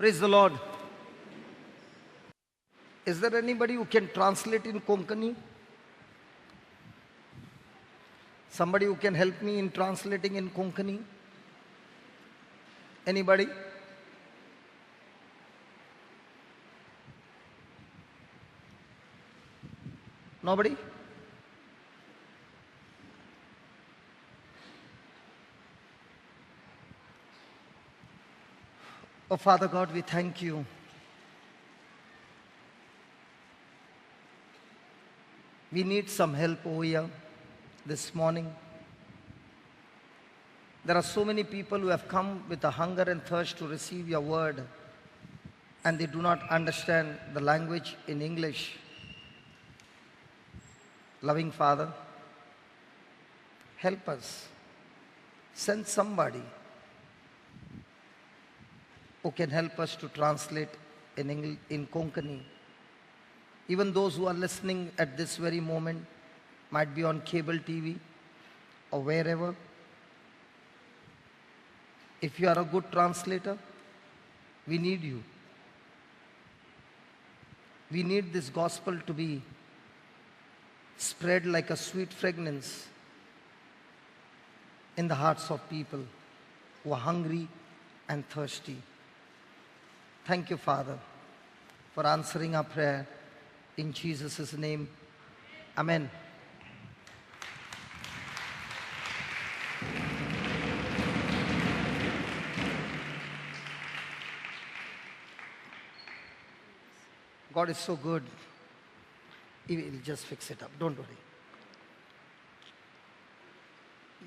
Praise the Lord. Is there anybody who can translate in Konkani? Somebody who can help me in translating in Konkani? Anybody? Nobody? Oh, Father God, we thank you. We need some help over here this morning. There are so many people who have come with a hunger and thirst to receive your word, and they do not understand the language in English. Loving Father, help us. Send somebody who can help us to translate in English, in Konkani. Even those who are listening at this very moment might be on cable TV or wherever. If you are a good translator, we need you. We need this gospel to be spread like a sweet fragrance in the hearts of people who are hungry and thirsty. Thank you, Father, for answering our prayer. In Jesus' name, Amen. God is so good. He will just fix it up. Don't worry.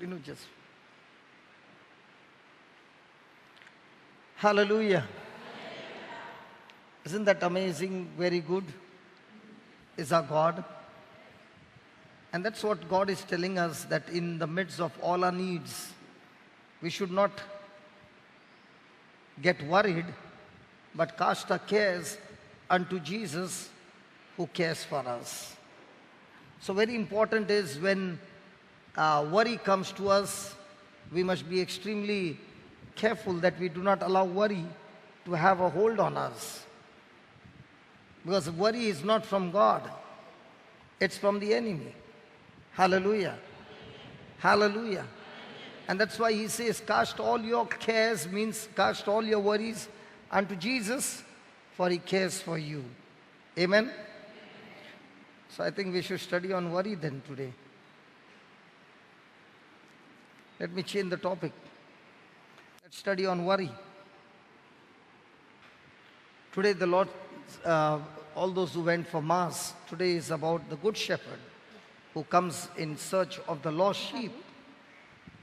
You know, just. Hallelujah. Isn't that amazing? Very good is our God. And that's what God is telling us, that in the midst of all our needs, we should not get worried, but cast our cares unto Jesus who cares for us. So very important is when worry comes to us, we must be extremely careful that we do not allow worry to have a hold on us. Because worry is not from God, it's from the enemy. Hallelujah. Hallelujah. And that's why he says, cast all your cares, means cast all your worries unto Jesus, for he cares for you. Amen? So I think we should study on worry then today. Let me change the topic. Let's study on worry. Today the Lord, all those who went for Mass, today is about the Good Shepherd who comes in search of the lost sheep.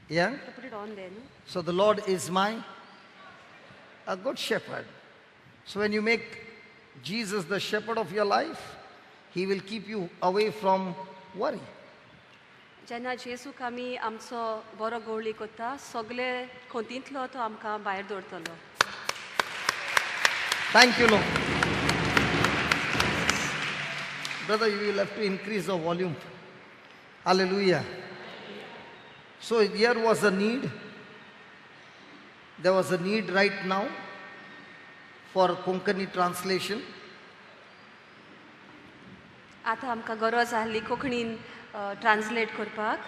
Yeah? Put it on there, no? So the Lord is my a good shepherd. So when you make Jesus the shepherd of your life, he will keep you away from worry. जेन्ना जेजूक आमी आमचो बरो गवळी कोता, सगळे खोंतींतलो तो आमकां भायर दवरतलो. Thank you, Lord. Brother, you will have to increase the volume. Hallelujah. So here was a need. There was a need right now for Konkani translation. आतां आमकां गरज आहली कोंकणीन ट्रान्सलेट करपाक.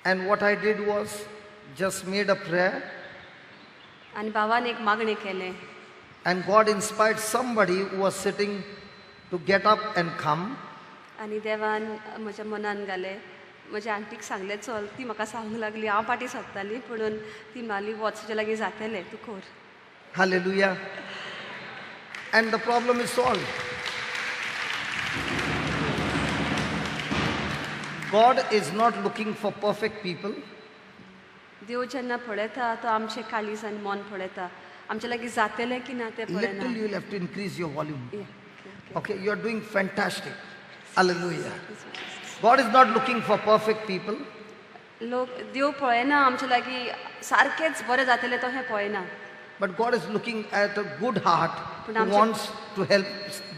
And what I did was just made a prayer. आनी बाबान एक मागणें केलें. And God inspired somebody who was sitting to get up and come. आनी देवान म्हज्या मनान घालें, म्हज्या आंटीक सांगलें चल, ती म्हाका सांगूंक लागली, हांव फाटीं सरताली पुणून ती म्हणाली वच तुज्या लागीं जातलें, तूं कर. Hallelujah. And the problem is solved. God is not looking for perfect people. देव जेन्ना पळयता तो आमचें काळीज आनी मन पळयता, आमचे लागीं जातलें की ना तें पळयना. Little you will have to increase your volume. Yeah, okay, okay. Okay, you are doing fantastic. Hallelujah. God is not looking for perfect people. लोक देव पळयना आमचे लागीं सारकेंच बरें जातलें तो हें पळयना. But God is looking at a good heart पूण who आमचे wants to help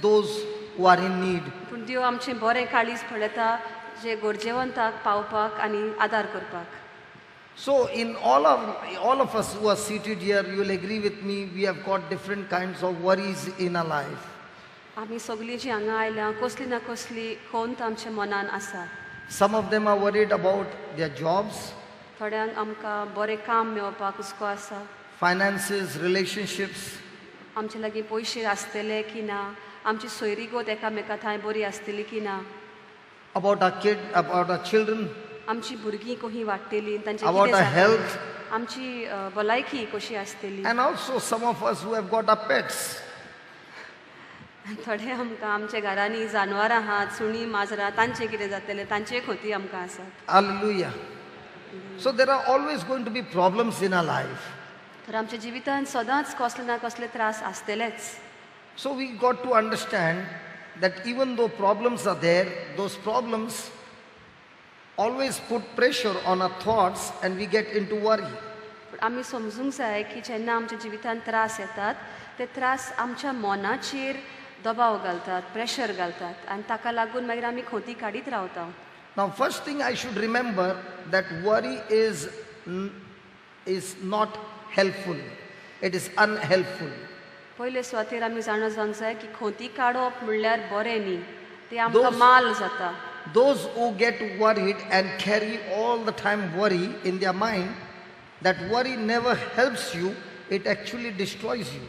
those who are in need. पूण देव आमचें बरें काळीज पळयता जे गरजेवंताक पावपाक आनी आदार करपाक. So in all of us who are seated here, you will agree with me, we have got different kinds of worries in our life. आमी सगळीं जीं हांगा आयल्या कसली ना कसली खंत आमच्या मनान आसा. Some of them are worried about their jobs, थोड्यांक आमकां बरें काम मेळपाक हुस्को आसा, finances, relationships, आमचे लागीं पयशे आसतले की ना, आमची सोयरीगत एकामेका थंय बरी आसतली की ना, about our kid, about our children, आमची भुरगीं कशी वाडटली तांचें about कितें our जातलें, health, आमची भलायकी कशी आसतली, and also some of us who have got our pets. थोडे आमकां आमच्या घरांनी जानवरां आहात, सुणीं माजरां, तांचें कितें जातलें तांचेय खंती आमकां आसात. Hallelujah. So there are always going to be problems in our life. तर आमच्या जिवितांत सदांच कसले ना कसले त्रास आसतलेच. So we got to understand that even though problems are there, those problems always put pressure on our thoughts and we get into worry. पूण आमी समजूंक जाय की जेन्ना आमच्या जिवितांत त्रास येतात ते त्रास आमच्या मनाचेर दबाव घालतात, प्रेशर घालतात आनी ताका लागून मागीर आमी खोती काडीत रावता. Now, first thing I should remember that worry is not helpful. It is unhelpful. पयले सुवातेर आमी जाणा जावंक जाय की खोती काडप म्हणल्यार बरें न्ही, तें आमकां माल जाता. Those who get worried and carry all the time worry in their mind, that worry never helps you, it actually destroys you.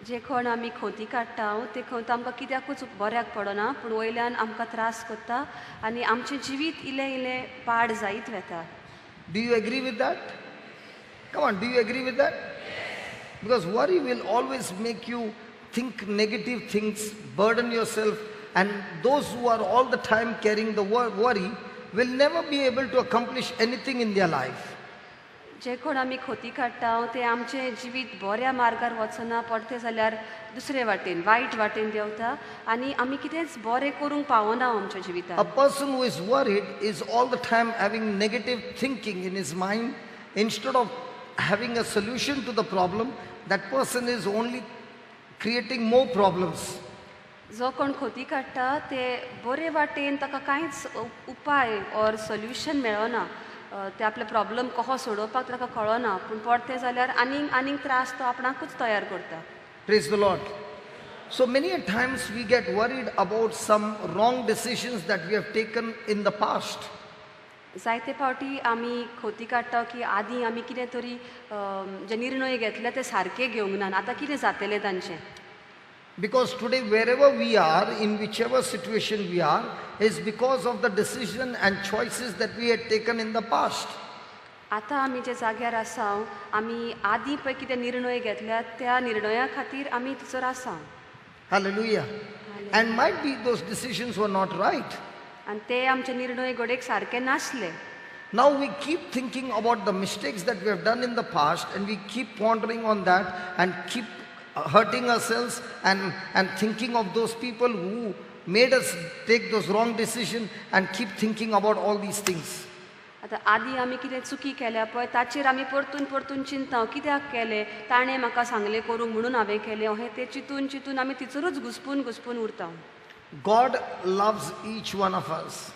जे कोण आमी खोती काडटा ते खंत आमकां कित्याकूच बऱ्याक पडना, पूण वयल्यान आमकां त्रास करता आनी आमचें जिवीत इल्लें इल्लें पाड जायत वता. Do you agree with that? Come on, do you agree with that? Because worry will always make you think negative things, burden yourself, and those who are all the time carrying the worry will never be able to accomplish anything in their life. जे कोण आमी खोती काडटा ते आमचें जिवीत बऱ्या मार्गार वचना, पडतें जाल्यार दुसरे वाटेन वायट वाटेन देंवता आनी आमी कितेंच बरें करूंक पावना आमच्या A जिवितांत. Person who is worried is all the time having negative thinking in his mind. Instead of having a solution to the problem, that person is only creating more problems. जो कोण खोती काडटा ते बरे वाटेन ताका कांयच उपाय ऑर सोल्युशन मेळना, ते आपले प्रॉब्लम कसो सोडोवपाक ताका कळना, पूण पडतें जाल्यार आनीक आनीक त्रास तो आपणाकूच तयार करता. Praise the Lord. So many a times we get worried about some wrong decisions that we have taken in the past. जायते फावटी आमी खोती काडटा की आदीं आमी कितें तरी जे निर्णय घेतले ते सारके घेवंक ना, आतां कितें जातलें तांचें. Because today, wherever we are, in whichever situation we are, is because of the decision and choices that we had taken in the past. आतां आमी जे जाग्यार आसा, आमी आदीं पळय कितें निर्णय घेतल्यात त्या निर्णया खातीर आमी थंयसर आसा. Hallelujah. And might be those decisions were not right. आनी ते आमचे निर्णय घडयेक सारके नासले. Now we keep thinking about the mistakes that we have done in the past and we keep pondering on that and keep hurting ourselves and thinking of those people who made us take those wrong decisions and keep thinking about all these things. आतां आदीं आमी कितें चुकी केल्या पळय ताचेर आमी परतून परतून चिंता, कित्याक केलें, ताणें म्हाका सांगलें करूंक म्हणून हांवें केलें, अहें तें चिंतून चिंतून आमी तिचरूच घुसपून घुसपून उरता. God loves each one of us.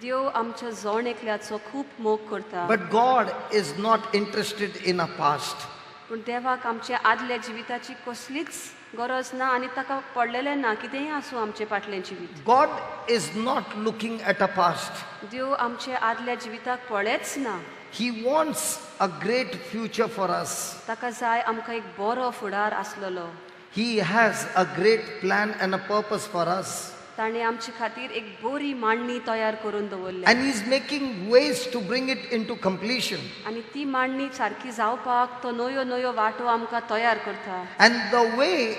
देव आमच्या जण एकल्याचो खूब मोग करता. But God is not interested in our past. पूण देवाक आमच्या आदल्या जिविताची कसलीच गरज ना आनी ताका पडलेलें ना कितेंय आसूं आमचें फाटलें जिवीत. God is not looking at our past. देव आमच्या आदल्या जिविताक पळयच ना. He wants a great future for us. ताका जाय आमकां एक बरो फुडार आसलेलो. He has a great plan and a purpose for us. ताणें आमचे खातीर एक बरी मांडणी तयार करून दवरल्या. And He's making ways to bring it into completion. आनी ती मांडणी सारकी जावपाक तो नव्यो नव्यो वाटो आमकां तयार करता. And the way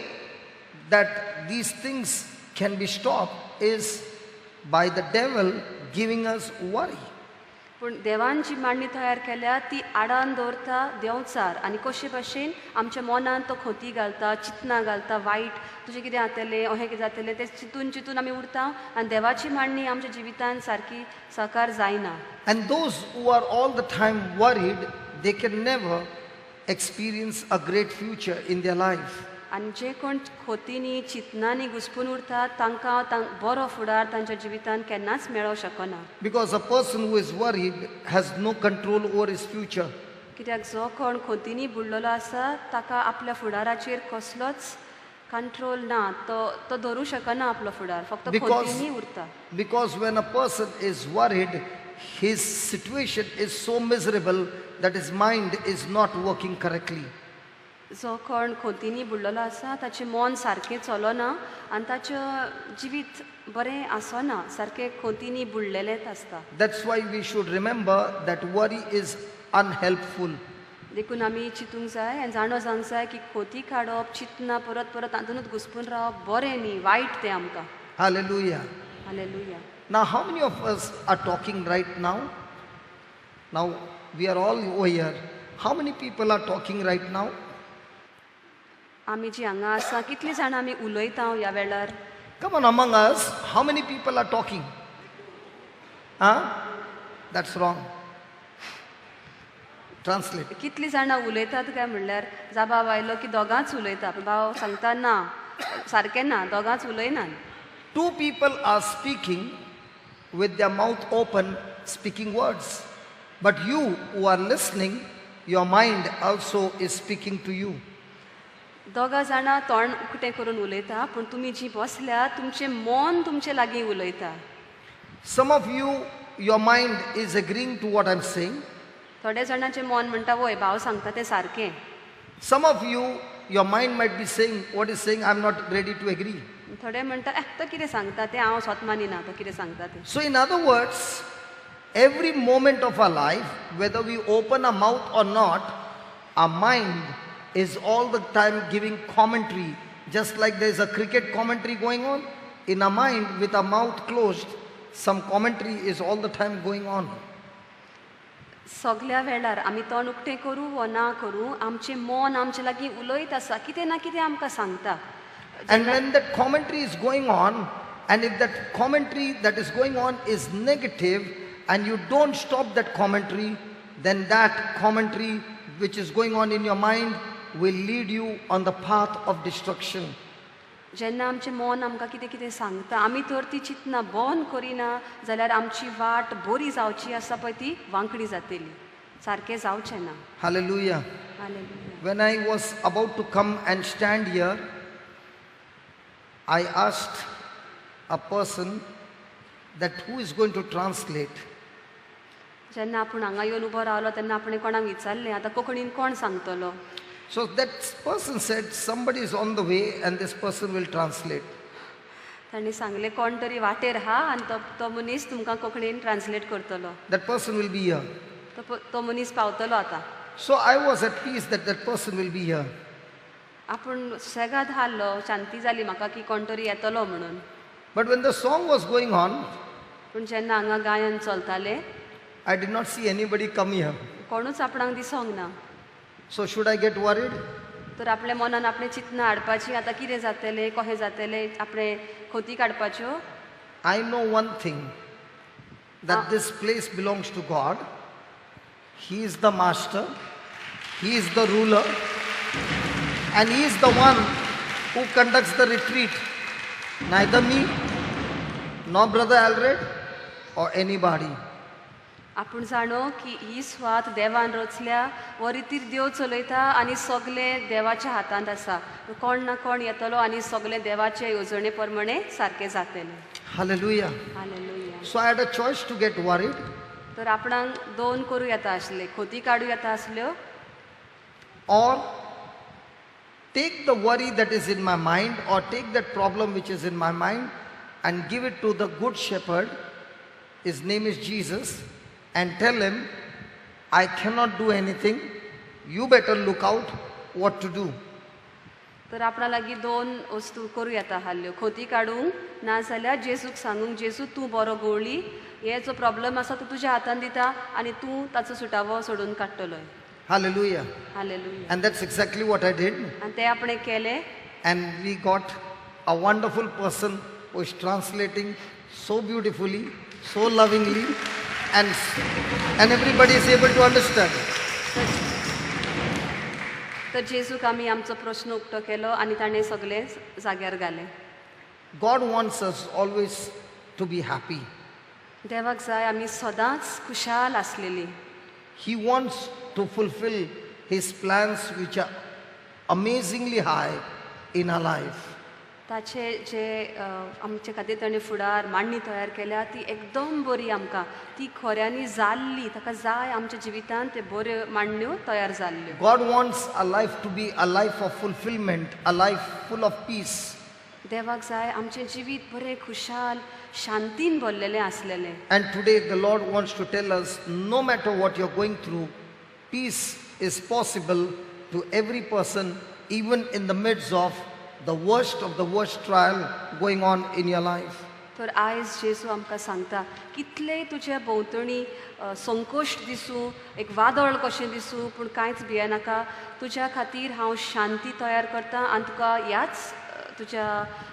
that these things can be stopped is by the devil giving us worry. पूण देवान जी मांडणी तयार केल्या ती आडान दवरता देंवचार आनी कशे भाशेन आमच्या मनान तो खोती घालता, चिंतनां घालता वायट, तुजें कितें जातलें, अहें कितें जातलें, तें चिंतून चिंतून आमी उरता आनी देवाची मांडणी आमच्या जिवितान सारकी साकार जायना. And those who are all the time worried, they can never experience a great future in their life. आनी जे कोण खोतींनी चिंतनांनी घुसपून उरतात तांकां बरो फुडार तांच्या जिवितांत केन्नाच मेळोंक शकना. Because a person who is worried has no control over his future. कित्याक जो कोण खोतींनी बुडलेलो आसा ताका आपल्या फुडाराचेर कसलोच कंट्रोल ना, तो धरूं शकना आपलो फुडार, फक्त खोतींनी उरता. Because when a person is worried, his situation is so miserable that his mind is not working correctly. जो कोण खोतींनी बुडलेलो आसा ताचें मन सारकें चलना आनी ताचें जिवीत बरें आसना, सारकें खोतींनी बुडलेलेंच आसता. That's why we should remember that worry is unhelpful. देखून आमी चिंतूंक जाय आनी जाणो जावंक जाय की खोती काडप, चिंतना परत परत तातूंतच घुसपून रावप बरें न्ही, वायट तें आमकां. Hallelujah. Hallelujah. Now how many of us are talking right now? Now we are all over here. How many people are talking right now? आमी जी हांगा आसा कितली जाणां आमी उलयता ह्या वेळार? Come on, among us, how many people are talking? Huh? That's wrong. Translate. कितली जाणां उलयतात काय म्हणल्यार जाबाव आयलो की दोगांच उलयता, पूण भाव सांगता ना, सारकें ना, दोगांच उलयनात. Two people are speaking with their mouth open, speaking words. But you who are listening, your mind also is speaking to you. दोगां जाणां तोंड उकतें करून उलयता, पूण तुमी जी बसल्या तुमचें मन तुमचे लागीं उलयता. Some of you, your mind is agreeing to what I'm saying. थोड्या जाणांचें मन म्हणटा वय भाव सांगता तें सारकें. Some of you, your mind might be saying what is saying, I'm not ready to agree. थोडे म्हणटा तो कितें सांगता तें हांव स्वता मानिना, तो कितें सांगता तें. So in other words, every moment of our life, whether we open our mouth or not, our mind is all the time giving commentary. Just like there is a cricket commentary going on, in our mind with our mouth closed, some commentary is all the time going on. सगळ्या वेळार आमी तोंड उकतें करूं वा ना करूं, आमचें मन आमचे लागीं उलयत आसा, कितें ना कितें आमकां सांगता. And when that commentary is going on, and if that commentary that is going on is negative, and you don't stop that commentary, then that commentary which is going on in your mind will lead you on the path of destruction. जेन्ना आमचें मन आमकां कितें कितें सांगता, आमी तर ती चिंतना बंद करिना जाल्यार आमची वाट बरी जावची आसा पळय ती वांकडी जातली, सारकें जावचें ना. Hallelujah. Hallelujah. When I was about to come and stand here, I asked a person that who is going to translate. जेन्ना आपूण हांगा येवन उबो रावलो तेन्ना आपणें कोणाक विचारलें आतां कोंकणीन कोण सांगतलो? So that person said somebody is on the way and this person will translate. तांणी सांगलें कोण तरी वाटेर हा आनी तो मनीस तुमकां कोंकणीन ट्रान्सलेट करतलो. That person will be here. तो मनीस पावतलो आतां. So I was at peace that that person will be here. आपूण सुसेगाद हारलो, शांती जाली म्हाका की कोण तरी येतलो म्हणून. But when the song was going on, पूण जेन्ना हांगा गायन चलतालें, I did not see anybody come here. कोणूच आपणाक दिसोंक ना. So should I get worried? तर आपल्या मनान आपणें चिंतना हाडपाची, आतां कितें जातलें, कशें जातलें, आपणें खोती काडपाच्यो. I know one thing, that this place belongs to God. He is the master, He is the ruler, and He is the one who conducts the retreat. Neither me, nor Brother Alred, or anybody. आपूण जाणो की ही स्वात देवान रचल्या, हो रितीर देव चलयता आनी सगळें देवाच्या हातांत आसा. कोण ना कोण येतलो आनी सगळें देवाचे येवजणे प्रमाणे सारकें जातलें. Hallelujah. Hallelujah. So I had a choice to get worried. तर आपणाक दोन करूं येता आसले, खोती काडूं येता आसल्यो, or take the worry that is in my mind, or take that problem which is in my mind and give it to the good shepherd. His name is Jesus. And tell him, I cannot do anything, you better look out what to do. तर आपणा लागीं दोन वस्तू करूं येता आसल्यो, खोती काडूंक ना जाल्यार जेजूक सांगूंक, जेजू तूं बरो गोवळी, हे जो प्रॉब्लम आसा तो तुज्या हातान दिता आनी तूं ताचो सुटावो सोडून काडटलो. Hallelujah. Hallelujah. And that's exactly what I did. आनी तें आपणें केलें. And we got a wonderful person who is translating so beautifully, so lovingly, and everybody is able to understand. तर जेजूक आमी आमचो प्रश्न उक्तो केलो आनी ताणें सगळें जाग्यार घालें. God wants us always to be happy. देवाक जाय आमी सदांच खुशाल आसलेली. He wants to fulfill His plans, which are amazingly high in our life. ताचे जे आमचे खातीर ताणें फुडार मांडणी तयार केल्या ती एकदम बरी आमकां ती खऱ्यांनी जाल्ली ताका जाय आमच्या जिवितांत ते बऱ्यो मांडण्यो तयार जाल्ल्यो. God wants our life to be a life of fulfillment, a life full of peace. देवाक जाय आमचें जिवीत बरें खुशाल शांतीन भरलेलें आसलेलें. And today the Lord wants to tell us, no matter what you're going through, peace is possible to every person, even in the midst of the worst of the worst trial going on in your life. तर आयज जेजू आमकां सांगता कितलेय तुज्या भोंवतणी संकोश्ट दिसूं एक वादळ कशें दिसूं पूण कांयच भियेनाका तुज्या खातीर हांव शांती तयार करता आनी तुका ह्याच तुज्या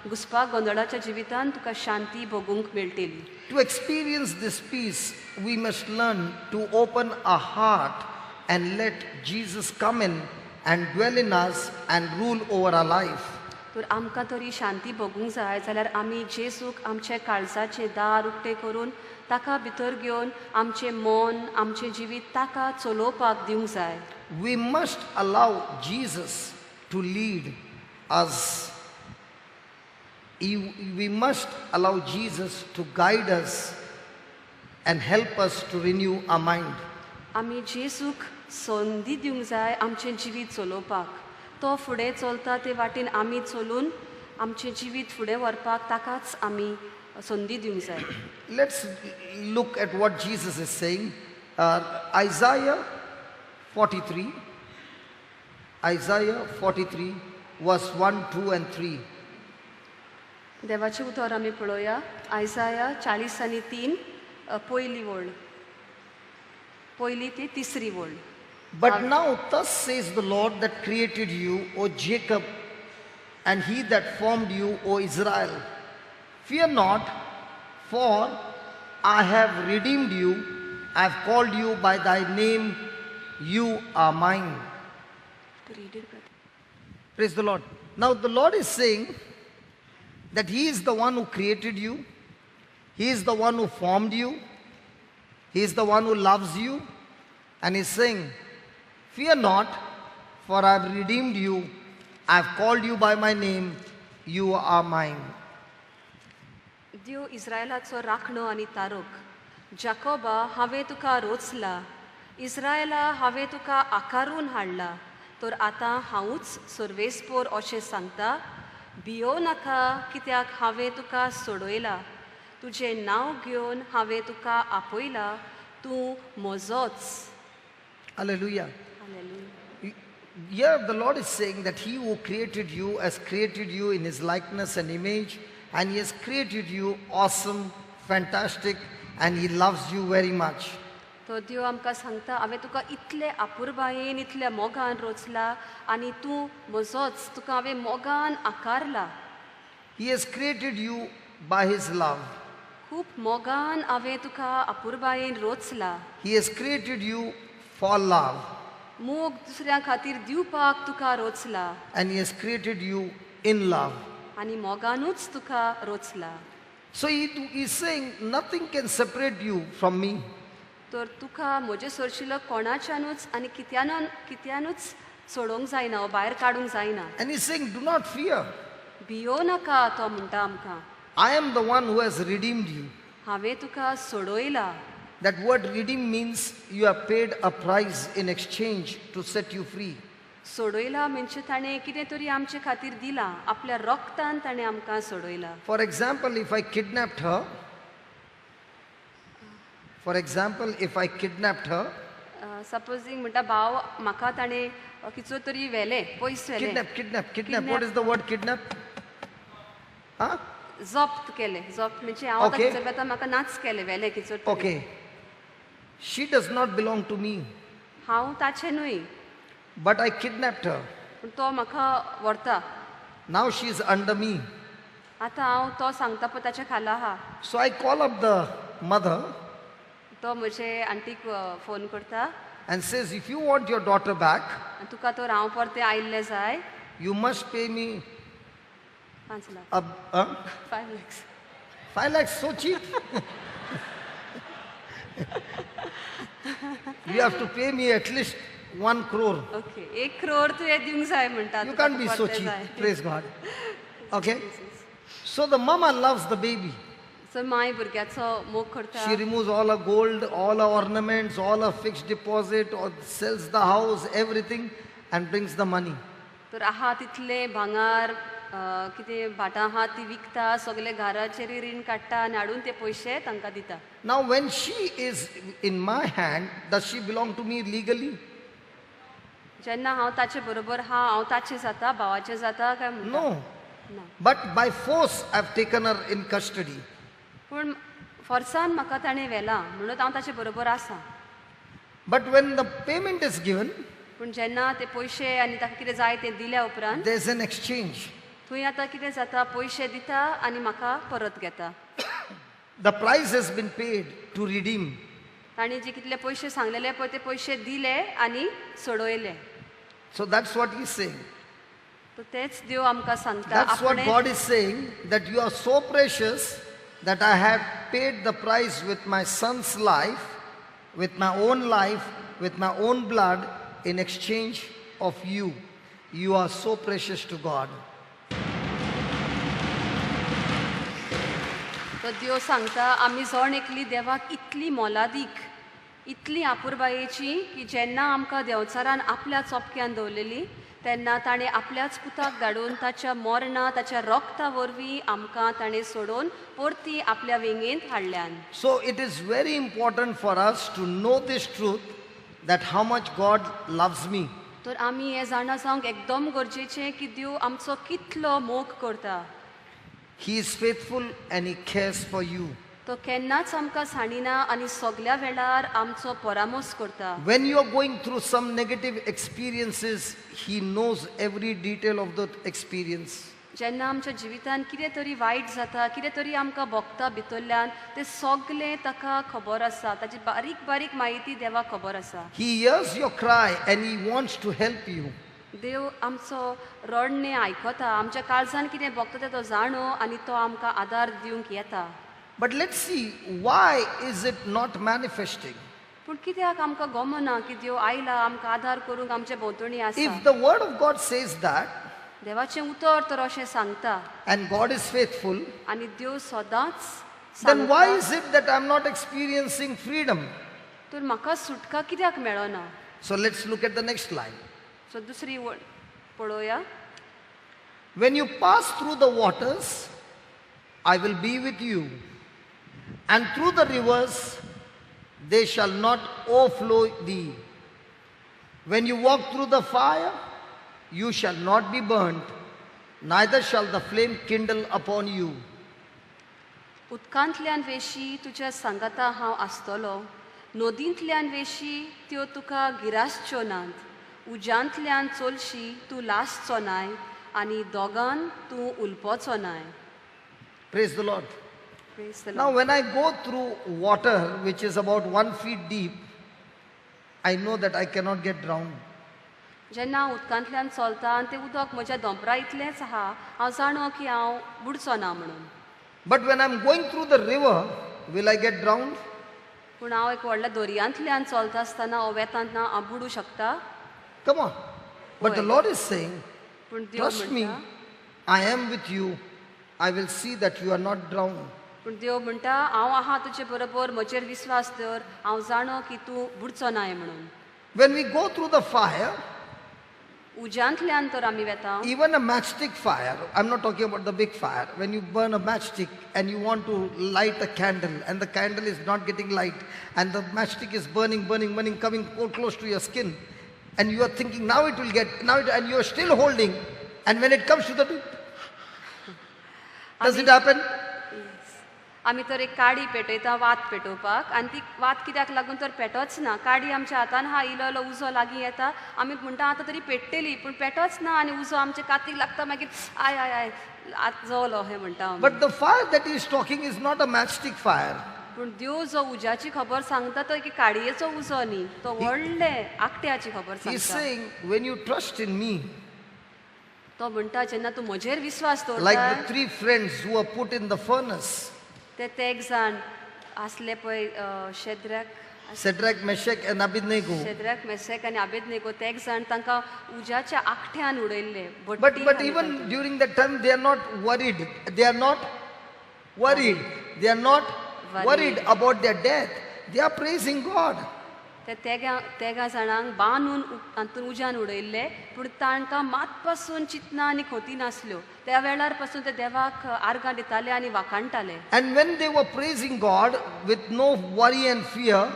घुसपा गोंदळाच्या जिवितान तुका शांती भोगूंक मेळटली. To experience this peace, we must learn to open our heart and let Jesus come in and dwell in us and rule over our life. तर आमकां तरी शांती भोगूंक जाय जाल्यार आमी जेजूक आमच्या काळजाचें दार उक्तें करून ताका भितर घेवन आमचें मन आमचें जिवीत ताका चलोवपाक दिवंक जाय. We must allow Jesus to lead us. We must allow Jesus to guide us and help us to renew our mind. आमी जेजूक संदी दिवंक जाय आमचें जिवीत चलोवपाक. तो फुडें चलता ते वाटेन आमी चलून आमचें जिवीत फुडें व्हरपाक ताकाच आमी संदी दिवंक जाय. Let's look at what Jesus is saying. Isaiah 43, Isaiah 43 verse 1, 2 and 3. देवाचें उतर आमी पळोवया. आयजाया 40 आनी 3 पयली वळ पयली ती तिसरी वळ. But now thus says the Lord that created you, O Jacob, and he that formed you, O Israel. Fear not, for I have redeemed you, I have called you by thy name, you are mine. Praise the Lord. Now the Lord is saying that He is the one who created you, He is the one who formed you, He is the one who loves you, and He's saying, fear not, for I have redeemed you, I have called you by my name, you are mine. देव इस्रायलाचो राखणो आनी तारोक. जाकोबा हांवें तुका रोचला, इस्रायला हांवें तुका आकारून हाडला, तर आतां हांवूच सर्वेस्पोर अशें सांगता, भियो नाका कित्याक हांवें तुका सोडयला, तुजें नांव घेवन हांवें तुका आपयला, तूं म्हजोच. Hallelujah. Hallelujah. Here the Lord is saying that He who created you has created you in His likeness and image, and He has created you awesome, fantastic, and He loves you very much. तो देव आमकां सांगता हांवें तुका इतले आपुरबायेन इतल्या मोगान रोचला आनी तूं म्हजोच, तुका हांवें मोगान आकारला. He has created you by His love. खूब मोगान हांवें तुका आपुरबायेन रोचला. He has created you for love, मोग दुसऱ्या खातीर दिवपाक तुका रोचला. And He has created you in love. आनी मोगानूच तुका रोचला. So He is saying, nothing can separate you from me. तर तुका म्हजे सरशिलो कोणाच्यानूच आनी कित्यान कित्यानूच सोडोवंक जायना वो भायर काडूंक जायना. And He's saying, do not fear. भियो नाका तो म्हणटा आमकां. I am the one who has redeemed you. हांवें तुका सोडयला. That word redeem means you have paid a price in exchange to set you free. सोडयला म्हणजे ताणें कितें तरी आमचे खातीर दिलां, आपल्या रक्तान ताणें आमकां सोडयला. For example, if I kidnapped her, for example, if I kidnapped her, supposing म्हणटा भाव म्हाका ताणें किचो तरी व्हेलें पयस व्हेलें. Kidnap, kidnap, kidnap. What is the word kidnap? Huh? जप्त केलें. जप्त म्हणजे हांव आतां Okay. किचो आतां म्हाका नाच केलें व्हेलें किचो तरी. Okay. She does not belong to me, हांव ताचें न्हय, but I kidnapped her. पूण तो म्हाका व्हरता. Now she is under me. आतां हांव तो सांगता पळय ताच्या खाला आहा. So I call up the mother तो म्हजे आंटीक फोन करता. and says, if you want your daughter back, आनी तुका तर हांव परतें आयिल्लें जाय, you must pay me 5 lakh. 5 lakhs. 5 lakhs, so cheap. You have to pay me at least 1 crore. Okay, 1 crore तुवें दिवंक जाय म्हणटा. You can't be so cheap. Praise God. Okay. So the mama loves the baby. So my भुरग्याचो मोग करता. She removes all her gold, all her ornaments, all her fixed deposit, or sells the house, everything, and brings the money. तर आहा तितले भांगार कितें भाटां आहा ती विकता, सगळे घराचेर रीण काडटा आनी हाडून ते पयशे तांकां दिता. Now when she is in my hand, does she belong to me legally? जेन्ना हांव ताचे बरोबर आहा, हांव ताचे जाता, भावाचे जाता काय म्हणटा? No. ना. But by force I have taken her in custody. पूण फोर्सान म्हाका ताणें व्हेलां म्हणून हांव ताचे बरोबर आसा. But when the payment is given, पूण जेन्ना ते पयशे आनी ताका कितें जाय तें दिल्या उपरांत, there is an exchange. थंय आतां कितें जाता, पयशे दिता आनी म्हाका परत घेता. The price has been paid to redeem. तांणी जे कितले पयशे सांगलेले पळय ते पयशे दिले आनी सोडयले. So that's what he is saying. तर तेच देव आमकां सांगता. That's what God is saying, that you are so precious that I have paid the price with my son's life, with my own life, with my own blood in exchange of you. You are so precious to God. तर देव सांगता आमी जण एकली देवाक इतली मोलादीक, इतली आपुरबायेची की जेन्ना आमकां देंवचारान आपल्या चोपक्यान दवरलेली तेन्ना ताणें आपल्याच पुताक धाडून ताच्या मरणा ताच्या रोगता वरवीं आमकां ताणें सोडोवन परती आपल्या वेंगेंत हाडल्यान. So it is very important for us to know this truth, that how much God loves me. तर आमी हें जाणा जावंक एकदम गरजेचें की देव आमचो कितलो मोग करता. He is faithful and he cares for you. तो केन्नाच आमकां सांडिना आनी सगल्या वेळार आमचो परामर्श करता. When you are going through some negative experiences, he knows every detail of that experience. जेन्ना आमच्या जिवितांत कितें तरी वायट जाता, कितें तरी आमकां भोगता भितरल्यान, तें सगलें ताका खबर आसा. ताची बारीक बारीक म्हायती देवाक खबर आसा. He hears your cry and he wants to help you. देव आमचो रडणें आयकता, आमच्या काळजान कितें भोगता तें तो जाणो आनी तो आमकां आदार दिवंक येता. But let's see, why is it not manifesting? पूण कित्याक आमकां गमना की देव आयला आमकां आदार करूंक आमचे भोंवतणी आसा. If the word of God says that, देवाचें उतर तर अशें सांगता, and God is faithful, आनी देव सदांच, then why is it that I am not experiencing freedom? तर म्हाका सुटका कित्याक मेळना? So let's look at the next line. So दुसरी पळोवया. When you pass through the waters, I will be with you, and through the rivers, they shall not overflow thee. When you walk through the fire, you shall not be burnt, neither shall the flame kindle upon you. उदकांतल्यान वेशी तुज्या सांगाता हांव आसतलो, नदींतल्यान वेशी त्यो तुका गिरासच्यो नात, उज्यांतल्यान चलशी तूं लासचो नाय आनी दोगान तूं उलपोचो नाय. Praise the Lord. Praise the Lord. Now when I go through water which is about 1 feet deep, I know that I cannot get drowned. जेन्ना हांव उदकांतल्यान चलता आनी तें उदक म्हज्या दोंपरा इतलेंच आहा, हांव जाणो की हांव बुडचो ना म्हणून. But when I'm going through the river, will I get drowned? पूण हांव एक व्हडल्या दर्यांतल्यान चलता आसतना हांव वेताना हांव बुडूं शकता? Come on. But the Lord is saying, trust me, I am with you. I will see that you are not drowned. पूण देव म्हणटा हांव आहा तुजे बरोबर, म्हजेर विस्वास दवर, हांव जाणो की तूं बुडचो नाय म्हणून. When we go through the fire, उज्यांतल्यान तर आमी वेता, even a matchstick fire, I'm not talking about the big fire, when you burn a matchstick and you want to light a candle and the candle is not getting light and the matchstick is burning, burning, burning, coming close to your skin, and you are thinking now it will get, now it, and you are still holding, and when it comes to the tip, does it happen? आमी तर एक काडी पेटयता वात पेटोवपाक, आनी ती वात कित्याक लागून तर पेटोच ना. काडी आमच्या हातान हा, इलो इलो उजो लागीं येता, आमी म्हणटा आतां तरी पेट्टली, पूण पेटोच ना आनी उजो आमच्या कातीक लागता, मागीर I I I आत जवलो अहें म्हणटा. But the fire that he is talking is not a matchstick fire. पूण देव जो उज्याची खबर सांगता तो एक काडयेचो उजो न्ही, तो व्हडले आकट्याची खबर He is सांगता. Saying, when you trust in me, तो म्हणटा जेन्ना तूं म्हजेर विस्वास like दवरता, the three friends who were put in the furnace, ते तेग जाण आसले पळय, शेद्राक, Shadrach, Meshach, and Abednego. शेद्राक, Meshech आनी आबेदनेगो, तेग जाण तांकां उज्याच्या आकठ्यान उडयल्ले. But even during that time, they are not worried. They are not worried. They are not worried about their death. They are praising God. ते तेगा तेगा जाणांक बांदून तातूंत उज्यान उडयल्ले, पूण तांकां मात पासून चिंतना आनी खोती नासल्यो. त्या वेळार पासून ते देवाक आर्गां दिताले आनी वाखाणटाले. And when they were praising God with no worry and fear,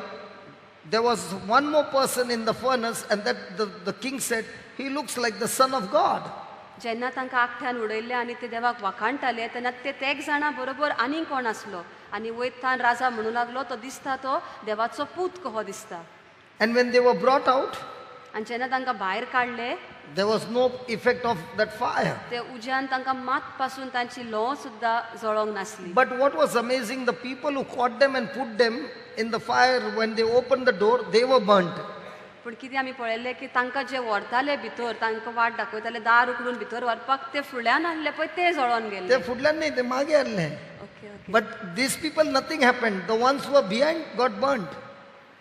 there was one more person in the furnace, and that the king said, "He looks like the Son of God." जेन्ना तांकां आकठ्यान उडयल्ले आनी ते देवाक वाखाणटाले तेन्ना ते तेग जाणां बरोबर आनीक कोण आसलो आनी वयतान राजा म्हणूं लागलो, तो दिसता तो देवाचो पूत कहो दिसता. And when they were brought out, आनी जेन्ना तांकां भायर काडले, there was no effect of that fire. ते उज्यान तांकां मात पासून तांची ल्होंव सुद्दां जळोंक नासली. But what was amazing, the people who caught them and put them in the fire, when they opened the door, they were burnt. पूण कितें आमी पळयल्लें की तांकां जे व्हरताले भितर, तांकां वाट दाखयताले दार उगडून भितर व्हरपाक, ते फुडल्यान आहले पळय ते जळोन गेले. ते फुडल्यान न्ही, ते मागीर आहले. Okay okay. But these people, nothing happened. The ones who were behind got burnt.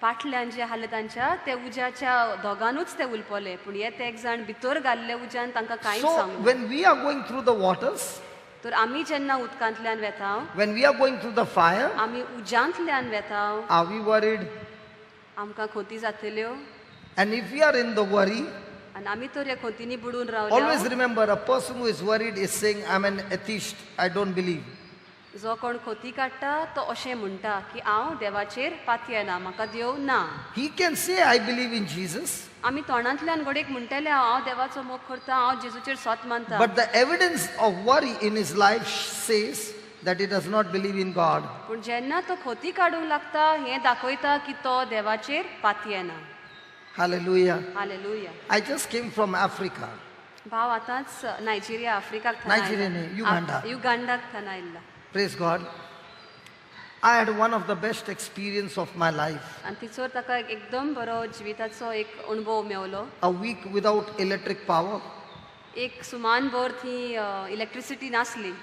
फाटल्यान जे आहले तांच्या ते उज्याच्या दोगानूच ते उलपले, पूण हे ते एक जाण भितर घाल्ले उज्यान तांकां कांयच So जावंक ना. when we are going through the waters, तर आमी जेन्ना उदकांतल्यान वेता, when we are going through the fire, आमी उज्यांतल्यान वेता, are we worried? आमकां खोती जातल्यो? And if we are in the worry, आनी आमी तर ह्या खोतींनी बुडून रावल्या, always remember, a person who is worried is saying, "I'm an atheist, I don't believe." जो कोण खोती काडटा तो अशें म्हणटा की हांव देवाचेर पातयेना, म्हाका देव ना. He can say, "I believe in Jesus," आमी तोंडांतल्यान घडयेक म्हणटले हांव देवाचो मोग करता, हांव जेजूचेर सोत मानता, but the evidence of worry in his life says that he does not believe in God. पूण जेन्ना तो खोती काडूंक लागता हें दाखयता की तो देवाचेर पातयेना. Hallelujah. Hallelujah. I just came from Africa. भाव आतांच नायजेरिया आफ्रिकाक थंय नायजेरिया आयला. न्ही, युगांडा. युगांडाक थंय आयला. Praise God. I had one of the best experience of my life. आनी तिचोर ताका एक एकदम बरो जिविताचो एक अणभव मेवलो. A week without electric power, एक सुमान भर थी इलेक्ट्रिसिटी नासली,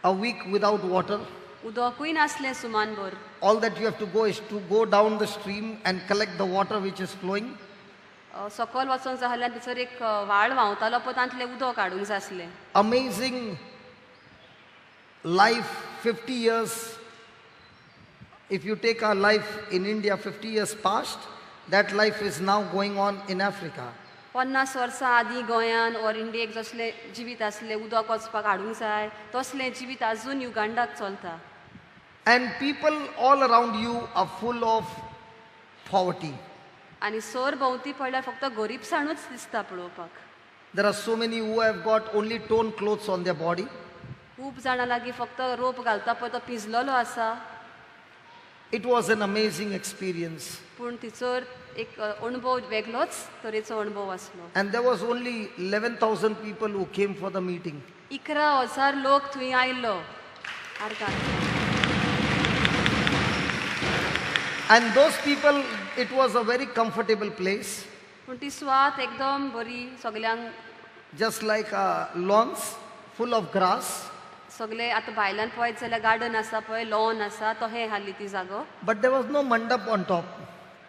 a week without water. उदकूय नासलें सुमान भर. All that you have to go is to go down the stream and collect the water which is flowing. सकयल वचोंक जाय जाल्यार थंयसर एक व्हाळ व्हांवतालो पळय, तातूंतलें उदक हाडूंक जाय आसलें. Amazing life, 50 years. If you take our life in India 50 years past, that life is now going on in Africa. 50 वर्सां आदीं गोंयान ऑर इंडियेक जसलें जिवीत आसलें, उदक वचपाक हाडूंक जाय, तसलें जिवीत आजून युगांडाक चलता. And people all around you are full of poverty. आनी सर भोंवती पळल्यार फक्त गरीबसाणूच दिसता पळोवपाक. There are so many who have got only torn clothes on their body. खूब जाणां लागीं फक्त रोप घालता पळय तो पिजलोलो आसा. It was an amazing experience. पूण तिचोर एक अणभव वेगळोच तरेचो अणभव आसलो. And there was only 11,000 people who came for the meeting. 11,000 लोक थंय आयलो आर्गां. And those people, it was a very comfortable place. पूण ती सुवात एकदम बरी सगल्यांक. Just like lawns full of grass. सगळे आतां भायल्यान पळयत जाल्यार गार्डन आसा पळय, लॉन आसा, तो हें हाली ती जागो. But there was no mandap on top.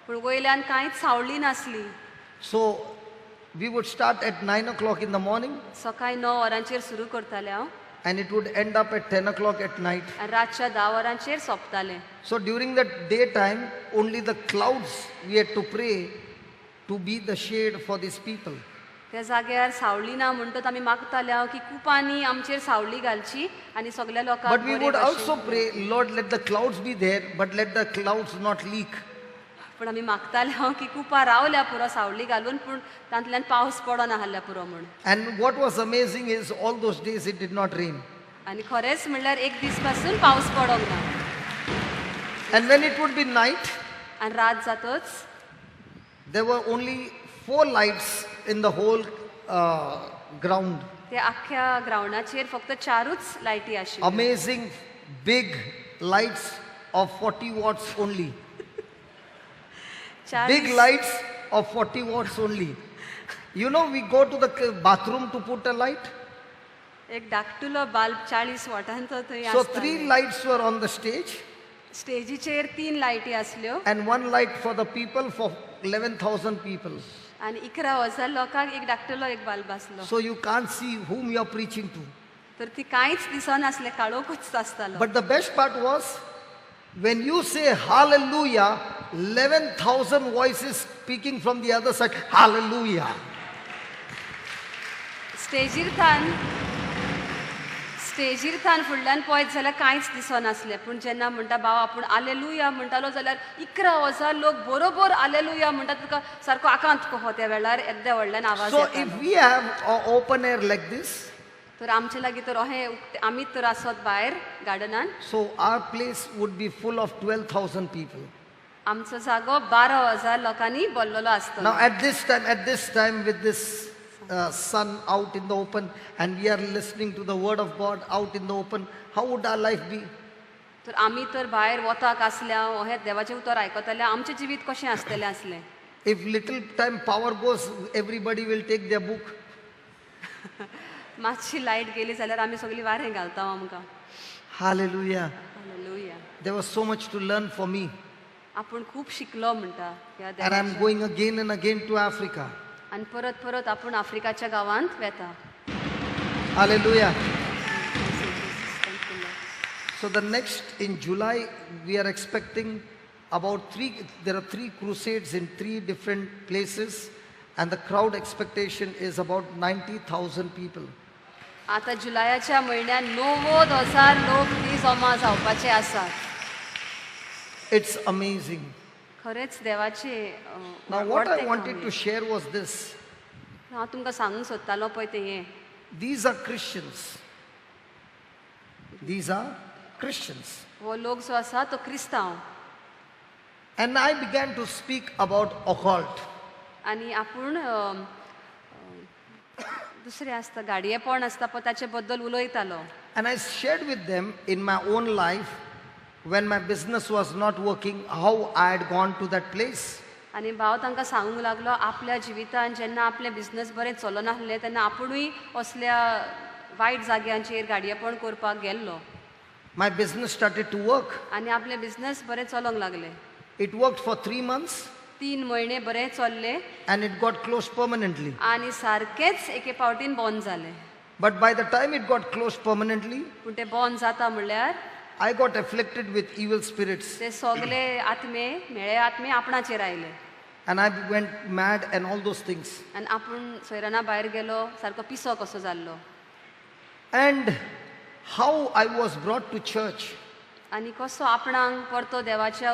पूण वयल्यान कांयच सावळी नासली. So we would start at 9 o'clock in the morning. सकाळी 9 वरांचेर सुरू करताले हांव. And it would end up at 10 o'clock at night. आनी रातच्या 10 वरांचेर सोंपतालें. So during that daytime, only the clouds we had to pray to be the shade for these people. त्या जाग्यार सावळी ना म्हणटच आमी मागताले हांव की कुपांनी आमचेर सावळी घालची आनी सगल्या लोकांक. But we would also pray, "Lord, let the clouds be there, but let the clouds not leak." पूण आमी मागताले हांव की कुपां रावल्या पुरो सावळी घालून, पूण तातूंतल्यान पावस पडना आहल्या पुरो म्हूण. And what was amazing is all those days it did not rain. आनी खरेंच म्हणल्यार एक दीस पासून पावस पडोंक ना. And when it would be night, आनी रात जातच, there were only 4 lights in the whole ground. ते आख्ख्या ग्रावंडाचेर फक्त 4 लायटी आशिल्ल्यो. Amazing big lights of 40 watts only. Big lights of 40 watts only. You know, we go to the bathroom to put a light. एक धाकटुलो बाल्ब 40 वॉटांचो थंय So three आसताले. Lights were on the stage स्टेजीचेर 3 लायटी आसल्यो and one light for the people, for 11,000 people. आनी 11,000 लोकांक एक धाकटुलो एक बाल्ब आसलो. So you can't see whom you are preaching to. तर ती कांयच दिसनासलें, काळोखूच आसतालो. But the best part was, when you say hallelujah, 11,000 voices speaking from the other side, hallelujah. स्टेजीर थान स्टेजीर थान फुडल्यान पळयत जाल्यार कांयच दिसनासलें, पूण जेन्ना म्हणटा भाव आपूण आलेलुया म्हणटालो जाल्यार 11,000 लोक बरोबर आलेलुया म्हणटा, तुका सारको आकांत कहो त्या वेळार येद्या व्हडल्यान आवाज So येतालो. if we have an open air like this, तर आमचे लागीं तर अहें उक्तें आमी तर आसत भायर गार्डनान, so our place would be full of 12,000 people. आमचो जागो 12,000 लोकांनी भरलेलो आसतलो. Now at this time with this sun out in the open, and we are listening to the word of God out in the open, how would our life be? तर आमी तर भायर वताक आसल्या अहें देवाचें उतर आयकतले, आमचें जिवीत कशें आसतलें आसलें? If little time power goes, everybody will take their book. मातशी लायट गेली जाल्यार आमी सगळीं वारें घालता आमकां. Hallelujah. Hallelujah. There was so much to learn for me. आपूण खूब शिकलो म्हणटा ह्या And I'm देवाच्या. Going again and again to Africa. आनी परत परत आपूण आफ्रिकाच्या गांवांत वेता. Hallelujah. So the next in July, we are expecting about three, there are three crusades in three different places, and the crowd expectation is about 90,000 people. आतां जुलयाच्या म्हयन्यान 90,000 लोक ती जमा जावपाचे आसात. It's amazing. खरेंच देवाचे Now, what व्हड I तें wanted काम to share was this. हांव तुमकां सांगूंक सोदतालो पळय तें हें. These are Christians. These are Christians. हो लोक जो आसा तो क्रिस्तांव. And I began to speak about occult. आनी आपूण दुसरें आसता गाडयेपण आसता पळय ताचे बद्दल उलयतालो. And I shared with them in my own life, when my business was not working, how I had gone to that place. आनी भाव तांकां सांगूंक लागलो आपल्या जिवितान जेन्ना आपलें बिजनस बरें चलनासलें तेन्ना आपुणूय असल्या वायट जाग्यांचेर गाडयेपण करपाक गेल्लो. My business started to work. आनी आपलें बिजनस बरें चलोंक लागलें. It worked for 3 months 3 म्हयने बरें चल्लें. And it got closed permanently. आनी सारकेंच एके फावटीन बंद जालें. But by the time it got closed permanently, पूण तें बंद जाता म्हणल्यार I got afflicted with evil spirits. ते सगले आत्मे म्हेळे आत्मे आपणाचेर आयले. And I went mad and all those things. आनी आपूण सोयराना भायर गेलो, सारको पिसो कसो जाल्लो. And how I was brought to church. आनी कसो आपणाक परतो देवाच्या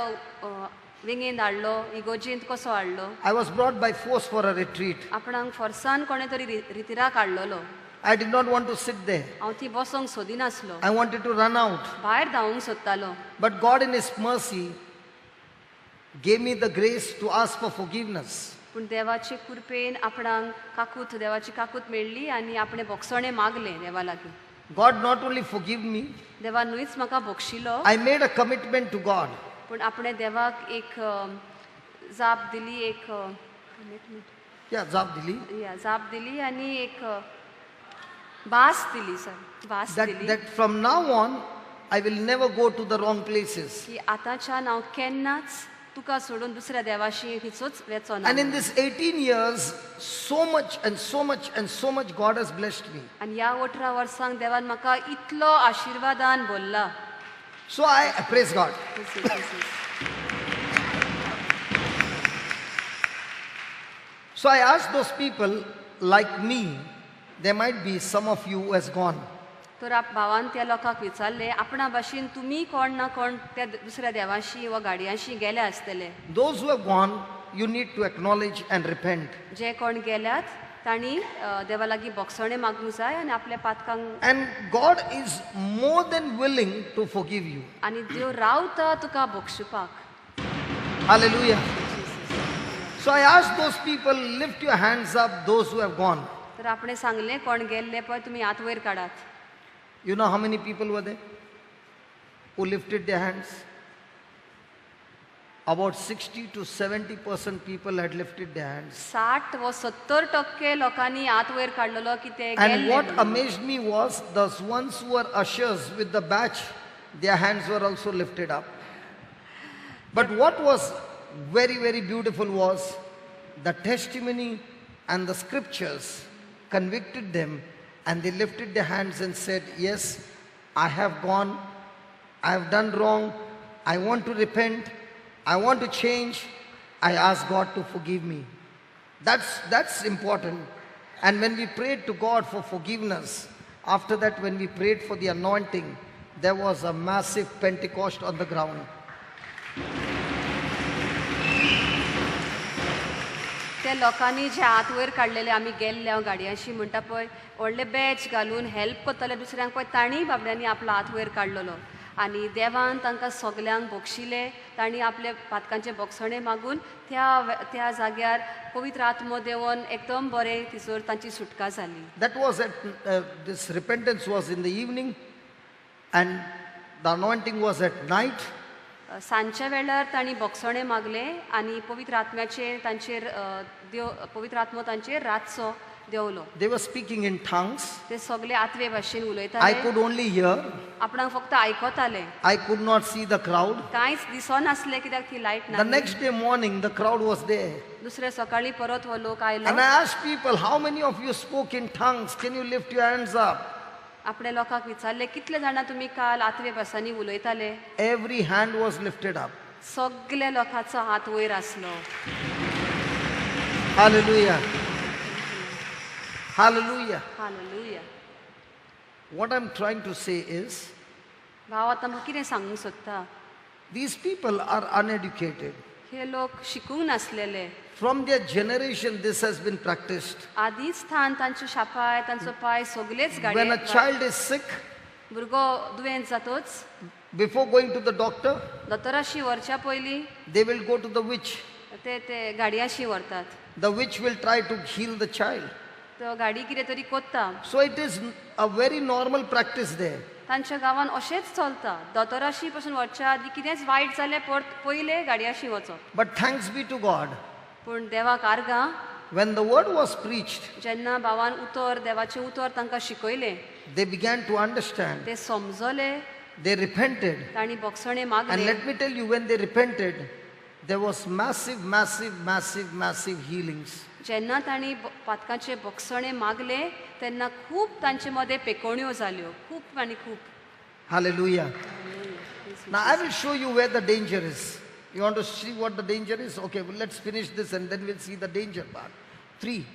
वेंगेंत हाडलो, इगोजेंत कसो हाडलो. I was brought by force for a retreat. आपणाक फोर्सान कोणें तरी रितिराक हाडलेलो. I did not want to sit there. हांव ती बसोंक सोदिनासलो. I wanted to run out. भायर धांवूंक सोदतालो. But God in His mercy gave me the grace to ask for forgiveness. पूण देवाचे कृपेन आपणाक काकूत, देवाची काकूत मेळ्ळी आनी आपणें भोगसणें मागलें देवा लागीं. God not only forgive me, देवान न्हूच म्हाका भोगशिलो, I made a commitment to God. पूण आपणें देवाक एक जाप दिली, एक कमिटमेंट. Yeah, जाप दिली. या, जाप दिली आनी एक भास दिली, सर भास That, दिली that from now on, I will never go to the wrong places. की आतांच्यान हांव केन्नाच तुका सोडून दुसऱ्या देवाशी खंयचोच वेचो ना. And in this 18 years, so much and so much and so much God has blessed me. आनी ह्या 18 वर्सांक देवान म्हाका इतलो आशिर्वादान भरला. So I praise God. So I asked those people like me, there might be some of you who has gone. तर भावान त्या लोकांक विचारलें आपणा भाशेन तुमी कोण ना कोण त्या दुसऱ्या देवाशी वा गाडयांशी गेले आसतले. Those who have gone, you need to acknowledge and repent. जे कोण गेल्यात तांणी देवा लागीं भोगसणें मागूंक जाय आनी आपल्या पातकांक. And God is more than willing to forgive you. आनी देव रावता तुका भोगसुपाक. Hallelujah. So I asked those people, lift your hands up, those who have gone. तर आपणें सांगलें कोण गेल्ले पळय तुमी हात वयर काडात. You know how many people were there who lifted their hands? About 60 to 70% people had lifted their hands. 60 व 70% लोकांनी हात वयर काडलेलो की ते And गेल्ले what म्हणून. Amazed me was the ones who were ushers with the badge, their hands were also lifted up. But what was very, very beautiful was the testimony and the scriptures convicted them, and they lifted their hands and said, yes, I have gone, I have done wrong, I want to repent, I want to change, I ask God to forgive me. That's important. And when we prayed to God for forgiveness, after that when we prayed for the anointing, there was a massive Pentecost on the ground. त्या लोकांनी जे हात वयर काडलेले आमी गेल्ले हांव गाडयांशी म्हणटा पळय व्हडले बॅच घालून हेल्प करतले दुसऱ्यांक पळय तांणी बाबड्यांनी आपलो हात वयर काडलेलो आनी देवान तांकां सगल्यांक बक्षिले तांणी आपले पातकांचे बक्षणे मागून त्या त्या जाग्यार पवित्र आत्मो देंवन एकदम बरें थंयसर तांची सुटका जाली. That was at this repentance was in the evening and the anointing was at night. सांजच्या वेळार तांणी बक्षणे मागले आनी पवित्र आत्म्याचेर तांचेर देव पवित्र आत्मो तांचेर रातचो देंवलो. They were speaking in tongues. ते सगळे आत्वे भाशेन I उलयताले. could only hear. आपणाक फक्त आयकताले. I could not see the crowd. कांयच दिसनासलें कित्याक ती लायट The ना. next day morning, the crowd was there. दुसऱ्या सकाळी परत हो लोक आयलो. And I asked people, how many of you spoke in tongues? Can you lift your hands up? आपणे लोकांक विचारले कितले जाणां तुमी काल आत्वे भासांनी उलयताले. Every hand was lifted up. सगल्या लोकांचो हात वयर आसलो. Hallelujah. Hallelujah. Hallelujah. What I'm trying to say is, भाव आतां म्हाका कितें सांगूंक सोदता, these people are uneducated. हे लोक शिकूंक नासलेले. From their generation, this has been practiced. आदींच थान तांचो शापाय तांचो पांय सगळेच When a गाडये child is sick, भुरगो दुयेंत जातोच before going to the doctor, दोतोराशी व्हरच्या पयलीं they will go to the witch. ते ते गाडयांशी व्हरतात. The witch will try to heal the child. तो गाडी कितें तरी कोत्ता. So it is a very normal practice there. तांच्या गांवान अशेंच चलता. दोतोराशी पसून व्हरच्या आदी कितेंच वायट जालें परत पयलें गाडयांशी वचप. But thanks be to God, पूण देवाक आर्गां when the word was preached, जेन्ना भावान उतर देवाचें उतर तांकां शिकयलें they began to understand. ते समजले. They repented. तांणी बक्षणे And मागले. let me tell you, when they repented, there was massive, massive, massive, massive healings. जेन्ना तांणी पातकांचे बक्षणे मागले तेन्ना खूब तांचे मदें पेकोण्यो जाल्यो खूब आनी खूब. Hallelujah. Now I will show you where the danger is. You want to see what the danger is? Okay, well, let's finish this and then we'll see the danger part. 3.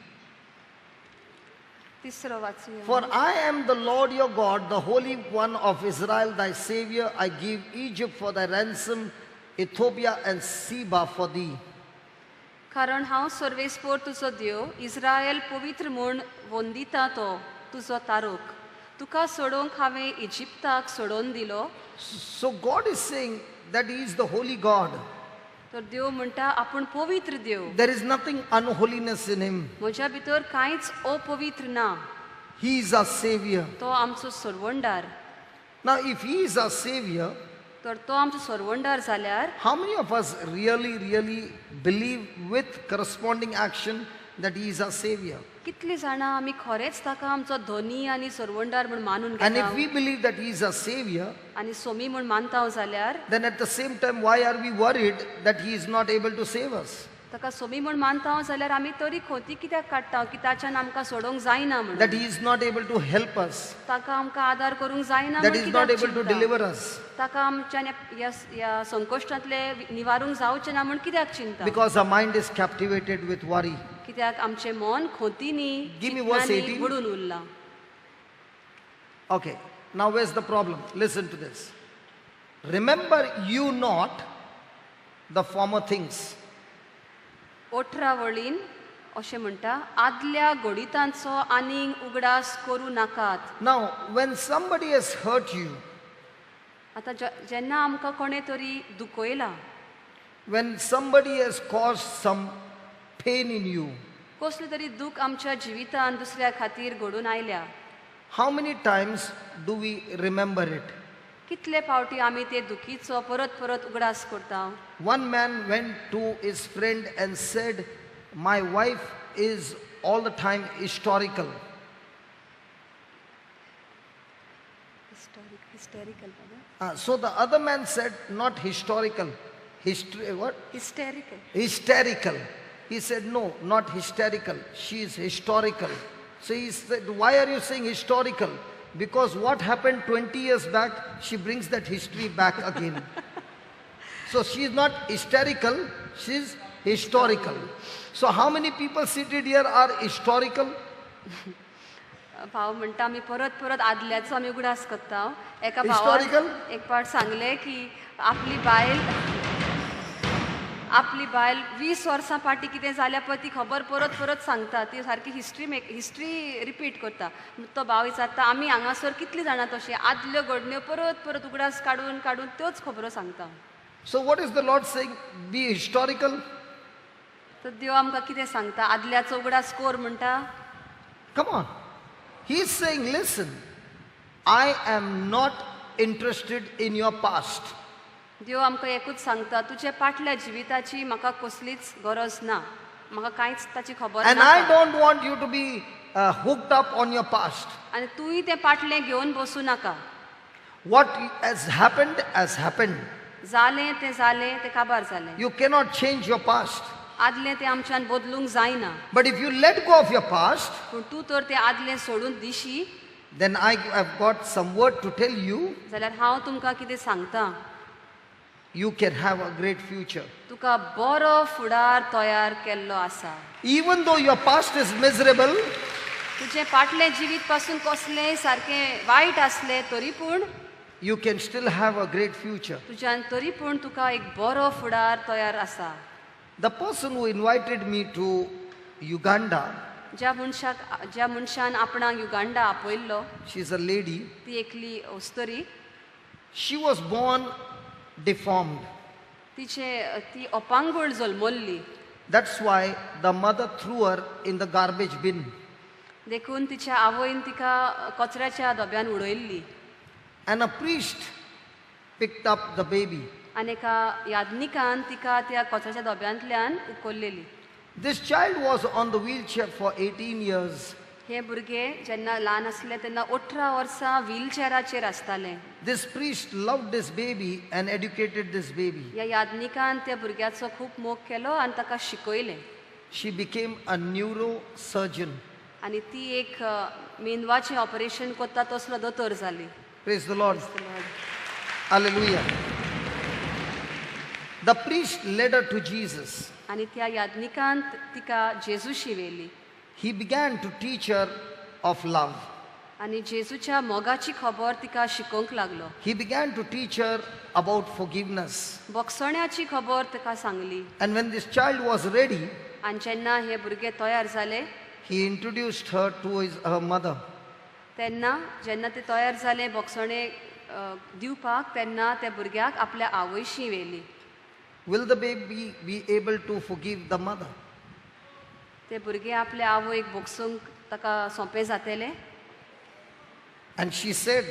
तिसरो वाचूया. For I am the Lord your God, the Holy One of Israel, thy Savior. I give Egypt for thy ransom, Ethiopia and Seba for thee. कारण हांव सर्वेस्पोर तुजो देव इस्रायल पवित्र म्हूण वंदिता तो तुजो तारोक तुका सोडोवंक हांवें इजिप्ताक सोडोवन दिलो. So God is saying that He is the holy God. तर देव म्हणटा आपूण पवित्र देव. There is nothing unholiness in Him. म्हज्या भितर कांयच अपवित्र ना. He is our Savior. तो आमचो सरवंडार. Now if He is our Savior, तर तो आमचो सरवंडार जाल्यार how many of us really, really believe with corresponding action that He is our Savior? कितली जाणां आमी खरेंच ताका आमचो धनी आनी सरवंडार म्हूण मानून And घेता if we believe that He is our Savior, आनी सोमी म्हूण मानता जाल्यार then at the same time, why are we worried that He is not able to save us? ताका सोमी म्हूण मानता जाल्यार आमी तरी खोती कित्याक काडटा की ताच्यान आमकां सोडोवंक जायना म्हणून, That He is not able to help us, ताका आमकां आदार करूंक जायना that म्हूण He is not कित्याक able to चिंतता? deliver us. ताका आमच्यान ह्या संकश्टांतले निवारूंक जावचें ना म्हूण कित्याक चिंता? Because our mind is captivated with worry. कित्याक आमचें मन खोतींनी Give me verse चिंतनांनी 18. बुडून उरलां. Okay, now where's the problem? Listen to this. Remember you not the former things. 18 वळीन अशें म्हणटा, आदल्या घडितांचो आनीक उगडास करूं नाकात. Now, when somebody has hurt you, आतां जेन्ना आमकां कोणें तरी दुखयलां, when somebody has caused some pain in you, कसलें तरी दूख आमच्या जिवितांत दुसऱ्या खातीर घडून आयल्या, how many times do we remember it? कितले फावटी आमी ते दुखीचो परत परत उगडास करता. One man went to his friend and said, "My wife is all the time historical." Hysterical. So the other man said, "Not historical. History, what? Hysterical. Hysterical." He said, "No, not hysterical. She is historical." So he said, "Why are you saying historical?" "Because what happened 20 years back, she brings that history back again." So she is not hysterical, she is historical. So how many people seated here are historical? भाव म्हणटा आमी परत परत आदल्याचो आमी उगडास करता. एका भावान Historical? एक फावट सांगलें की आपली बायल 20 वर्सां फाटीं कितें जाल्या पळय ती खबर परत परत सांगता. ती सारकी हिस्ट्री रिपीट करता. तो भाव विचारता आमी हांगासर कितलीं जाणां तशें आदल्यो घडण्यो परत परत उगडास काडून काडून त्योच खबरो सांगता. So what is the Lord saying? Be historical? तर देव आमकां कितें सांगता? आदल्याचो उगडास कोर म्हणटा? Come on. He is saying, "Listen, I am not interested in your past." देव आमकां एकूच सांगता, तुज्या पाटल्या जिविताची म्हाका कसलीच गरज ना, म्हाका कांयच ताची खबर And I ना. don't want you to be hooked up on your past. आनी तूंय तें पाटलें घेवन बसूं नाका. What has happened has happened. जालें तें जालें, तें काबार जालें. You cannot change your past. आदलें तें आमच्यान बदलूंक जायना. But if you let go of your past, पूण तूं तर तें आदलें सोडून दिशी, then I have got some word to tell you. जाल्यार हांव तुमकां कितें सांगता. You can have a great future. तुका बरो फुडार तयार केल्लो आसा. Even though your past is miserable, तुजें पाटलें जिवीत पासून कसलें सारकें वायट आसलें तरी पूण, you can still have a great future. तुज्यान तरी पूण तुका एक बरो फुडार तयार आसा. The person who invited me to Uganda, ज्या मनशान आपणाक युगांडा आपयल्लो, she's a lady, ती एकली अस्तरी. she was born deformed. तिचे ती अपांगूळ जल्मल्ली. That's why the mother threw her in the garbage bin. देखून तिच्या आवयन तिका कचऱ्याच्या डब्यान उडयल्ली. And a priest picked up the baby. आनी एका याज्ञिकान तिका त्या कचऱ्याच्या डब्यांतल्यान उखल्लेली. This child was on the wheelchair for 18 years. हे भुरगे जेन्ना ल्हान आसले तेन्ना 18 वर्सां व्हीलचेराचेर आसताले. This priest loved this baby and educated this baby. ह्या याज्ञिकान त्या भुरग्याचो खूब मोग केलो आनी ताका शिकयलें. She became a neurosurgeon. आनी ती एक मेंदवाचें ऑपरेशन करता तसलो दोतोर जाली. Praise the Lord. Hallelujah. The priest led her to Jesus. आनी त्या याज्ञिकान तिका जेजूशी व्हेली. He began to teach her of love. आनी जेजूच्या मोगाची खबर तिका शिकोवंक लागलो. He began to teach her about forgiveness. भोगसण्याची खबर तिका सांगली. And when this child was ready, आनी जेन्ना हे भुरगे तयार जाले, he introduced her to her mother. तेन्ना जेन्ना ते तयार जाले भोगसणे दिवपाक तेन्ना त्या भुरग्याक आपल्या आवयशी व्हेली. Will the baby be able to forgive the mother? ते भुरगे आपल्या आवयक भोगसूंक ताका सोंपें जातलें? And she said,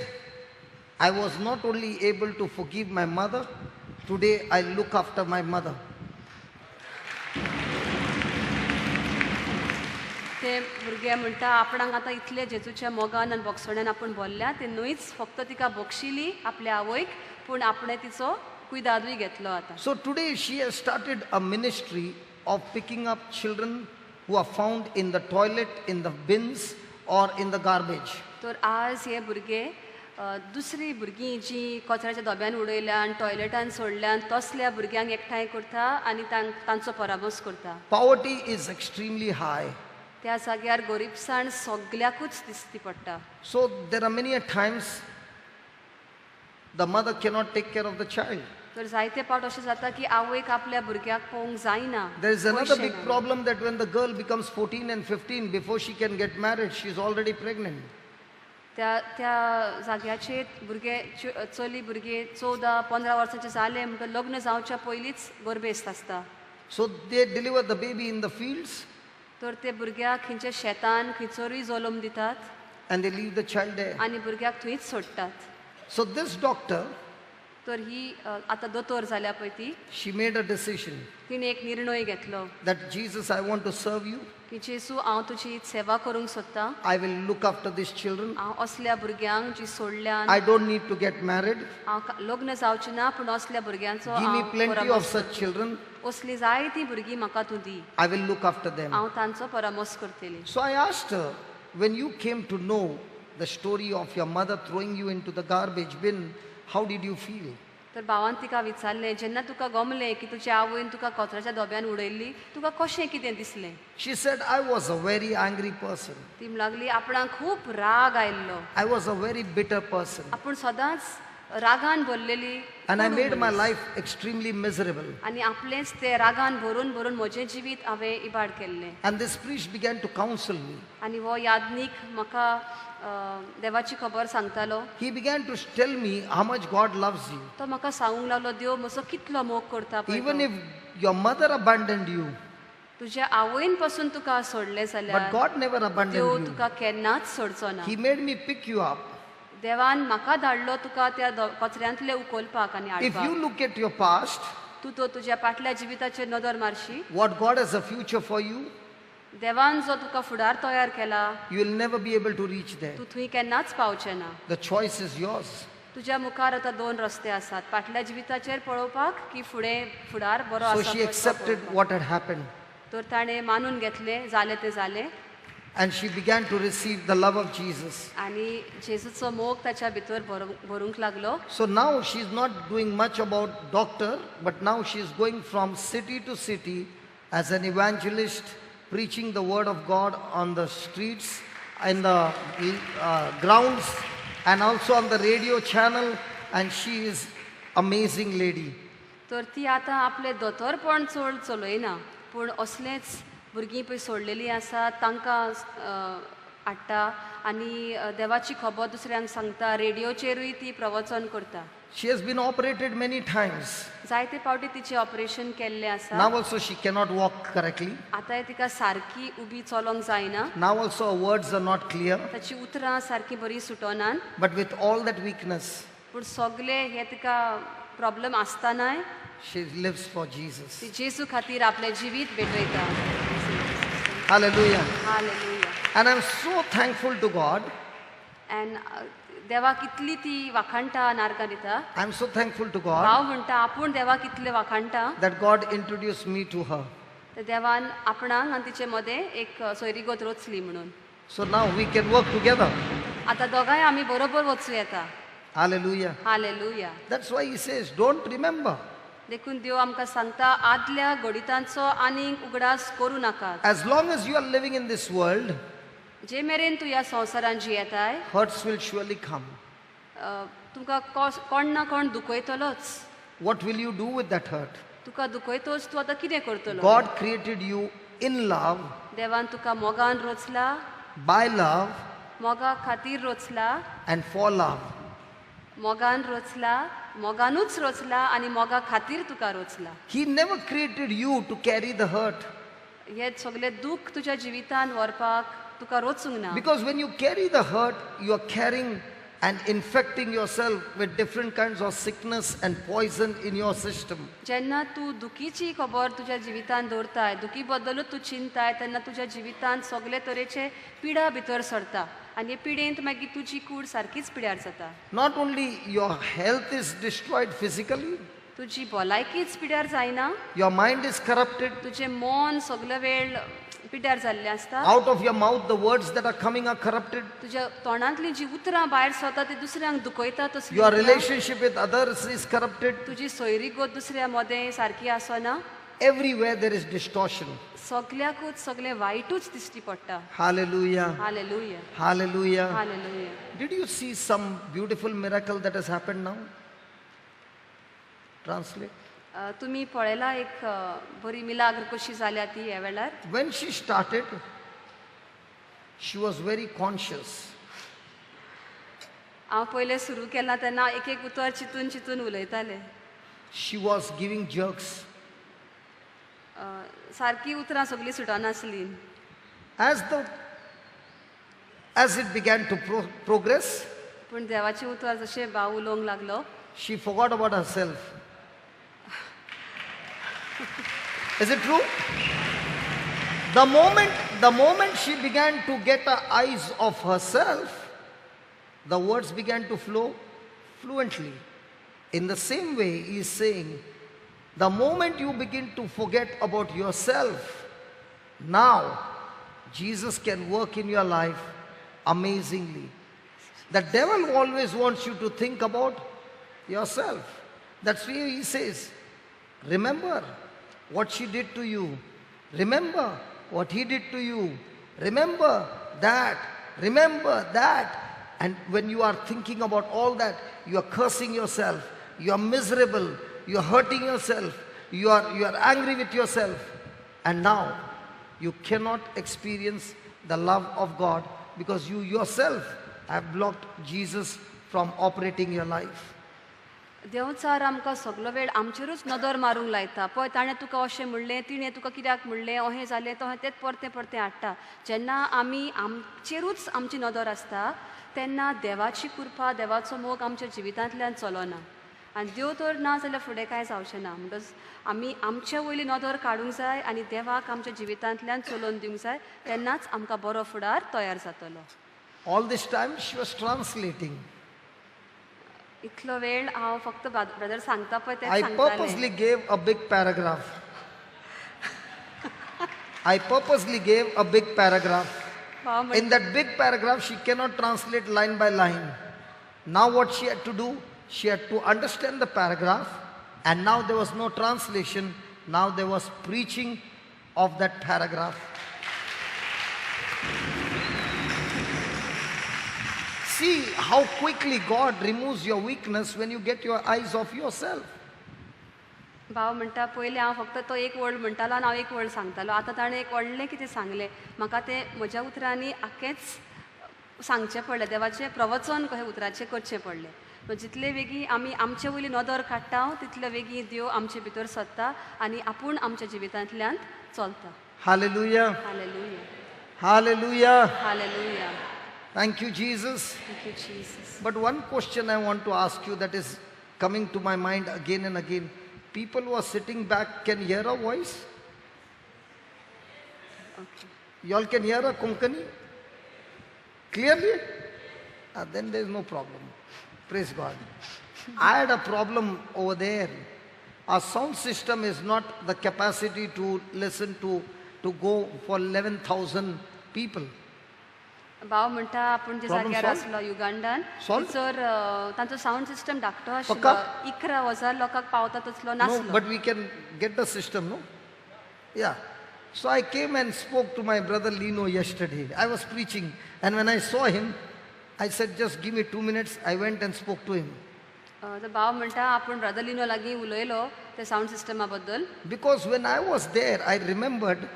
"I was not only able to forgive my mother, today I look after my mother." ते भुरगे म्हणटा आपणाक आतां इतले जेजूच्या मोगान आनी भोगसण्यान आपूण भरल्या ते न्हयच फक्त तिका भोगशिली आपल्या आवयक पूण आपणें तिचो कुयदादूय घेतलो आतां. So today she has started a ministry of picking up children who are found in the toilet, in the bins, or in the garbage. तर आज हे भुरगे दुसरी भुरगीं जीं कचऱ्याच्या डब्यान उडयल्या आनी टॉयलेटान सोडल्यान तसल्या भुरग्यांक एकठांय करता आनी तांचो परामर्श करता. Poverty is extremely high. त्या जाग्यार गोरीबसाण सगल्याकूच दिसती पडटा. So there are many a times the mother cannot take care of the child. तर जायते फावट अशें जाता की आवयक आपल्या भुरग्याक पळोवंक जायना. There is another पयशे big ना. Problem that when the girl becomes 14 and 15, before she can get married, she is already pregnant. त्या त्या जाग्याचेर भुरगे चली भुरगे 14-15 वर्सांचे जाले म्हणटकर लग्न जावच्या पयलींच गर्भेस्त आसता. So they deliver the baby in the fields तर ते भुरग्याक खंयच्या शेतान खंयसरूय जल्म दितात and they leave the child there. आनी भुरग्याक थंयच सोडटात. So this doctor, तर ही आतां दोतोर जाल्या पळय ती, she made a decision तिणें एक निर्णय घेतलो that Jesus, I want to serve you. की जेजू हांव तुजी सेवा करूंक सोदतां. I will look after these children. हांव असल्या भुरग्यांक जी सोडल्यान, I don't need to get married. हांव लग्न जावचें ना, पूण असल्या भुरग्यांचो Give me हांव plenty of परामर्श such children. असली जायतीं भुरगीं म्हाका तूं दी, I will look after them. हांव तांचो परामर्श करतली. So I asked her, when you came to know the story of your mother throwing you into the garbage bin, how did you feel? तर भावान तिका विचारलें, जेन्ना तुका गमलें की तुज्या आवयन तुका कचऱ्याच्या डब्यान उडयल्ली, तुका कशें कितें दिसलें? She said, I was a very angry person. ती लागली आपणाक खूब राग आयिल्लो. I was a very bitter person. आपूण सदांच रागान भरलेली And I कोडू made my मनीस. Life extremely miserable. आनी आपलेंच ते रागान भरून भरून म्हजें जिवीत हांवें इबाड केल्लें. And this priest began to counsel me. आनी हो यादनीक म्हाका देवाची खबर सांगतालो. He began to tell me how much God loves you. तो म्हाका सांगूंक लागलो देव म्हजो कितलो मोग करता पळय Even तो. If your mother abandoned you, तुज्या आवयन पासून तुका सोडलें but जाल्यार God never देव abandoned you. तुका केन्नाच सोडचो ना. He made me pick you up. देवान म्हाका धाडलो तुका त्या कचऱ्यांतले उखलपाक आनी If you हाडपाक. Look at your past, तूं तो तुज्या फाटल्या जिविताचेर नदर मारशी, what God has a future for you, देवान जो तुका फुडार तयार केला, you will never be able to reach there. तूं थंय केन्नाच पावचें ना. The choice is yours. तुज्या मुखार आतां दोन रस्ते आसात, फाटल्या जिविताचेर पळोवपाक की फुडें फुडार बरो So आसा she पळय तो accepted पळोवपाक. What had happened. तर ताणें मानून घेतलें, जालें तें जालें. And she began to receive the love of Jesus. आनी जेजूचो मोग ताच्या भितर भरूंक लागलो. So now she's not doing much about doctor, but now she's going from city to city as an evangelist, preaching the word of God on the streets, in the grounds, and also on the radio channel. And she is amazing lady. तर ती आतां आपलें दोतोरपण चड चलयना, पूण असलेंच भुरगीं पळय सोडलेलीं आसा तांकां हाडटा आनी देवाची खबर दुसऱ्यांक सांगता, रेडियोचेरूय ती प्रवचन करता. She has been operated many times. जायते फावटी तिचें ऑपरेशन केल्लें आसा. Now also she cannot walk correctly. आतांय तिका सारकी उबी चलोंक जायना. Now also her words are not clear. ताची उतरां सारकी बरी सुटोनात. But with all that weakness, पूण सगळे हे तिका प्रॉब्लम आसतनाय she lives for Jesus. ती जेजू खातीर आपलें जिवीत भेटयता. Hallelujah. Hallelujah. And I'm so thankful to God. And देवाक इतली ती वाखाणटा, नारकां दिता. I'm so thankful to God भाव म्हणटा आपूण देवाक इतले वाखाणटा that God introduced me to her. तर देवान आपणाक आनी तिचे मदें एक सोयरीगत रचली म्हणून. So now we can work together. आतां दोगांय आमी बरोबर वचूं येता. Hallelujah. Hallelujah. That's why he says, don't remember. देखून देव आमकां सांगता आदल्या घडितांचो आनीक उगडास करूं नाकात. As long as you are living in this world, जे मेरेन तूं ह्या संवसारांत जियेताय, hurts will surely come. तुमकां कोण ना कोण दुखयतलोच. What will you do with that hurt? तुका दुखयतोच, तूं आतां कितें करतलो? God created you in love, देवान तुका मोगान रचला, by love, मोगा खातीर रचला, and for love. मोगान रचला, मोगानूच रचला आनी मोगा खातीर तुका रचला. He never created you to carry the hurt. हे सगळे दुःख तुज्या जिवितान व्हरपाक तुका रचूंक ना. Because when you carry the hurt, you are carrying and infecting yourself with different kinds of sickness and poison in your system. जेन्ना तूं दुखीची खबर तुज्या जिवितान दवरताय, दुखी बद्दलूच तूं चिंताय, तेन्ना तुज्या जिवितान सगळे तरेचे पिडा भितर सरता आनी हे पिडेंत मागीर तुजी कूड सारकीच पिड्यार जाता. Not only your health is destroyed physically, तुजी भलायकीच पिड्यार जायना, your mind is corrupted. तुजें मन सगळे वेळ पिड्यार जाल्लें आसता. Out of your mouth, the words that are coming are corrupted. तुज्या तोंडांतली जी उतरां भायर सरता ती दुसऱ्यांक दुखयता तसलीं Your उतरां. Relationship with others is corrupted. तुजी सोयरीगत दुसऱ्या मदें सारकी आसना. Everywhere there is distortion. सगल्याकूच सगळें वायटूच दिश्टी पडटा. Hallelujah. Hallelujah. Hallelujah. Hallelujah. Did you see some beautiful miracle that has happened now? Translate. तुमी पळयला एक बरी मिलाग्र कशी जाल्या ती ह्या वेळार? When she started, she was very conscious. हांव पयलें सुरू केलां तेन्ना एक एक उतर चिंतून चिंतून उलयतालें. She was giving jerks. सारकी उतरां सगळीं सुटनासलीं. As it began to progress, पूण देवाचें उतर जशें भाव उलोवंक लागलो, she forgot about herself. Is it true? The moment she began to get her eyes off herself, the words began to flow fluently. In the same way, he is saying, the moment you begin to forget about yourself, now Jesus can work in your life amazingly. The devil always wants you to think about yourself. That's why he says, remember what she did to you. Remember what he did to you. Remember that. Remember that. And when you are thinking about all that, you are cursing yourself. You are miserable. You are hurting yourself. You are angry with yourself. And now you cannot experience the love of God because you yourself have blocked Jesus from operating your life. Devchar आमकां सगलो वेळ आमचेरूच नदर मारूंक लायता. पळय ताणें तुका अशें म्हणलें, तिणें तुका कित्याक म्हणलें, अहें जालें, तहें तेंच परतें परतें हाडटा. जेन्ना आमी आमचेरूच आमची नदर आसता तेन्ना देवाची कृपा, देवाचो मोग आमच्या जिवितांतल्यान चलना. आनी देव तर ना जाल्यार फुडें कांय जावचें ना. म्हणटच आमी आमचे वयली नदर काडूंक जाय आनी देवाक आमच्या जिवितांतल्यान चलोवन दिवंक जाय, तेन्नाच आमकां बरो फुडार तयार जातलो. All this time she was translating. इतलो वेळ हांव फक्त ब्रदर सांगता पळय तेंच I सांगतालें. purposely gave a big paragraph. I purposely gave a big paragraph. In that big paragraph, she cannot translate line by line. Now what she had to do, she had to understand the paragraph, and now there was no translation. Now there was preaching of that paragraph. See how quickly God removes your weakness when you get your eyes off yourself. भाव म्हणटा पयलें हांव फक्त तो एक word म्हणटालो आनी हांव एक वर्ड सांगतालो. आतां ताणें एक व्हडलें कितें सांगलें म्हाका, तें म्हज्या उतरांनी आख्खेंच सांगचें पडलें, देवाचें प्रवचन कशें उतराचें करचें पडलें. जितले वेगीं आमी आमचे वयली नदर काडटा तितले वेगीं देव आमचे भितर सरता आनी आपूण आमच्या जिवितांतल्यान चलता. Hallelujah. Hallelujah. Hallelujah. Hallelujah. Thank you, Jesus. Thank you, Jesus. But one question I want to ask you that is coming to my mind again and again. People who are sitting back can hear a voice? Okay. You all can hear a Konkani? Clearly? Then there is no problem. Praise God. I had a problem over there. Our sound system is not the capacity to listen to go for 11,000 people. भाव म्हणटा आपूण जे जाग्यार आसलो युगांडान थंयसर तांचो sound system धाकटो आशिल्लो, 11,000 लोकांक पावता तसलो नासलो. But we can get the system, no? Yeah. So I came and spoke to my brother Lino yesterday. I was preaching, and when I saw him, I said, just give me 2 minutes. I went and spoke to him. तर भाव म्हणटा आपूण brother लिनो लागीं उलयलो ते sound Systema बद्दल. Because when I was there, I remembered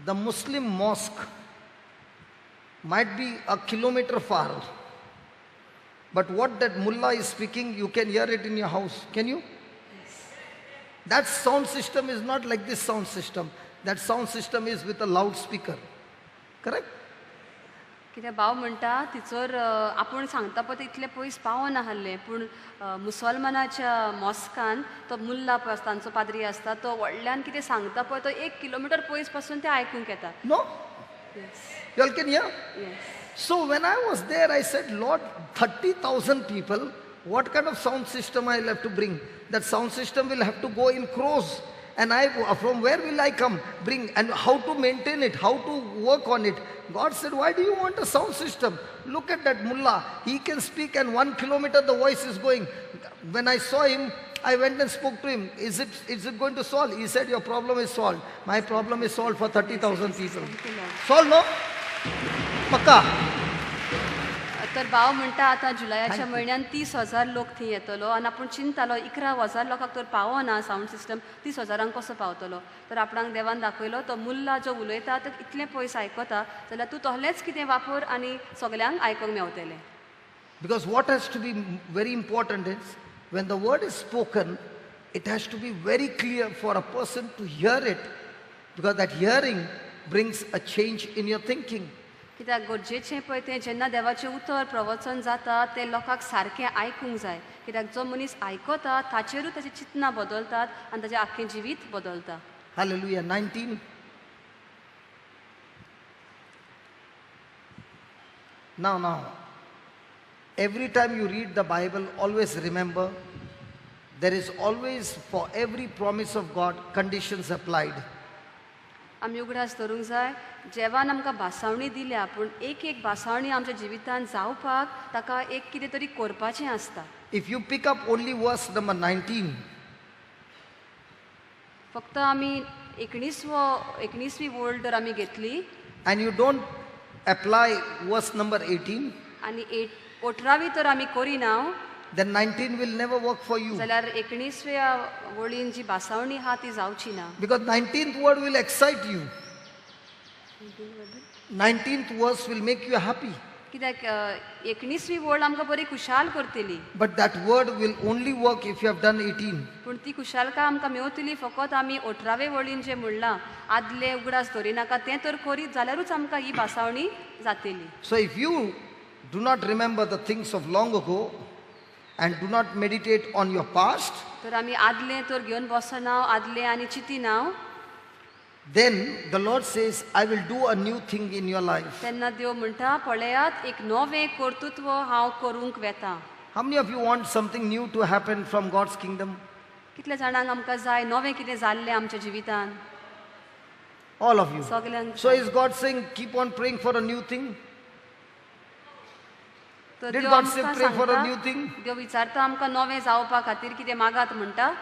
the Muslim mosque might be a kilometer far, but what that mullah is speaking, you can hear it in your house. Can you? Yes. That sound system is not like this sound system. That sound system is with a loudspeaker. Correct? कित्याक भाव म्हणटा थंयसर आपूण सांगता पळय ते इतले पयस पावना आसले, पूण मुसलमानाच्या मॉस्कान तो मुल्ला पळय आसता, तांचो पाद्री आसता, तो व्हडल्यान कितें सांगता पळय तो 1 किलोमिटर पयस पासून ते आयकूंक येता. No? Yes. You all can hear? Yes. So when I was there, I said, Lord, 30,000 people, what kind of sound system I will have to bring? That sound system will have to go in crores. And I, from where will I come, bring, and how to maintain it, how to work on it? God said, why do you want a sound system? Look at that mullah. He can speak and 1 kilometer the voice is going. When I saw him, I went and spoke to him. Is it going to solve? He said, your problem is solved. My problem is solved for 30,000 people. Solved, no? Pakka. तर भाव म्हणटा आतां जुलयाच्या म्हयन्यान 30,000 लोक थंय येतलो आनी आपूण चिंतालो 11,000 लोकांक तर पावना सावंड सिस्टम, 30,000 कसो पावतलो. तर आपणाक देवान दाखयलो तो मुल्ला जो उलयता तो इतलें पयस आयकता जाल्यार तूं तसलेंच कितें वापर आनी सगल्यांक आयकूंक मेवतलें. Because what has to be very important is when the word is spoken, it has to be very clear for a person to hear it, because that hearing brings a change in your thinking. कित्याक गरजेचें पळय तें जेन्ना देवाचें उतर प्रवचन जाता तें लोकांक सारकें आयकूंक जाय कित्याक जो मनीस आयकता ताचेरूय ताची चिंतना बदलतात आनी ताचें आख्खें जिवीत बदलता. Hallelujah. 19. Now, every time you read the Bible, always remember there is always for every promise of God conditions applied. आमी उगडास धरूंक जाय जेवान आमकां भासावणी दिल्या पूण एक एक भासावणी आमच्या जिवितांत जावपाक ताका एक कितें तरी करपाचें आसता. If you pick up only verse number 19, फक्त आमी एकुणीसवी वोल्ड जर आमी घेतली and you don't apply verse number 18, आनी 18वी तर आमी करिना then 19 will never work for you. जाल्यार 19व्या वळीन जी भासावणी आहा ती जावची ना. Because 19th word will excite you. 19th verse will make you happy. कित्याक 19वी वळ आमकां बरी खुशाल करतली. But that word will only work if you have done 18. पूण ती खुशालकाय आमकां मेवतली फकत आमी 18वे वळीन जें म्हणलां आदले उगडास दवरिनाका तें तर करीत जाल्यारूच आमकां ही भासावणी जातली. So if you do not remember the things of long ago and do not meditate on your past, तर आमी आदलें तर घेवन बसना आदलें आनी चिंतिना, then the Lord says, I will do a new thing in your life. तेन्ना देव म्हणटा पळयात एक नवें कर्तृत्व हांव करूंक वेता. How many of you want something new to happen from God's kingdom? कितल्या जाणांक आमकां जाय नवें कितें जाल्लें आमच्या जिवितांत? All of you. सगल्यांक. So is God saying, keep on praying for a new thing? तर Did देव God say आमकां pray for a सांगता, new thing? देव विचारता आमकां नवें जावपा खातीर कितें मागात म्हणटा?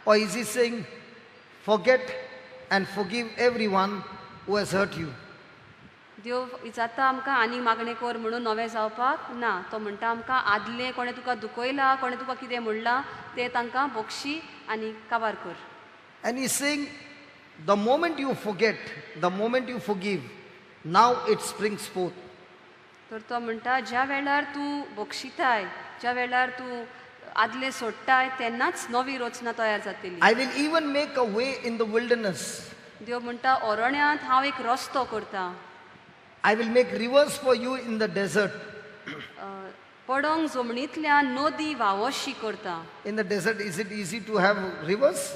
Or is he saying, forget and forgive everyone who has hurt you? देव विचारता आमकां आनी मागणें कर म्हणून नवें जावपाक ना. तो म्हणटा आमकां आदलें कोणें तुका दुखयलां कोणें तुका कितें म्हणलां तें तांकां बक्षी आनी काबार कर. And he's saying, the moment you forget, the moment you forgive, now it springs forth. तर तो म्हणटा ज्या वेळार तूं बक्षिताय ज्या वेळार तूं आदलें सोडटाय तेन्नाच नवी रचना तयार जातली. I will even make a way in the wilderness. देव म्हणटा अरण्यांत हांव एक रस्तो करता. I will make rivers for you in the desert. पडंग जमनींतल्यान नदी व्हांवशी करता. In the desert, is it easy to have rivers?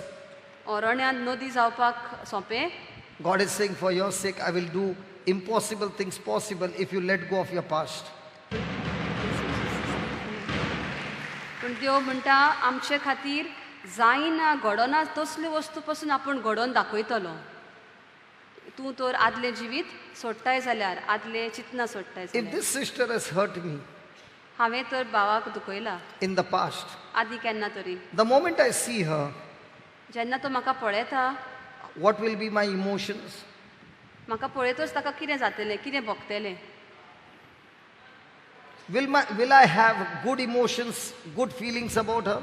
अरण्यांत नदी जावपाक सोंपें? God is saying, for your sake, I will do impossible things possible if you let go of your past. पूण देव म्हणटा आमचे खातीर जायना घडना तसल्यो वस्तू पसून आपूण घडोवन दाखयतलो. तूं तर आदलें जिवीत सोडटाय जाल्यार आदलें चिंतना सोडटाय If जाल्यार. this sister has hurt me हांवें तर भावाक दुखयला in the past, आदी केन्ना तरी, the moment I see her, जेन्ना तो म्हाका पळयता, what will be my emotions? म्हाका पळयतच ताका कितें जातलें कितें भोगतलें? Will I have good emotions, good feelings about her?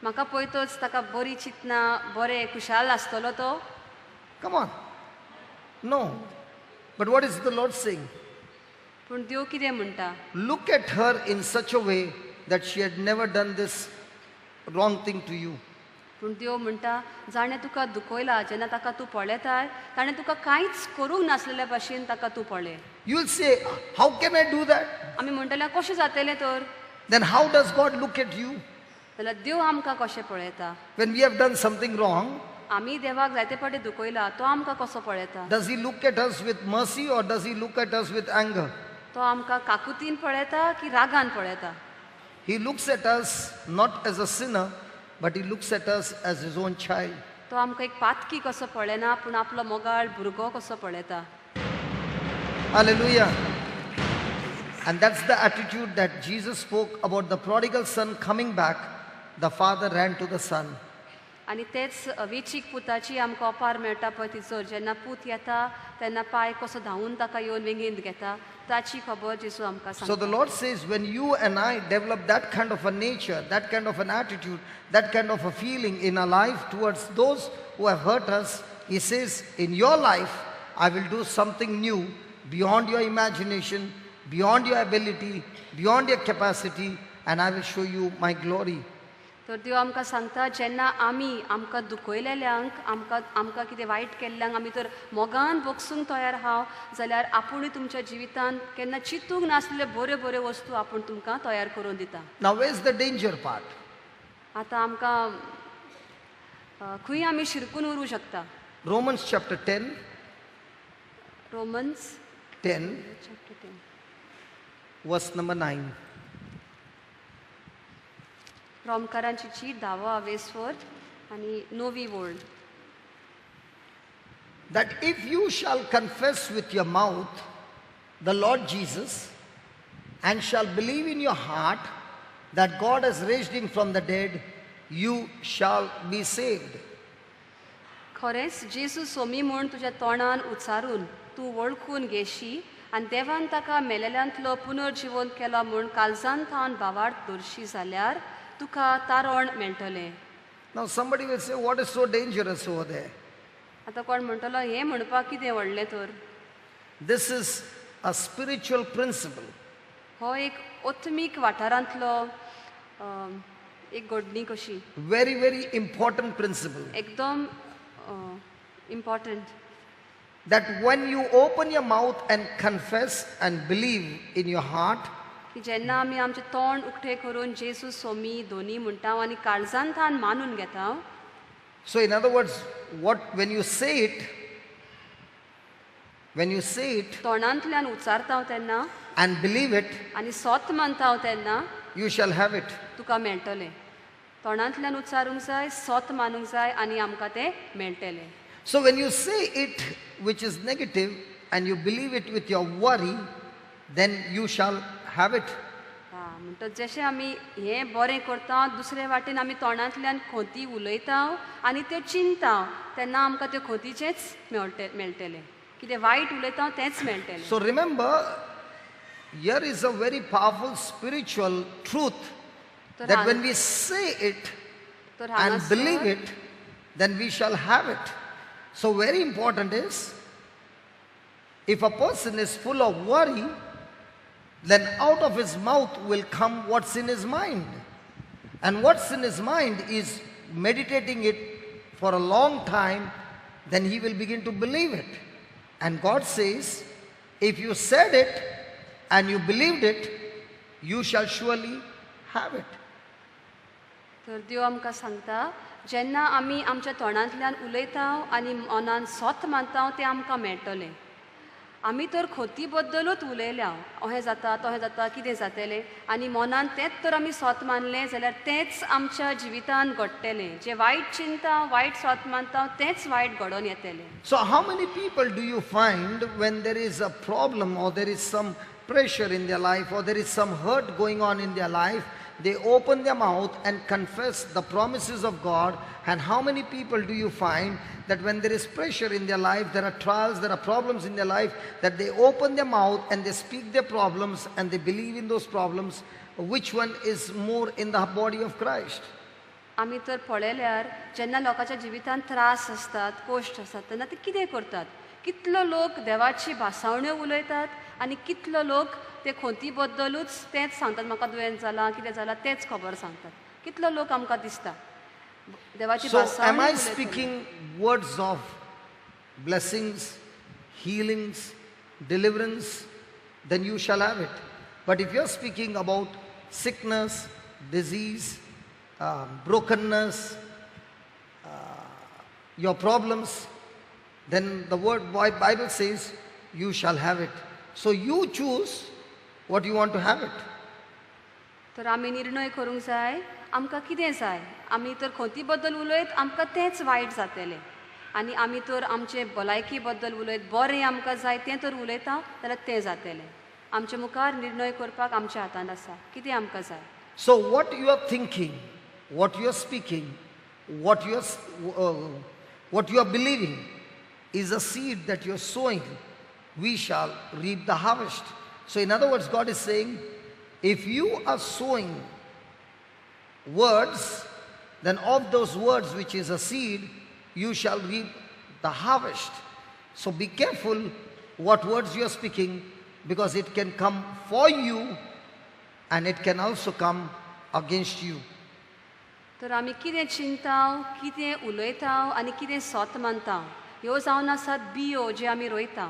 म्हाका पळयतच ताका बरी चिंतना बरें खुशाल आसतलो तो? Come on. No. But what is the Lord saying? पूण देव कितें म्हणटा? Look at her in such a way that she had never done this wrong thing to you. पूण देव म्हणटा जाणें तुका दुखयला जेन्ना ताका तूं पळयताय ताणें तुका कांयच करूंक नासलेल्या भाशेन ताका तूं पळय. You will say, how can I do that? आमी म्हणटले कशें जातलें तर? Then how does God look at you? जाल्यार देव आमकां कशें पळयता? When we have done something wrong, आमी देवाक जायते फावटी दुखयला तो आमकां कसो पळयता? does he look at us with mercy or does he look at us with anger? तो आमकां काकुतीन पळयता की रागान पळयता? He looks at us not as a sinner, but he looks at us as his own child. तो आमकां एक पातकी कसो पळयना पूण आपलो मोगाळ भुरगो कसो पळयता. Hallelujah. And that's the attitude that Jesus spoke about the prodigal son coming back. The father ran to the son. आनी तेच वेचीक पुताची आमकां ओपार मेळटा पळय तिचो जेन्ना पूत येता तेन्ना पाय कसो धांवून ताका येवन वेंगेंत घेता ताची खबर जेजू आमकां So the सांगता. Lord says, when you and I develop that kind of a nature, that kind of an attitude, that kind of a feeling in our life towards those who have hurt us, he says, in your life, I will do something new beyond your imagination, beyond your ability, beyond your capacity, and I will show you my glory. तर देव आमकां सांगता जेन्ना आमी आमकां दुखयलेल्यांक आमकां आमकां कितें वायट केल्ल्यांक आमी तर मोगान बगसूंक तयार आहाव जाल्यार आपुणूय तुमच्या जिवितांत केन्ना चिंतूंक नासलेल्यो बऱ्यो बऱ्यो वस्तू आपूण तुमकां तयार करून दिता. Now, where's the danger part? आतां आमकां खंय आमी शिरकून उरूं शकता. Romans chapter 10, Romans 10, chapter 10 verse number 9. रोमकारांची चीट धावो आवेसवर आनी नवी वळ. That if you shall confess with your mouth the Lord Jesus and shall believe in your heart that God has raised him from the dead, you shall be saved. खरेंच जेजू सोमी म्हूण तुज्या तोंडान उच्चारून तूं वळखून घेशी आनी देवान ताका मेलेल्यांतलो पुनर्जिवन केला म्हूण काळजान थावन भावार्थ दवरशी जाल्यार तुका तारण मेळटलें. Now, somebody will say, what is so dangerous over there? आतां कोण म्हणटलो हें म्हणपाक कितें व्हडलें तर? This is a spiritual principle. हो एक आत्मीक वाठारांतलो एक घडणी कशी. Very, very important principle. एकदम important. That when you open your mouth and confess and believe in your heart, की जेन्ना आमी आमचें तोंड उक्तें करून जेजू सोमी दोनी म्हणटा आनी काळजान थावन मानून घेता. So in other words, what when you say it, when you say it, तोंडांतल्यान उच्चारता तेन्ना and believe it, आनी सोत मानता तेन्ना, you shall have it. तुका मेळटलें. तोंडांतल्यान उच्चारूंक जाय, सोत मानूंक जाय आनी आमकां तें मेळटलें. So when you say it which is negative and you believe it with your worry, then you shall have it. म्हणटच जशें आमी हें बरें करता दुसरे वाटेन आमी तोंडांतल्यान खोती उलयता आनी त्यो चिंता तेन्ना आमकां त्यो खोतीचेंच मेळटलें. कितें वायट उलयता तेंच मेळटलें. So remember, here is a very powerful spiritual truth that when we say it and believe it, then we shall have it. So very important is, if a person is full of worry, then out of his mouth will come what's in his mind. And what's in his mind is meditating it for a long time, then he will begin to believe it. And God says, if you said it and you believed it, you shall surely have it. तर देव आमकां सांगता जेन्ना आमी आमच्या तोंडांतल्यान उलयता आनी मनान सोत मानता तें आमकां मेळटलें. आमी तर खोती बद्दलूच उलयल्या, अहें जाता तहें जाता कितें जातलें, आनी मनान तेंच तर आमी सोत मानलें जाल्यार तेंच आमच्या जिवितान घडटलें. जें वायट चिंता वायट सोत मानता तेंच वायट घडोवन येतलें. So how many people do you find when there is a problem or there is some pressure in their life or there is some hurt going on in their life, they open their mouth and confess the promises of God? And how many people do you find that when there is pressure in their life, there are trials, there are problems in their life, that they open their mouth and they speak their problems and they believe in those problems? Which one is more in the body of Christ? आमी तर पळयल्यार जेन्ना लोकांच्या जिवितांत त्रास आसतात, कश्ट आसतात, तेन्ना ते कितें करतात? कितलो लोक देवाची भासावण्यो उलयतात आनी कितलो लोक ते खोंती बद्दलूच तेंच सांगतात, म्हाका दुयेंस जालां कितें जालां तेंच खबर सांगतात. कितलो लोक आमकां दिसता देवाची भासावणी. So am I speaking words of blessings, healings, deliverance, then you shall have it. But if you are speaking about sickness, disease, brokenness, your problems, then the word Bible says you shall have it. So you choose what you want to have it. तर आमी निर्णय करूंक जाय आमकां कितें जाय. आमी तर खोती बद्दल उलयत आमकां तेंच वायट जातलें, आनी आमी तर आमचे भलायकी बद्दल उलयत बरें आमकां जाय तें तर उलयता जाल्यार तें जातलें. आमचे मुखार निर्णय करपाक आमच्या हातांत आसा कितें आमकां जाय. So what you are thinking, what you are speaking, what you are believing is a seed that you are sowing. We shall reap the harvest. So in other words, God is saying, if you are sowing words, then of those words which is a seed, you shall reap the harvest. So be careful what words you are speaking, because it can come for you and it can also come against you. तर आमी कितें चिंता, कितें उलयता आनी कितें सोत मानता, ह्यो जावन आसात बियो ज्यो आमी रोयता.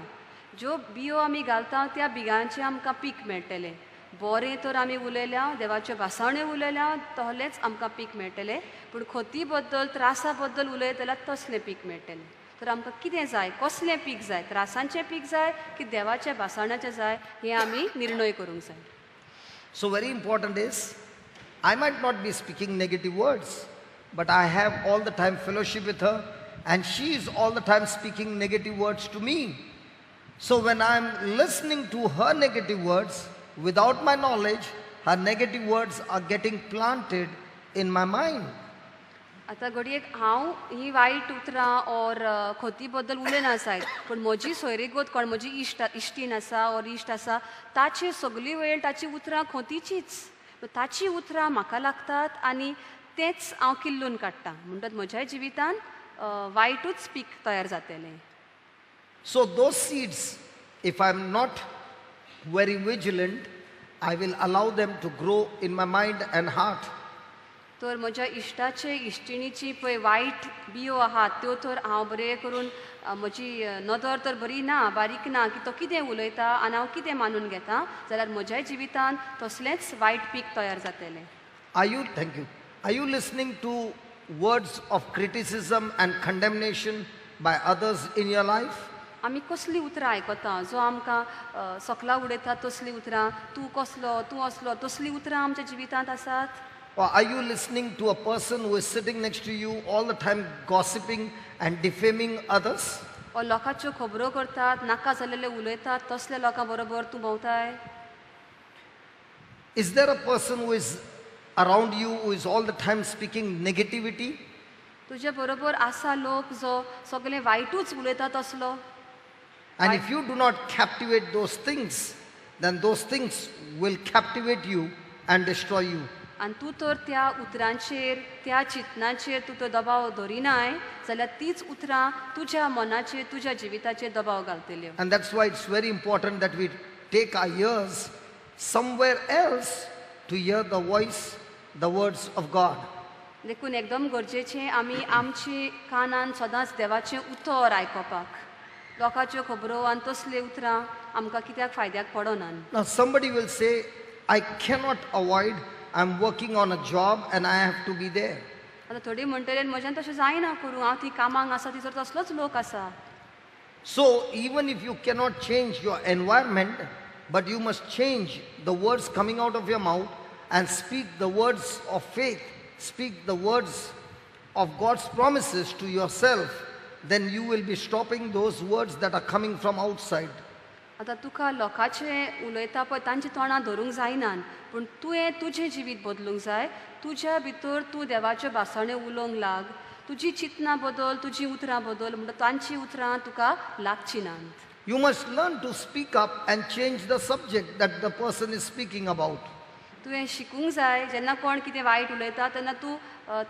ज्यो बियो आमी घालता त्या बिगांचें आमकां पीक मेळटलें. बरें तर आमी उलयल्या, देवाच्यो भासाण्यो उलयल्या तसलेंच आमकां पीक मेळटलें. पूण खोती बद्दल, त्रासा बद्दल उलयत जाल्यार तसलें पीक मेळटलें. तर आमकां कितें जाय, कसलें पीक जाय, त्रासांचें पीक जाय की देवाच्या भासाणाचें जाय, हें आमी निर्णय करूंक जाय. So very important is, I might not be speaking negative words, but I have all the time fellowship with her, and she is all the time speaking negative words to me. So when I am listening to her negative words, without my knowledge, her negative words are getting planted in my mind. आतां घडयेक हांव ही वायट उतरां ओर खोती बद्दल उलयना जायत, पूण म्हजी सोयरीगत कोण म्हजी इश्ट इश्टीण आसा ओर इश्ट आसा, ताची सगळी वेळ ताची उतरां खोतीचीच, ताची उतरां म्हाका लागतात आनी तेंच हांव किल्लून काडटा. म्हणटच म्हज्या जिवितान वायटूच पीक तयार जातलें. So those seeds, if I am not very vigilant, I will allow them to grow in my mind and heart. तर म्हज्या इश्टाचे इश्टिणीची पळय वायट बियो आहात त्यो तर हांव बरें करून म्हजी नदर तर बरी ना, बारीक ना की तो कितें उलयता आनी हांव कितें मानून घेता, जाल्यार म्हज्या जिवितान तसलेंच वायट पीक तयार जातलें. Are you, thank you, are you listening to words of criticism and condemnation by others in your life? आमी कसलीं उतरां आयकता जो आमकां सकला उडयता तसलीं उतरां, तूं कसलो, तूं असलो, तसलीं उतरां आमच्या जिवितांत आसात? Or are you listening to a person who is sitting next to you all the time gossiping and defaming others? Or लोकांच्यो खबरो करतात, नाका जाल्लेले उलयतात, तसल्या लोकां बरोबर तूं भोंवताय? Is there a person who is around you who is all the time speaking negativity? तुझ्या बरोबर आसा लोक जो सगळे वायटूच उलयता तसलो? And if you do not captivate those things, then those things will captivate you and destroy you. आनी तूं तर त्या उतरांचेर, त्या चिंतनाचेर तूं तर दबाव धरिनाय जाल्यार तीच उतरां तुज्या मनाचेर, तुज्या जिविताचेर दबाव घालतल्यो. And that's why it's very important that we take our ears somewhere else to hear the voice, the words of God. देखून एकदम गरजेचें आमी आमची कानान सदांच देवाचें उतर आयकोपाक. लोकांच्यो खबरो आनी तसल्यो उतरां आमकां कित्याक फायद्याक पडना. Now somebody will say, I cannot avoid, I'm working on a job and I have to be there. आतां थोडी म्हणटले म्हज्यान तशें जायना करूं, हांव ती कामाक आसा थंयसर तसलोच लोक आसा. So even if you cannot change your environment, but you must change the words coming out of your mouth and speak the words of faith, speak the words of God's promises to yourself, then you will be stopping those words that are coming from outside. आतां तुका लोकांचें उलयता पळय तांची तोंडां धरूंक जायना, पूण तुवें तुजें जिवीत बदलूंक जाय. तुज्या भितर तूं देवाच्यो भासण्यो उलोवंक लाग, तुजी चिंतनां बदल, तुजीं उतरां बदल, म्हणटा तांचीं उतरां तुका लागचीं नात. You must learn to speak up and change the subject that the person is speaking about. तुवें शिकूंक जाय, जेन्ना कोण कितें वायट उलयता तेन्ना तूं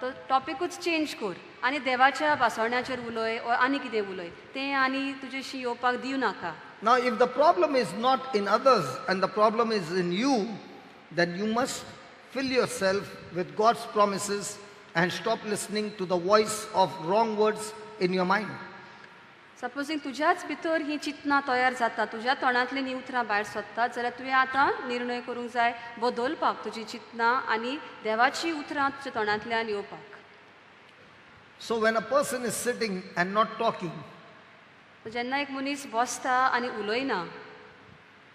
तो टॉपिकूच चेंज कर आनी देवाच्या भासण्याचेर उलय ओ आनी कितें उलय, तें आनी तुजेशी येवपाक दिवं नाका. Now if the problem is not in others and the problem is in you, then you must fill yourself with God's promises and stop listening to the voice of wrong words in your mind. Supposing तुज्याच भितर ही चिंतनां तयार जाता, तुज्या तोंडांतल्यान हीं उतरां भायर सोदतात, जाल्यार तुवें आतां निर्णय करूंक जाय बदलपाक तुजी चिंतनां आनी देवाचीं उतरां तुज्या तोंडांतल्यान येवपाक. So when a person is sitting and not talking, जेन्ना एक मनीस बसता आनी उलयना,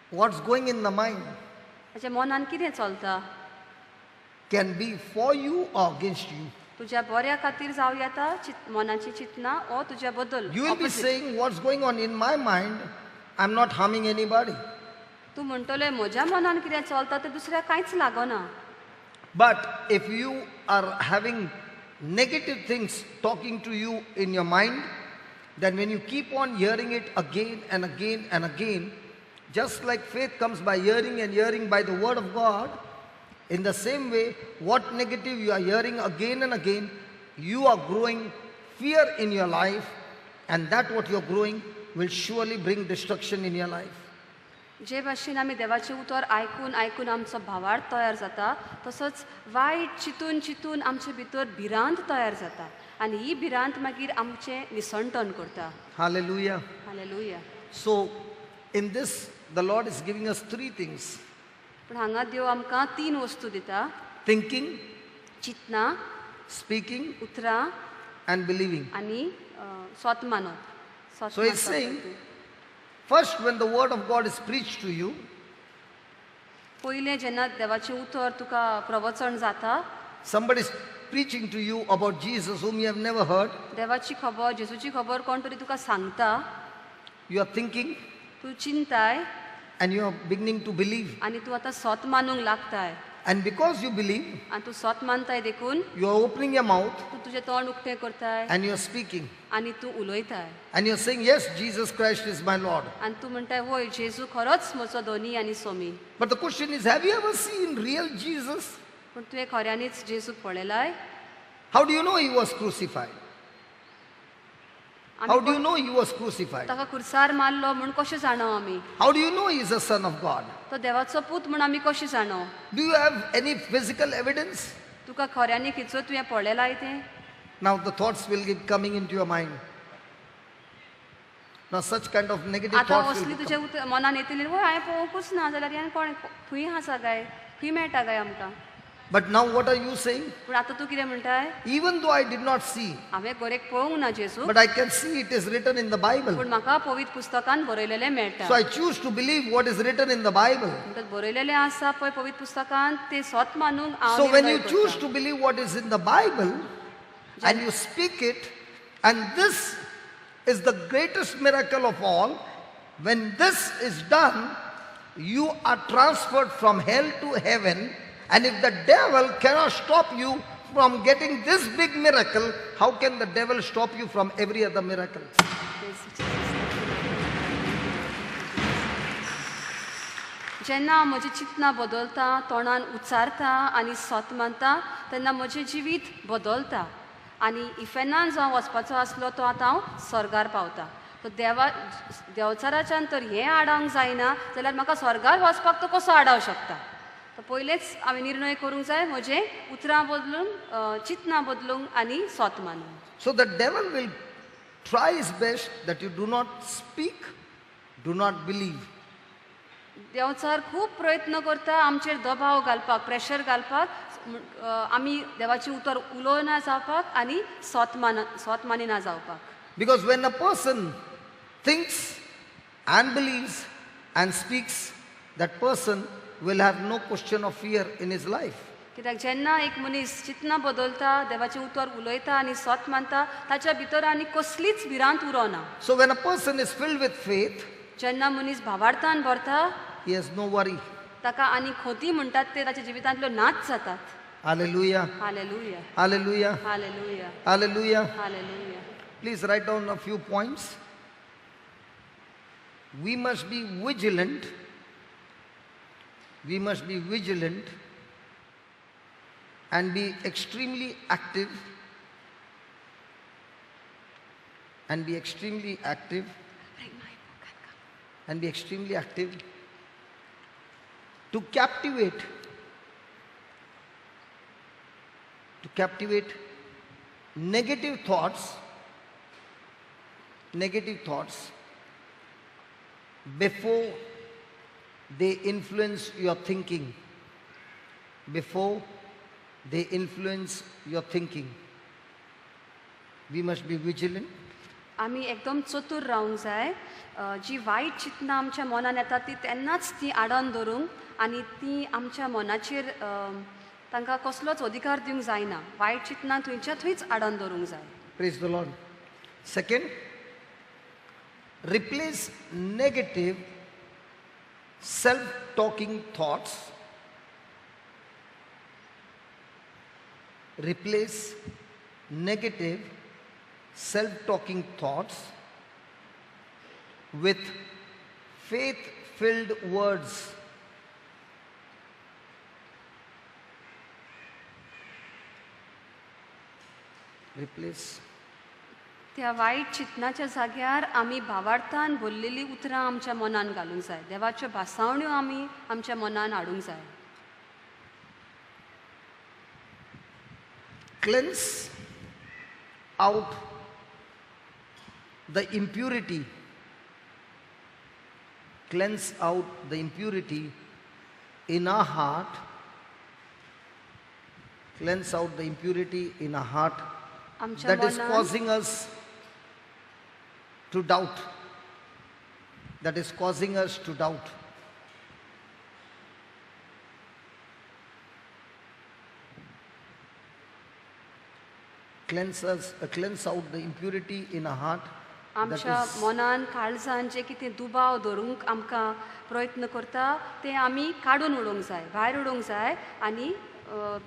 what's going in the mind ताच्या मनान कितें चलता can be for you or against you. तुज्या बऱ्या खातीर जावं येता मनाची चिंतनां ओ तुज्या बद्दल. You will be saying what's going on in my mind, I'm not harming anybody. तूं म्हणटले म्हज्या मनान कितें चलता तें दुसऱ्याक कांयच लागना. But if you are having negative things talking to you in your mind, then when you keep on hearing it again and again and again, just like faith comes by hearing and hearing by the word of God, in the same way, what negative you are hearing again and again, you are growing fear in your life, and that what you are growing will surely bring destruction in your life. जे भाशेन आमी देवाचें उतर आयकून आयकून आमचो भावार्थ तयार जाता तसोच वायट चिंतून चिंतून आमचे भितर भिरांत तयार जाता आनी ही भिरांत मागीर आमचें निसणटण करता. Hallelujah. Hallelujah. So in this the Lord is giving us three things. पूण हांगा देव आमकां तीन वस्तू दिता. Thinking, चिंतना, speaking, उतरां and believing. आनी स्वत मानप. So he's saying, first when the word of God is preached to you, पयलें जेन्ना देवाचें उतर तुका प्रवचन जाता, somebody is preaching to you about Jesus whom you have never heard, देवाची खबर जेजूची खबर कोण तरी तुका सांगता, you are thinking तूं चिंताय and you are beginning to believe. आनी तूं आतां स्वत मानूंक लागताय. And because you believe, आनी तूं स्वत मानताय देखून you are opening your mouth तूं तुजें तोंड उक्तें करताय and you are speaking. आनी तूं उलयताय. And you are saying, yes, Jesus Christ is my Lord. आनी तूं म्हणटाय वय जेजू खरोच म्हजो धनी आनी Somi. But the question is, have you ever seen real Jesus? पूण तुवें खऱ्यांनीच जेजूक पळयलाय? How do you know he was crucified? How do you know he was crucified? ताका खुर्सार मारलो म्हूण कशें जाणो आमी? How do you know he is a son of God? तो देवाचो पूत म्हूण आमी कशें जाणो? Do you have any physical evidence? तुका खऱ्यांनी खिचो तुवें पळयलाय तें? Now the thoughts will keep coming into your mind. Now such kind of negative thoughts will आतां असली तुज्या मनान येतली, वय हांवें पळोवंकूच ना जाल्यार हें कोण खंय आसा काय, खंय मेळटा काय आमकां? But now what are you saying? पूण आतां तूं कितें म्हणटाय? Even though I did not see, हांवें गोरेक पळोवंक ना जेजू, but I can see it is written in the Bible. पूण म्हाका पवित्र पुस्तकान बरयलेलें मेळटा. So I choose to believe what is written in the Bible. म्हणटच बरयलेलें आसा पळय पवित्र पुस्तकान तें स्वत मानूंक हांव. So when you choose to believe what is in the Bible and you speak it, and this is the greatest miracle of all, when this is done, you are transferred from hell to heaven. And if the devil cannot stop you from getting this big miracle, how can the devil stop you from every other miracle? जेन्ना हांव म्हजी चिंतना बदलता, तोंडान उच्चारता आनी सत मानता, तेन्ना म्हजें जिवीत बदलता आनी इफेनान जो हांव वचपाचो आसलो तो आतां हांव स्वर्गार पावता. तो देवा देवचाराच्यान तर हें आडावंक जायना जाल्यार म्हाका स्वर्गार वचपाक तो कसो आडावंक शकता? तर पयलेंच हांवें निर्णय करूंक जाय म्हजें उतरां बदलून, चिंतनां बदलूंक आनी स्वत मानूंक. So the devil will try his best that you do not speak, do not believe. Devchar खूब प्रयत्न करता आमचेर दबाव घालपाक, प्रेशर घालपाक, आमी देवाचें उतर उलोवना जावपाक आनी स्वत मानिना जावपाक. Because when a person thinks and believes and speaks, that person will have no question of fear in his life. कित्याक जेन्ना एक मनीस चिंतना बदलता, देवाचें उतर उलयता आनी स्वत मानता, ताच्या भितर आनी कसलीच भिरांत उरोना. So when a person is filled with faith, जेन्ना मनीस भावार्थान भरता, he has no worry. ताका आनी खोती म्हणटात ते ताच्या जिवितांतल्यो नाच जातात. Hallelujah. Hallelujah. Hallelujah. Hallelujah. Hallelujah. Hallelujah. Please write down a few points. We must be vigilant. We must be vigilant and be extremely active. And be extremely active. And be extremely active to captivate negative thoughts before they influence your thinking. Before they influence your thinking. We must be vigilant. आमी एकदम चतूर रावंक जाय. जी वायट चिंतनां आमच्या मनान येता ती तेन्नाच ती आडावन धरूंक आनी ती आमच्या मनाचेर तांकां कसलोच अधिकार दिवंक जायना. वायट चिंतनां थंयच्या थंयच आडावन धरूंक जाय. Praise the Lord. Second, replace negative self-talking thoughts. Replace negative self-talking thoughts with faith-filled words. Replace त्या वायट चिंतनाच्या जाग्यार आमी भावार्थान भरलेलीं उतरां आमच्या मनान घालूंक जाय, देवाच्यो भासावण्यो आमी आमच्या मनान हाडूंक जाय. Cleanse out the impurity. Cleanse out the impurity in our heart. Cleanse out the impurity in our heart that is causing us to doubt. That is causing us to doubt. Cleanse us, cleanse out the impurity in our heart. आमच्या मनान काळजान जे कितें दुबाव धरूंक आमकां प्रयत्न करता तें आमी काडून उडोवंक जाय, भायर उडोवंक जाय आनी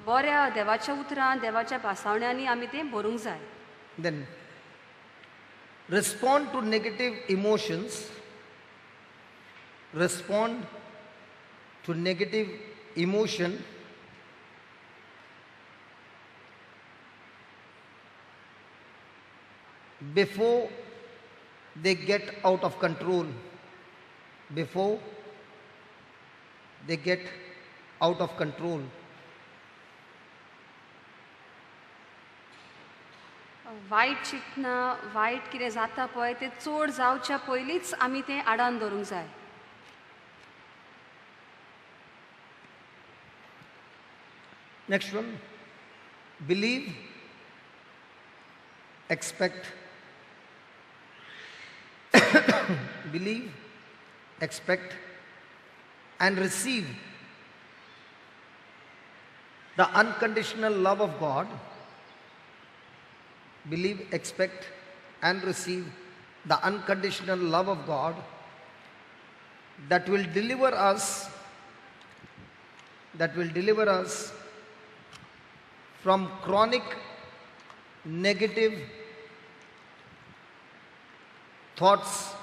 बऱ्या देवाच्या उतरान, देवाच्या भासावण्यांनी आमी तें भरूंक जाय. Then respond to negative emotions. Respond to negative emotion before they get out of control. Before they get out of control. वायट चिंतना, वायट कितें जाता पळय तें चड जावच्या पयलींच आमी तें आडान धरूंक जाय. Next one, believe, expect. Believe, expect and receive the unconditional love of God. Believe, expect and receive the unconditional love of God that will deliver us, that will deliver us from chronic negative thoughts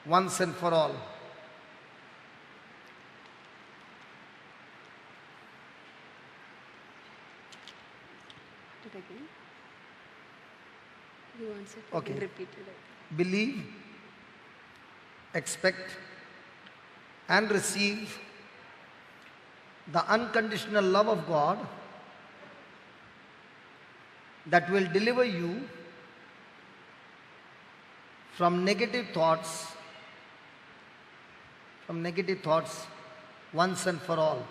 once and for all. It again. You answered. Okay. Repeat it. Believe, expect and receive the unconditional love of God that will deliver you from negative thoughts, from negative thoughts once and for all.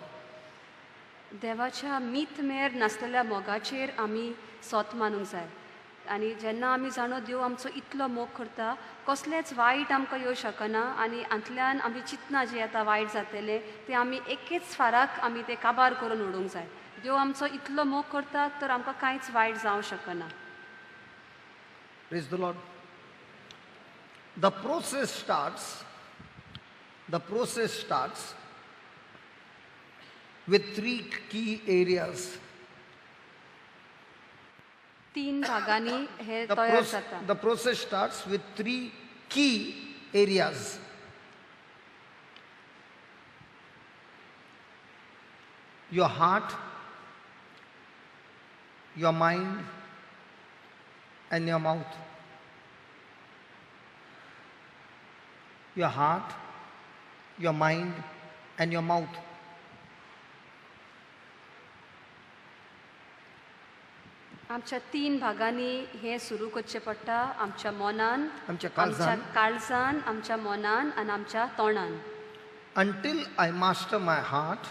देवाच्या मीत मेर नासलेल्या मोगाचेर आमी सोत मानूंक जाय आनी जेन्ना आमी जाणो देव आमचो इतलो मोग करता, कसलेंच वायट आमकां येवं शकना आनी हातूंतल्यान आमी चिंतना जें आतां वायट जातलें तें आमी एकेच फाराक आमी तें काबार करून उडोवंक जाय. देव आमचो इतलो मोग करता तर आमकां कांयच वायट जावं शकना. Praise the Lord. The process starts, the process starts with three key areas. तीन भागांनी हे तयार जाता. The process starts with three key areas. Your heart, your mind, and your mouth. Your heart, your mind, and your mouth. आमच्या तीन भागांनी हें सुरू करचें पडटा, आमच्या मनान, आमच्या काळजान, काळजान, आमच्या मनान आनी आमच्या तोंडान. Until I master my heart,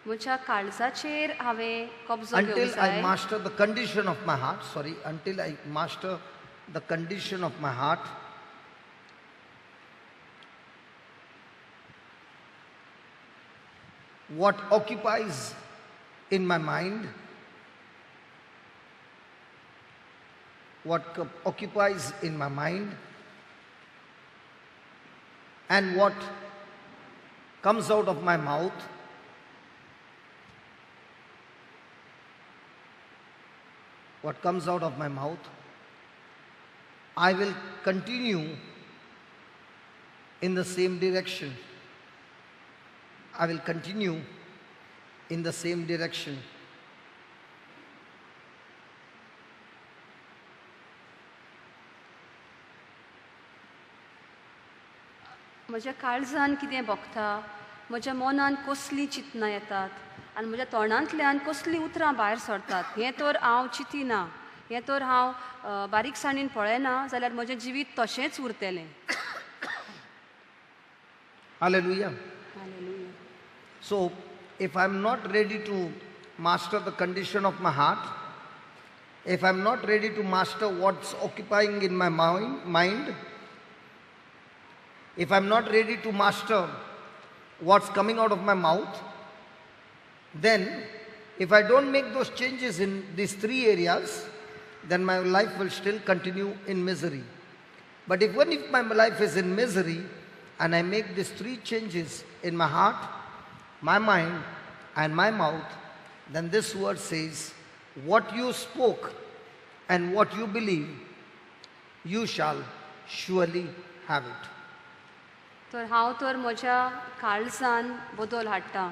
म्हज्या काळजाचेर हांवें कब्जो घेवंक until I जाय. master the condition of my heart, sorry, until I master the condition of my heart, what occupies in my mind, what occupies in my mind, and what comes out of my mouth, what comes out of my mouth, I will continue in the same direction. I will continue in the same direction. म्हज्या काळजान कितें भोगता, म्हज्या मनान कसलीं चिंतनां येतात आनी म्हज्या तोंडांतल्यान कसलीं उतरां भायर सरतात हें तर हांव चिंतिना, हें तर हांव बारीकसाणीन पळयना जाल्यार म्हजें जिवीत तशेंच उरतलें. Hallelujah. Hallelujah. So, if I'm not ready to master the condition of my heart, if I'm not ready to master what's occupying in my mind, if I'm not ready to master what's coming out of my mouth, then if I don't make those changes in these three areas, then my life will still continue in misery. But if my life is in misery and I make these three changes in my heart, my mind, and my mouth, then this word says, what you spoke and what you believe, you shall surely have it. तर हांव तर म्हज्या काळजान बदल हाडटा,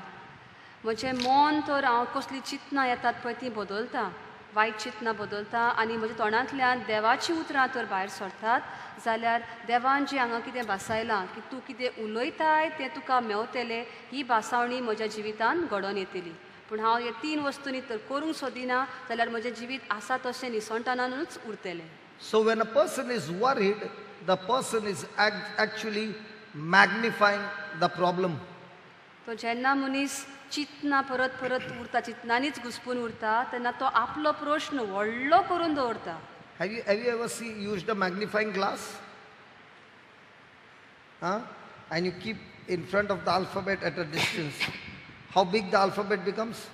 म्हजें मन तर हांव कसलीं चिंतनां येतात पळय तीं बदलता, वायट चिंतनां बदलता आनी म्हज्या तोंडांतल्यान देवाचीं उतरां तर भायर सरतात जाल्यार देवान जें हांगा कितें भासायलां की तूं कितें उलयताय तें तुका मेवतलें, ही भासावणी म्हज्या जिवितान घडोवन येतली. पूण हांव हे तीन वस्तूंनी तर करूंक सोदिना जाल्यार म्हजें जिवीत आसा तशें निसणटनानूच उरतलें. So when a person is worried, the person is actually magnifying the problem. तो जेन्ना मनीस चिंतना परत परत उरता, चिंतनांनीच घुसपून उरता, तेन्ना तो आपलो प्रश्न व्हडलो करून दवरता. Have you ever used a magnifying glass? Huh? And you keep in front of the alphabet at a distance. How big the alphabet becomes?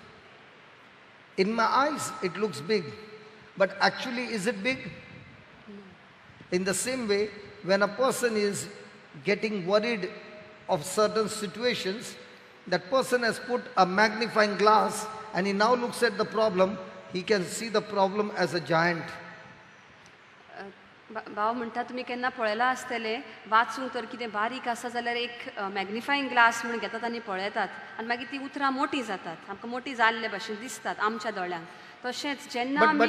In my eyes, it looks big. But actually, is it big? No. In the same way, when a person is getting worried of certain situations, that person has put a magnifying glass and he now looks at the problem, he can see the problem as a giant. भाव म्हणटा तुमी केन्ना पळयलां आसतलें, वाचूंक तर कितें बारीक आसा जाल्यार एक मॅग्निफायींग ग्लास म्हणून घेतात आनी पळयतात आनी मागीर तीं उतरां मोटीं जातात, आमकां मोटीं जाल्ले भाशेन दिसतात आमच्या दोळ्यांक. तशेंच जेन्ना आमी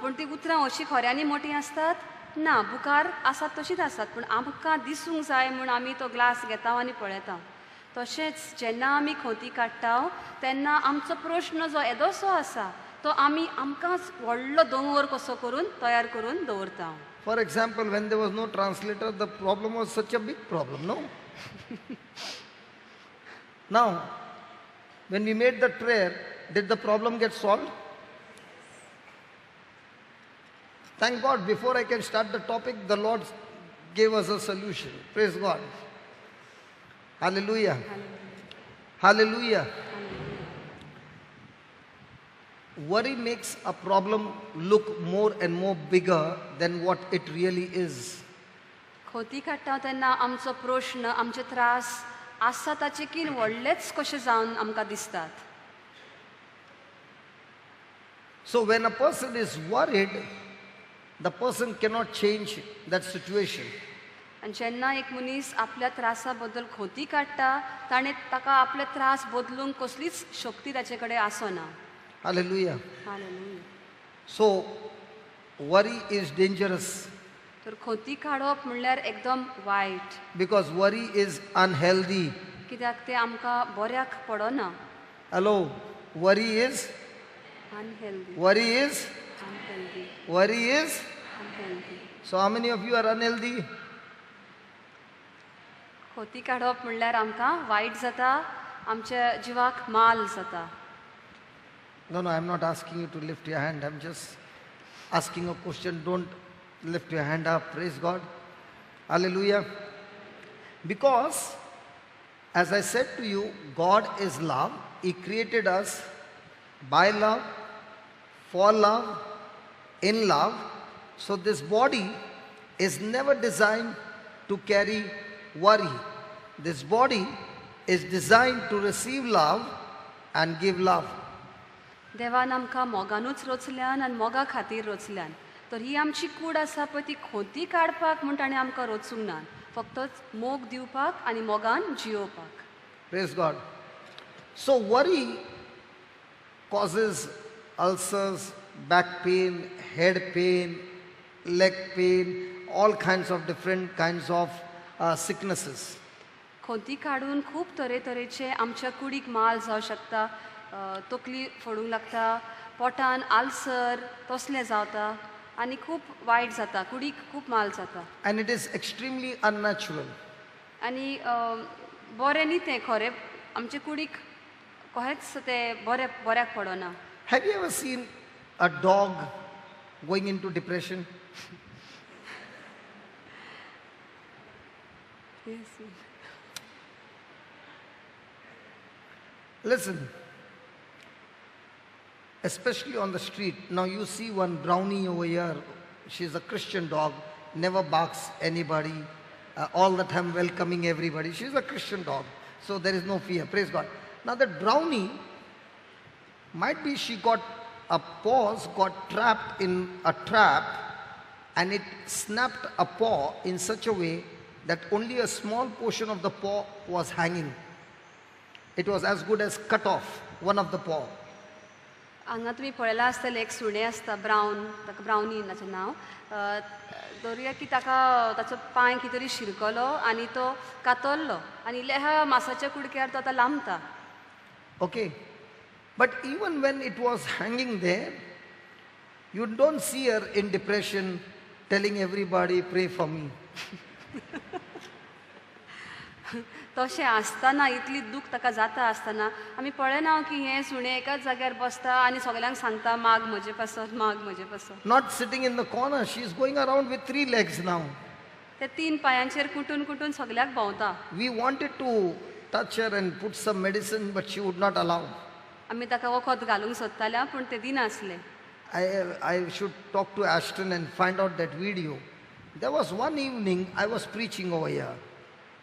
पूण तीं उतरां अशीं खऱ्यांनी मोटीं आसतात ना, बुकार आसात तशींच आसात, पूण आमकां दिसूंक जाय म्हूण आमी तो ग्लास घेता आनी पळयता. तशेंच जेन्ना आमी खोती काडटा तेन्ना आमचो प्रश्न जो येदोसो आसा तो आमी आमकांच व्हडलो दोंगर कसो करून तयार करून दवरता. For example, when there was no translator, the problem was such a big problem, no? Now, when we made that prayer, did the problem get solved? Thank God, before I can start the topic, the Lord gave us a solution. Praise God. Hallelujah. Hallelujah. Worry makes a problem look more and more bigger than what it really is. खोती काडटा तेन्ना आमचो प्रश्न, आमचे त्रास आसा ताचे कीन व्हडलेच कशे जावन आमकां दिसतात. So when a person is worried, the person cannot change that situation. आनी जेन्ना एक मनीस आपल्या त्रासा बद्दल खोती काडटा ताणें ताका आपले त्रास बदलूंक कसलीच शक्ती ताचे कडेन आसना. Hallelujah. Hallelujah. So worry is dangerous. तर खोती काडप म्हणल्यार एकदम वायट. Because worry is unhealthy. कित्याक ते आमकां बऱ्याक पडना. Hello, worry is unhealthy. Worry is unhealthy. Worry is unhealthy. So how many of you are unhealthy? खोती काडप म्हणल्यार आमकां वायट जाता, आमच्या जिवाक माल जाता. No, no, I'm not asking you to lift your hand. I'm just asking a question. Don't lift your hand up. Praise God. Hallelujah. Because, as I said to you, God is love. He created us by love, for love, in love. So this body is never designed to carry worry. This body is designed to receive love and give love. देवान आमकां मोगानूच रचल्यान आनी मोगा खातीर रचल्यान. तर ही आमची कूड आसा पळय ती खोती काडपाक म्हूण ताणें आमकां रचूंक ना, फक्त मोग दिवपाक आनी मोगान जियोवपाक. Praise God. So worry causes ulcers, back pain, head pain, leg pain, all kinds of different kinds of sicknesses. खोंती काडून खूब तरेतरेचे आमच्या कुडीक माल जावं शकता, तकली फोडूंक लागता, पोटान आल्सर तसलें जाता आनी खूब वायट जाता, कुडीक खूब माल जाता. And it is extremely unnatural. आनी बरें न्ही तें, खरें आमचे कुडीक कहेंच तें बरें बऱ्याक पडना. Have you ever seen a dog going into depression? Yes. Listen, especially on the street. Now you see one brownie over here. She's a Christian dog, never barks anybody, all the time welcoming everybody. She's a Christian dog, so there is no fear. Praise God. Now that brownie, might be she got a paws, got trapped in a trap, and it snapped a paw in such a way that only a small portion of the paw was hanging. It was as good as cut off one of the paw. हांगा तुमी पळयलां आसतलें एक सुणें आसता brown, ताका brownie ताचें नांव. धरुया की ताका ताचो पांय कितें तरी शिरकलो आनी तो कातरलो आनी इल्ल्या मासाच्या कुडक्यार तो आतां लांबता. Okay, but even when it was hanging there, you don't see her in depression telling everybody, pray for me. तशें आसतना इतली दूख ताका जाता आसतना आमी पळयना की हें सुणें एकाच जाग्यार बसता आनी सगल्यांक सांगता माग म्हजे पासत, माग म्हजे पासत. Not sitting in the corner, she is going around with three legs now. ते तीन पायांचेर कुटून कुटून सगल्याक भोंवता. We wanted to touch her and put some medicine, but she would not allow. आमी ताका वखद घालूंक सोदताल्या पूण ते दिनासले. I should talk to Ashton and find out that video. There was one evening I was preaching over here.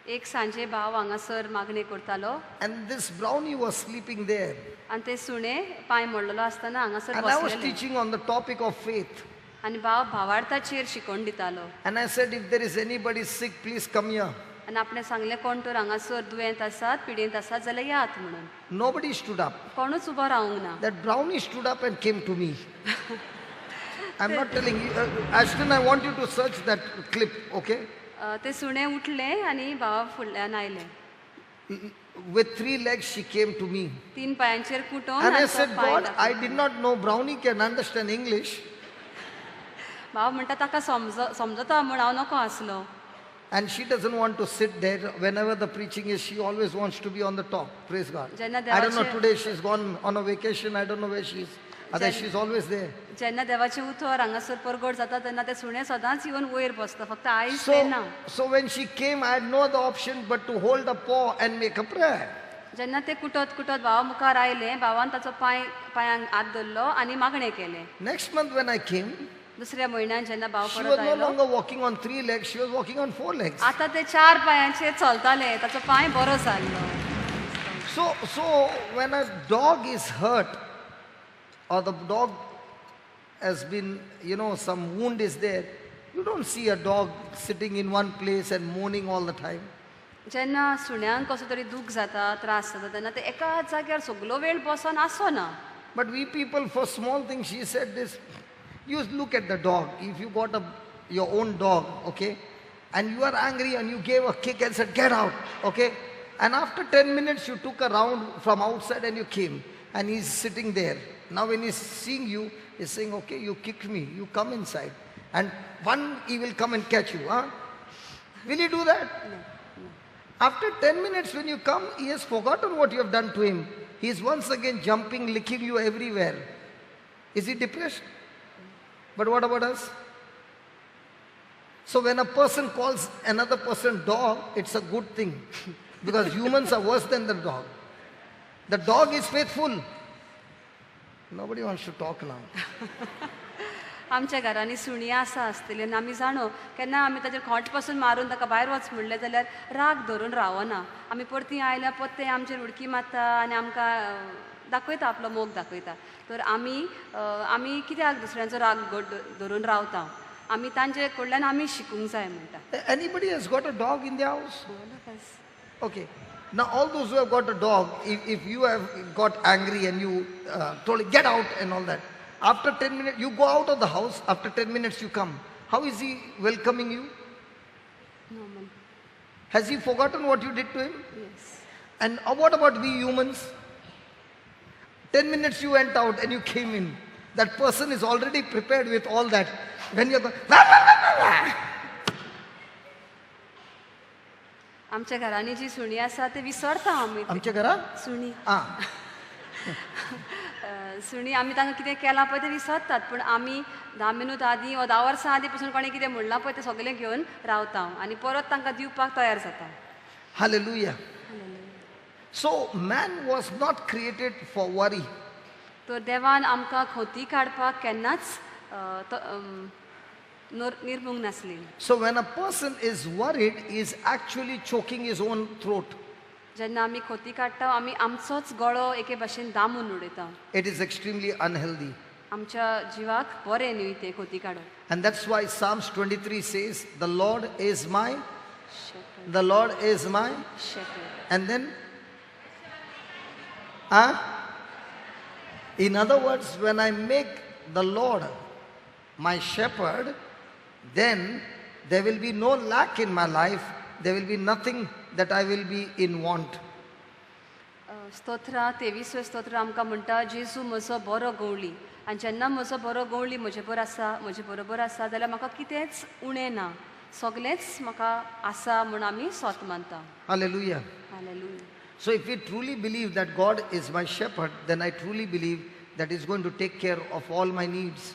एक सांजे भाव हांगासर मागणें करतालो. And this brownie was sleeping there. आनी ते सुणें पांय मोडलेलो आसतना हांगासर And I was बसलेलें. Teaching on the topic of faith. आनी भाव भावार्थाचेर शिकोवन दितालो. And I said, if there is anybody sick, please come here. आनी आपणें सांगलें कोण तर हांगासर दुयेंत आसात, पिडेंत आसात जाल्यार यात म्हणून. Nobody stood up. कोणूच उबो रावूंक ना. That brownie stood up and came to me. I'm not telling you, Ashton, I want you to search that clip, okay? ते सुणें उठलें आनी भावा फुडल्यान आयलें. With three legs she came to me. तीन पायांचेर कुटोवन And I आनी तो said, पांय God, I दाखयलो. Did not know brownie can understand English. भाव म्हणटा ताका समजता म्हूण हांव नको आसलो. And she doesn't want to sit there. Whenever the preaching is, she always wants to be on the top. Praise God. जेन्ना I don't know, देवाचे today she's gone on a vacation. I don't know where she is. Otherwise, she's always there. जेन्ना देवाचें उतर हांगासर परगट जाता तेन्ना तें सुणें सदांच येवन वयर बसता, फक्त आयज तें ना. So when she came, I had no other option but to hold a paw and make a prayer. जेन्ना तें कुटत कुटत भावा मुखार आयलें, भावान ताचो पांय पांयांक हात धरलो आनी मागणें केलें. Next month when I came, दुसऱ्या म्हयन्यान जेन्ना भाव she परत was no आयलो, longer walking on three legs, she was walking on four legs. आतां ते चार पांयांचेर चलतालें, ताचो पांय बरो जाल्लो. So when a dog is hurt, or the dog has been, you know, some wound is there, you don't see a dog sitting in one place and moaning all the time. जेन्ना सुण्यांक कसो तरी दूख जाता, त्रास जाता, तेन्ना ते एकाच जाग्यार सगलो वेळ बसोन आसना. But we people, for small things, she said this, you look at the dog. If you got your own dog, okay, and you are angry and you gave a kick and said, get out, okay? And after 10 minutes, you took a round from outside and you came, and he's sitting there. Now when he's seeing you, he's saying, okay, you kicked me, you come inside. And one, he will come and catch you. Huh? Will he do that? No. After 10 minutes when you come, he has forgotten what you have done to him. He is once again jumping, licking you everywhere. Is he depressed? But what about us? So when a person calls another person dog, it's a good thing. Because humans are worse than the dog. The dog is faithful. Nobody wants to talk now. आमच्या घरांनी सुणी आसा आसतली आनी आमी जाणो केन्ना आमी ताचेर खोंट पासून मारून ताका भायर वच म्हणलें जाल्यार राग धरून रावना. आमी परती आयल्या परते आमचेर उडकी मारता आनी आमकां दाखयता, आपलो मोग दाखयता. तर आमी आमी कित्याक दुसऱ्यांचो राग धरून रावता? आमी तांचे कडल्यान आमी शिकूंक जाय म्हणटा. Anybody has got a dog in the house? Okay. Now all those who have got a dog, if you have got angry and you told it, get out and all that, after 10 minutes, you go out of the house, after 10 minutes you come. How is he welcoming you? Normal. Has he forgotten what you did to him? Yes. And what about we humans? 10 minutes you went out and you came in. That person is already prepared with all that. When you're going, "Wah, wah, wah, wah, wah." आमच्या घरांनी जी सुणी आसा ते विसरता आमी. आमच्या घरा सुणी. आ. सुणी आमी तांकां कितें केलां पळय तें विसरतात, पूण आमी 10 मिनूत आदीं वा 10 वर्सां आदीं पसून कोणें कितें म्हणलां पळय तें सगळें घेवन रावता आनी परत तांकां दिवपाक तयार जाता. Hallelujah. So man was not created for worry. तर देवान आमकां खोती काडपाक केन्नाच निर्मूंक नासली. So when a person is worried, he is actually choking his own throat. जेन्ना आमी खोती काडटा आमी आमचोच गळो एके भाशेन दामून उडयता. It is extremely unhealthy. आमच्या जिवाक बरें न्हय तें खोती काडप. And that's why Psalms 23 says, the Lord is my shepherd. The Lord is my shepherd. And then, in other words, when I make the Lord my shepherd, then there will be no lack in my life. There will be nothing that I will be in want. स्तोत्रा 23 स्तोत्र आमकां म्हणटा, जेजू म्हजो बरो गवळी, आनी जेन्ना म्हजो बरो गवळी म्हजे बरोबर आसा, म्हजे बरोबर आसा जाल्यार म्हाका कितेंच उणें ना, सगळेंच म्हाका आसा म्हूण आमी सोत मानता. Hallelujah. Hallelujah. So if we truly believe that God is my shepherd, then I truly believe that He's going to take care of all my needs.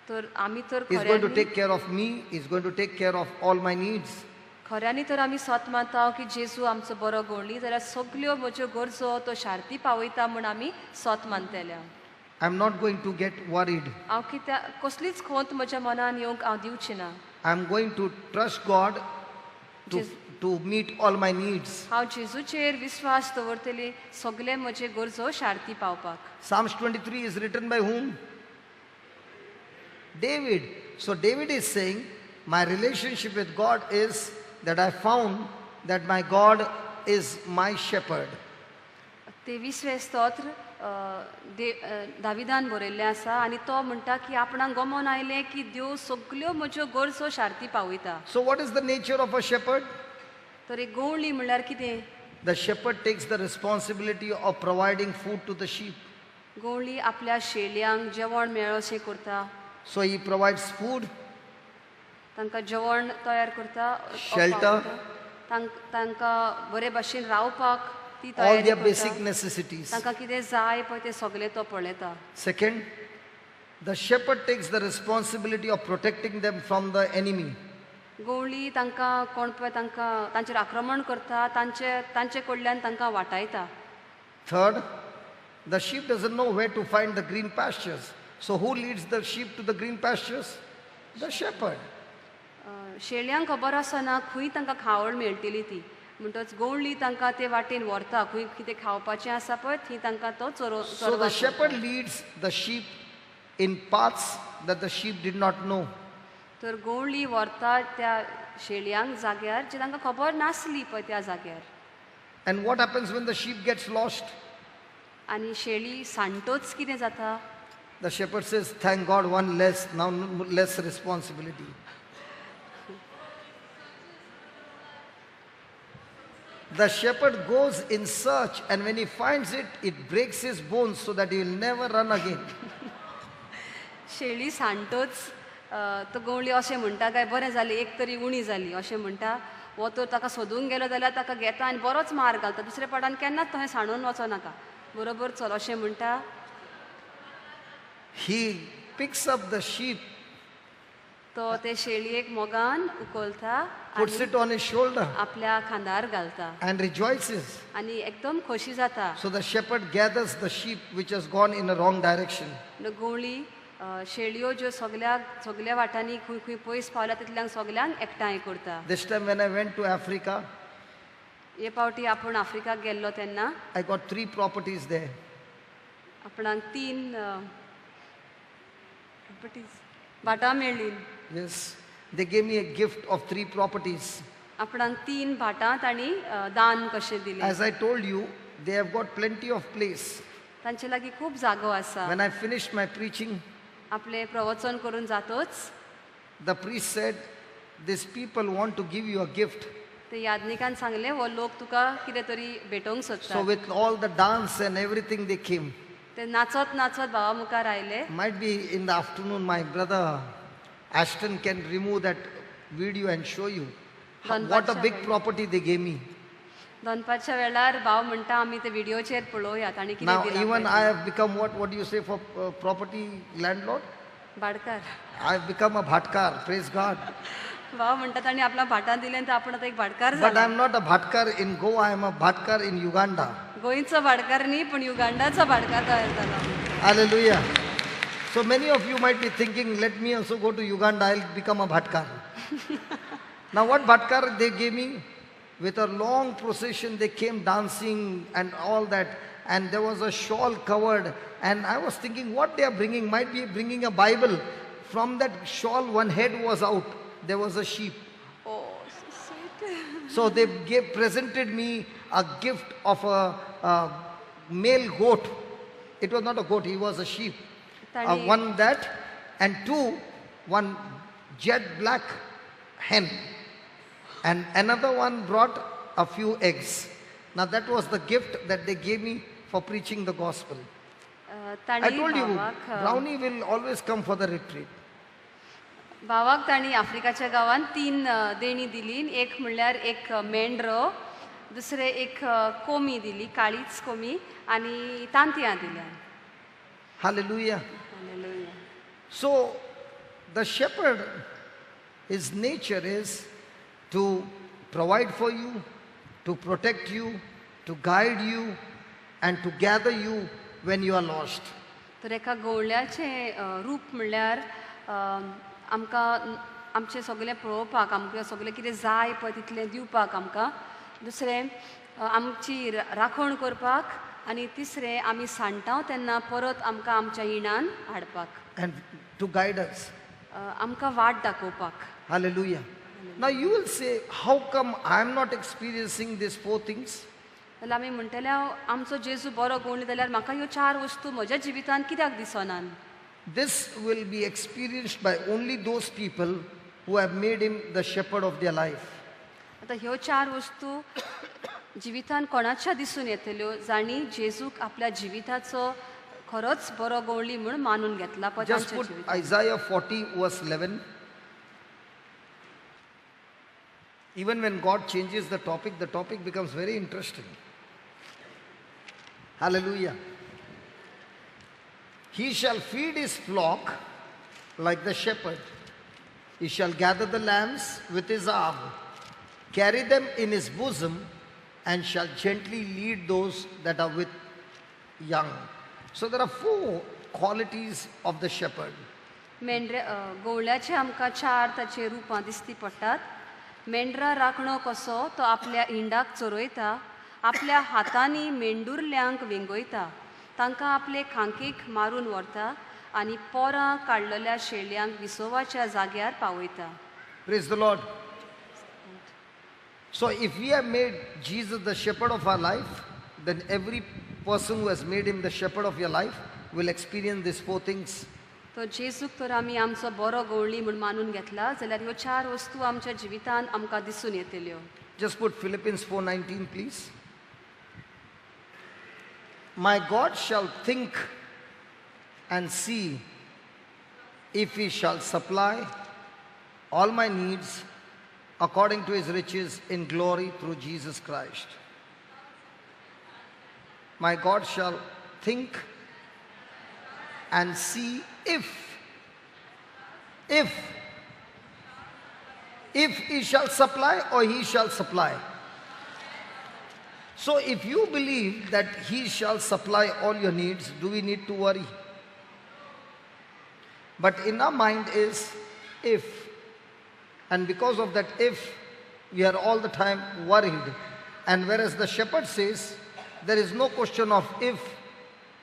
तर आमी तर He's going to take care of me, He's going to take care of all my needs. खऱ्यांनी तर आमी सोत मानता की जेजू आमचो बरो गवळी जाल्यार सगल्यो म्हज्यो गरजो तो शार्ती पावयता म्हूण आमी सोत मानतले. I am not going to get worried. हांव कित्याक कसलीच खोंत म्हज्या मनान येवंक हांव दिवची ना. I am going to trust God to meet all my needs. हांव जेजूचेर विस्वास दवरतली सगळे म्हजे गरजो शार्ती पावपाक. Psalms 23 is written by whom? David. So David is saying, my relationship with God is that I found that my God is my shepherd. 23वें स्तोत्र दाविदान बरयल्लें आसा आनी तो म्हणटा की आपणाक गमोन आयलें की देव सगल्यो म्हज्यो गरजो शार्ती पावयता. So what is the nature of a shepherd? तर एक गवळी म्हणल्यार कितें? The shepherd takes the responsibility of providing food to the sheep. गवळी आपल्या शेळयांक जेवण मेळोशें करता. So he provides food, तांकां जेवण तयार करता, shelter, तांकां बरे भाशेन रावपाक ती all तयारी their basic करता, necessities. तांकां कितें जाय पळय तें सगळें तो पळयता. Second, the shepherd takes the responsibility of protecting them from the enemy. गवळी तांकां कोण पळय तांकां तांचेर आक्रमण करता, तांचे कडल्यान तांकां वाटायता. Third, the sheep doesn't know where to find the green pastures. So who leads the sheep to the green pastures? The shepherd. शेळयांक खबर आसना खंय तांकां खावड मेळटली ती, म्हणटच गवळी तांकां ते वाटेन व्हरता, खंय कितें खावपाचें आसा पळय थंय तांकां तो चरो. So the shepherd leads the sheep in paths that the sheep did not know. तर गवळी व्हरता त्या शेळयांक जाग्यार जे तांकां खबर नासली पळय त्या जाग्यार. And what happens when the sheep gets lost? आनी शेळी सांडटोच कितें जाता? The shepherd says, thank God, one less, now less responsibility. The shepherd goes in search, and when he finds it, it breaks his bones so that he will never run again. शेळी सांडटोच तो गवळी अशें म्हणटा काय बरें जालें एक तरी उणी जाली अशें म्हणटा. वो तर ताका सोदूंक गेलो जाल्यार ताका घेता आनी बरोच मार घालता, दुसरे पाटान केन्नाच तुवें सांडून वचो नाका, बरोबर चल अशें म्हणटा. He picks up the sheep, तो ते शेळयेक मोगान उखलता, puts it on his shoulder, आपल्या खांदार घालता and rejoices. आनी एकदम खोशी जाता. So the shepherd gathers the sheep which has gone in a wrong direction. गवळी शेळयो ज्यो सगळ्या सगळ्या वाटांनी खंय खंय पयस पावल्या तितल्यांक सगल्यांक एकठांय करता. This time when I went to Africa, हे पावटी आपूण आफ्रिकाक गेल्लो तेन्ना I got 3 properties there. आपणाक 3 properties भाटां मेळ्ळीं. Yes, they gave me a gift of 3 properties. आपणाक 3 भाटां तांणी दान कशें दिलें. As I told you, they have got plenty of place. तांचे लागीं खूब जागो आसा. When I finished my preaching, आपलें प्रवचन करून जातोच the priest said, these people want to give you a gift. ते याज्ञिकान सांगलें हो लोक तुका कितें तरी भेटोवंक So सोदता. With all the dance and everything they came. ते नाचत नाचत भावा मुखार आयले. Might be in the afternoon my brother Ashton can remove that video and show you what a big property they gave me. दनपारच्या वेळार भाव म्हणटा आमी ते व्हिडिओचेर पळोवयात आनी कितें Now दिलां even पळय I तें. have become what do you say for property landlord? भाटकार. I have become a bhatkar, praise God. भाव म्हणटा तांणी आपल्या भाटान दिलें तर आपण आतां एक भाटकार But जाला. I am not a bhatkar in Goa, I am a bhatkar in Uganda. गोंयचो भाटकार न्ही पूण युगांडाचो भाटकार तयार जाला. Hallelujah. So many of you might be thinking, let me also go to Uganda, I'll become a bhatkar. Now what bhatkar they gave me? With a long procession, they came dancing and all that. And there was a shawl covered. And I was thinking what they are bringing, might be bringing a Bible. From that shawl, one head was out. There was a sheep. Oh, so sweet. So they presented me a gift of a male goat. It was not a goat, he was a sheep. ताणी One that, and two, one jet black hen. And another one brought a few eggs. Now that was the gift that they gave me for preaching the gospel. I ताणी told you, भावाक Brownie will always come for the retreat. भावाक ताणी आफ्रिकाच्या गांवांत 3 देणी दिली. एक म्हणल्यार एक मेंढरो, दुसरें एक कोमी दिली, काळीच कोमी, आनी तांतयां दिल्या. Hallelujah. Hallelujah. So the shepherd, his nature is to provide for you, to protect you, to guide you, and to gather you when you are lost. तर एका गवळ्याचें रूप म्हणल्यार आमकां आमचें सगळें पळोवपाक, आमकां सगळें कितें जाय पळय तितलें दिवपाक आमकां, दुसरें आमची राखण करपाक, आनी तिसरें आमी सांडटा तेन्ना परत आमकां आमच्या इणान हाडपाक. And to guide us. आमकां वाट दाखोवपाक. Hallelujah. Now you will say, how come I am not experiencing these 4 things? जाल्यार आमी म्हणटले आमचो जेजू बरो गवळी जाल्यार म्हाका ह्यो 4 वस्तू म्हज्या जिवितांत कित्याक दिसनात? This will be experienced by only those people who have made him the shepherd of their life. आतां ह्यो 4 वस्तू जिवितांत कोणाच्या दिसून येतल्यो जांणी जेजूक आपल्या जिविताचो खरोच बरो गवळी म्हूण मानून घेतला पळय Just तांच्या put जिवितांत. Isaiah 40 verse 11. Even when God changes the topic becomes very interesting. Hallelujah. He shall feed his flock like the shepherd. He shall gather the lambs with his arm, carry them in his bosom, and shall gently lead those that are with young. So there are 4 qualities of the shepherd. मेंढरे गवळ्याचे आमकां 4 ताचे रुपां दिसती पडटात. मेंढरा राखणो कसो तो आपल्या इंडाक चरयता, आपल्या हातांनी मेंढुरल्यांक वेंगयता, तांकां आपले खांकेक मारून व्हरता आनी पोरां काडलेल्या शेळयांक विसवाच्या जाग्यार पावयता. Praise the Lord. So if we have made Jesus the shepherd of our life, then every person who has made him the shepherd of your life will experience these 4 things. तो जेजूक तर आमी आमचो बरो गवळी म्हूण मानून घेतला जाल्यार ह्यो 4 वस्तू आमच्या जिवितांत आमकां दिसून येतल्यो. Just put Philippians 4:19, please. My God shall think and see if he shall supply all my needs according to his riches in glory through Jesus Christ. My God shall think and see if he shall supply or he shall supply. So if you believe that he shall supply all your needs, do we need to worry? But in our mind is if. And because of that if, we are all the time worried. And whereas the shepherd says, there is no question of if,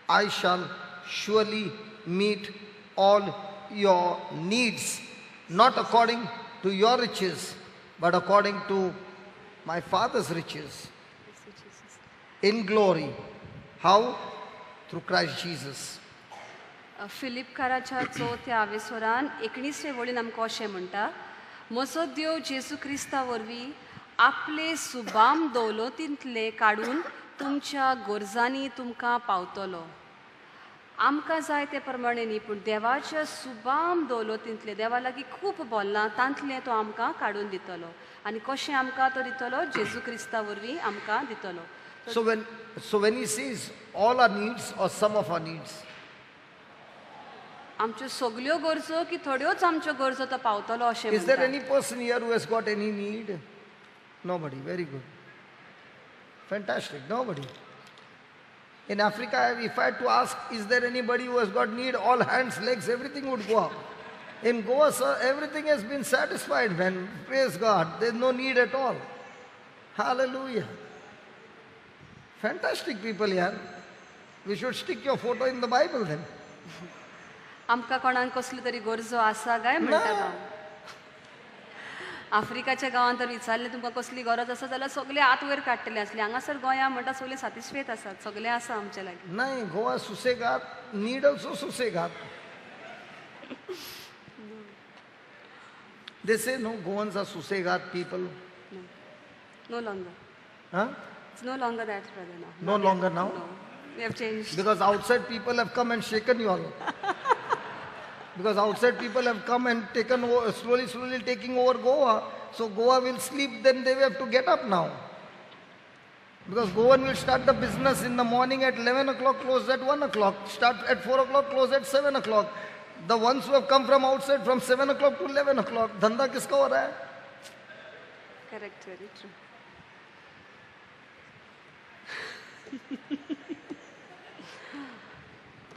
I shall surely meet all your needs, not according to your riches, but according to my Father's riches in glory. How? Through Christ Jesus. फिलिपकाराच्या चवथ्या आवेसोरान 19 वळीन आमकां अशें म्हणटा, म्हजो देव जेजू क्रिस्ता वरवीं आपले सुबाम दौलतींतले काडून तुमच्या गरजांनी तुमकां पावतलो. आमकां जाय ते प्रमाणे न्ही, पूण देवाच्या सुबाम दौलतींतले, देवा लागीं खूब बोल्लां तांतलें तो आमकां काडून दितलो. आनी कशें आमकां तो दितलो? जेजू क्रिस्ता वरवीं आमकां दितलो. So when he says all our needs or some of our needs, आमच्यो सगल्यो गरजो की थोड्योच आमच्यो गरजो तो पावतलो अशें. Is there any person here who has got any need? Nobody. Very good. Fantastic. Nobody. In Africa, if I had to ask, is there anybody who has got need? All hands, legs, everything would go up. In Goa, sir, everything has been satisfied, man. Praise God. There's no need at all. Hallelujah. Fantastic people here. We should stick your photo in the Bible then. आमकां कोणाक कसली तरी गरजो आसा काय म्हणटा? आफ्रिकाच्या गांवांत तर विचारलें तुमकां कसली गरज आसा जाल्यार सगळे हात वयर काडटले आसले. हांगासर गोंया म्हणटा सगळे सातिस्फेत आसात, सगळे आसा आमचे लागीं. नाही, गोवा सुसेगाद, नीड ऑल्सो सुसेगाद. They say no, Goans are सुसेगाद people. No longer. Huh? It's no longer that, brother, now. No longer now? No. We have changed. Because outside people have come and shaken you all. Because outside people have come and taken over, slowly, slowly taking over Goa. So Goa will sleep, then they have to get up now. Because Goan will start the business in the morning at 11 o'clock, close at 1 o'clock. Start at 4 o'clock, close at 7 o'clock. The ones who have come from outside from 7 o'clock to 11 o'clock. Dhanda kiska ho raha hai? Correct, very true.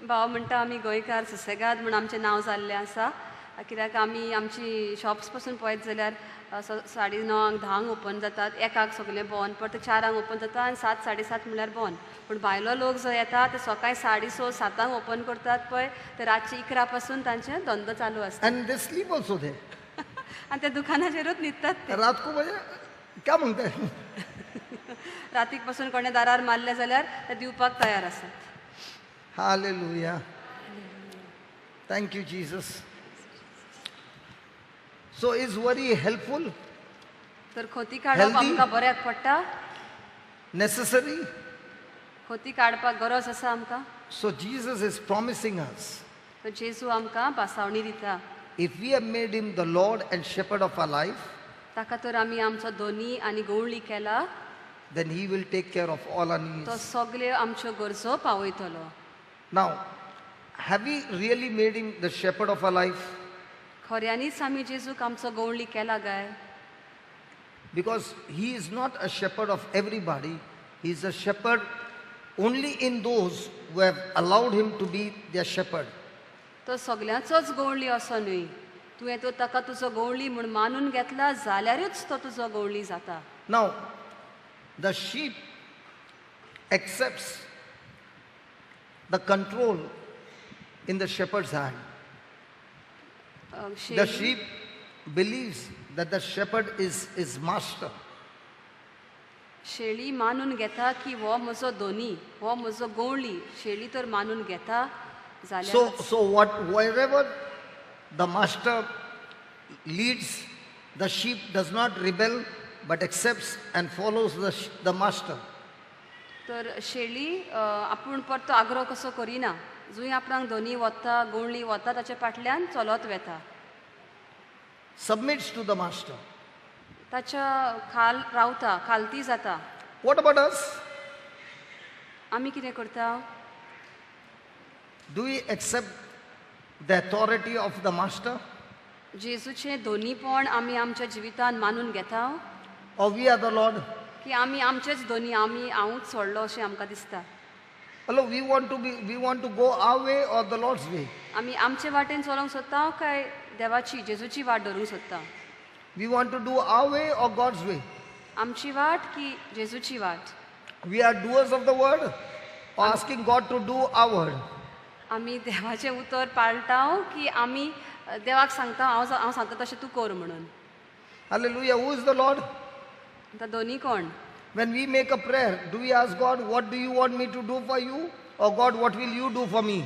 भाव म्हणटा आमी गोंयकार सुसेगाद म्हूण आमचें नांव जाल्लें आसा, कित्याक आमी आमची शॉप्स पासून पळयत जाल्यार 9:30 10 ओपन जातात, 1 सगळें बंद, परत 4 ओपन जाता आनी 7 7:30 म्हणल्यार बंद. पूण भायलो लोक जो येता ते सकाळी 6:30 7 ओपन करतात पळय, ते रातचे 11 पासून तांचे धंदो चालू आसता. And they sleep also there. आनी त्या दुकानाचेरूच न्हिदतात ते. रात को बजे क्या म्हणते? रातीक पासून कोणें दारार मारलें जाल्यार ते दिवपाक तयार आसात. Hallelujah. Thank you, Jesus. So is worry helpful? तर खोती काडप आमकां बऱ्याक पडटा? Necessary? खोती काडपाक गरज आसा आमकां? So Jesus is promising us. तर जेजू आमकां भासावणी दिता. If we have made him the Lord and shepherd of our life, ताका तर आमी आमचो धनी आनी गवळी केला, then he will take care of all our needs. तो सगळे आमच्यो गरजो पावयतलो. Now, have we really made him the shepherd of our life? खऱ्यांनीच आमी जेजूक आमचो गवळी केला काय? Because he is not a shepherd of everybody. He is a shepherd only in those who have allowed him to be their shepherd. तो सगळ्यांचोच गवळी असो न्हय. तुवें तो ताका तुजो गवळी म्हूण मानून घेतला जाल्यारूच तो तुजो गवळी जाता. Now, the sheep accepts the control in the shepherd's hand. The sheep believes that the shepherd is his master. शेळी मानून घेता की हो म्हजो धनी, हो म्हजो गवळी. शेळी तर मानून घेता जाल्यार. So wherever the master leads, the sheep does not rebel but accepts and follows the master. तर शेळी आपूण परतो आग्रो कसो करिना, जंय आपणाक धनी वता, गवळी वता ताच्या फाटल्यान चलत वेता. Submits to the master. ताच्या खाल रावता, खालती जाता. What about us? आमी कितें करता? Do we accept the authority of the master? जेजूचें धनीपण आमी आमच्या जिवितान मानून घेता? Or we are the Lord? की आमी आमचेच धनी, आमी हांवूच सोडलो अशें आमकां दिसता. Hello, we want to go our way or the Lord's way? आमी आमचे वाटेन चलोवंक सोदता काय देवाची, जेजूची वाट धरूंक सोदता? We want to do our way or God's way? आमची वाट की जेजूची वाट? We are doers of the word or asking God to do our word? आमी देवाचें उतर पाळटा की आमी देवाक सांगता हांव सांगता तशें तूं कर म्हणून? Hallelujah. Who is the Lord? आतां दोनी कोण? When we make a prayer, do we ask God, what do you want me to do for you? Or God, what will you do for me?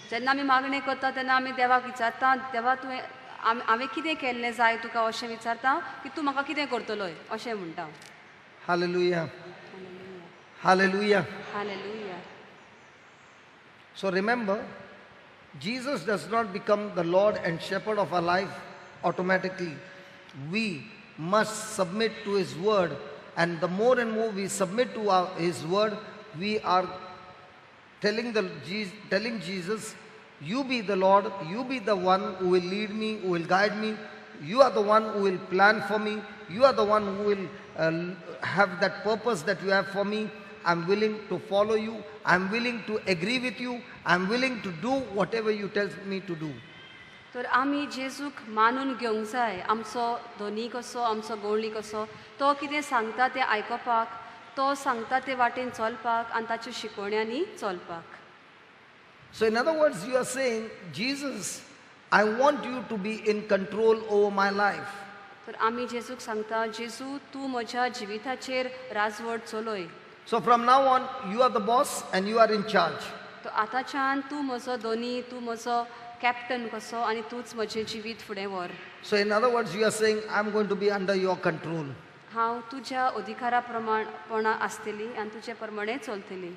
जेन्ना आमी मागणें करता तेन्ना आमी देवाक विचारता, देवा तुवें हांवें कितें केल्लें जाय तुका अशें विचारता की तूं म्हाका कितें करतलोय अशें म्हणटा. Hallelujah. Hallelujah. Hallelujah. So remember, Jesus does not become the Lord and Shepherd of our life automatically. We must submit to His word, and the more and more we submit to His word, we are telling Jesus, you be the Lord, you be the one who will lead me, who will guide me, you are the one who will plan for me, you are the one who will have that purpose that you have for me. I'm willing to follow you, I'm willing to agree with you, I'm willing to do whatever you tell me to do. तर आमी जेजूक मानून घेवंक जाय, आमचो धनी कसो, आमचो गवळी कसो, तो कितें सांगता तें आयकपाक, तो सांगता ते वाटेन चलपाक आनी ताच्या शिकवण्यांनी चलपाक. So in other words, you are saying, Jesus, I want you to be in control over my life. तर आमी जेजूक सांगता, जेजू तूं म्हज्या जिविताचेर राजवट चलय. So from now on, you are the boss and you are in charge. तो आतांच्यान तूं म्हजो धनी, तूं म्हजो कॅप्टन कसो आनी तूंच म्हजें जिवीत फुडें व्हर. So in other words, you are saying, I am going to be under your control. हांव तुज्या अधिकारा प्रमाण आसतली आनी तुजे प्रमाणे चलतली.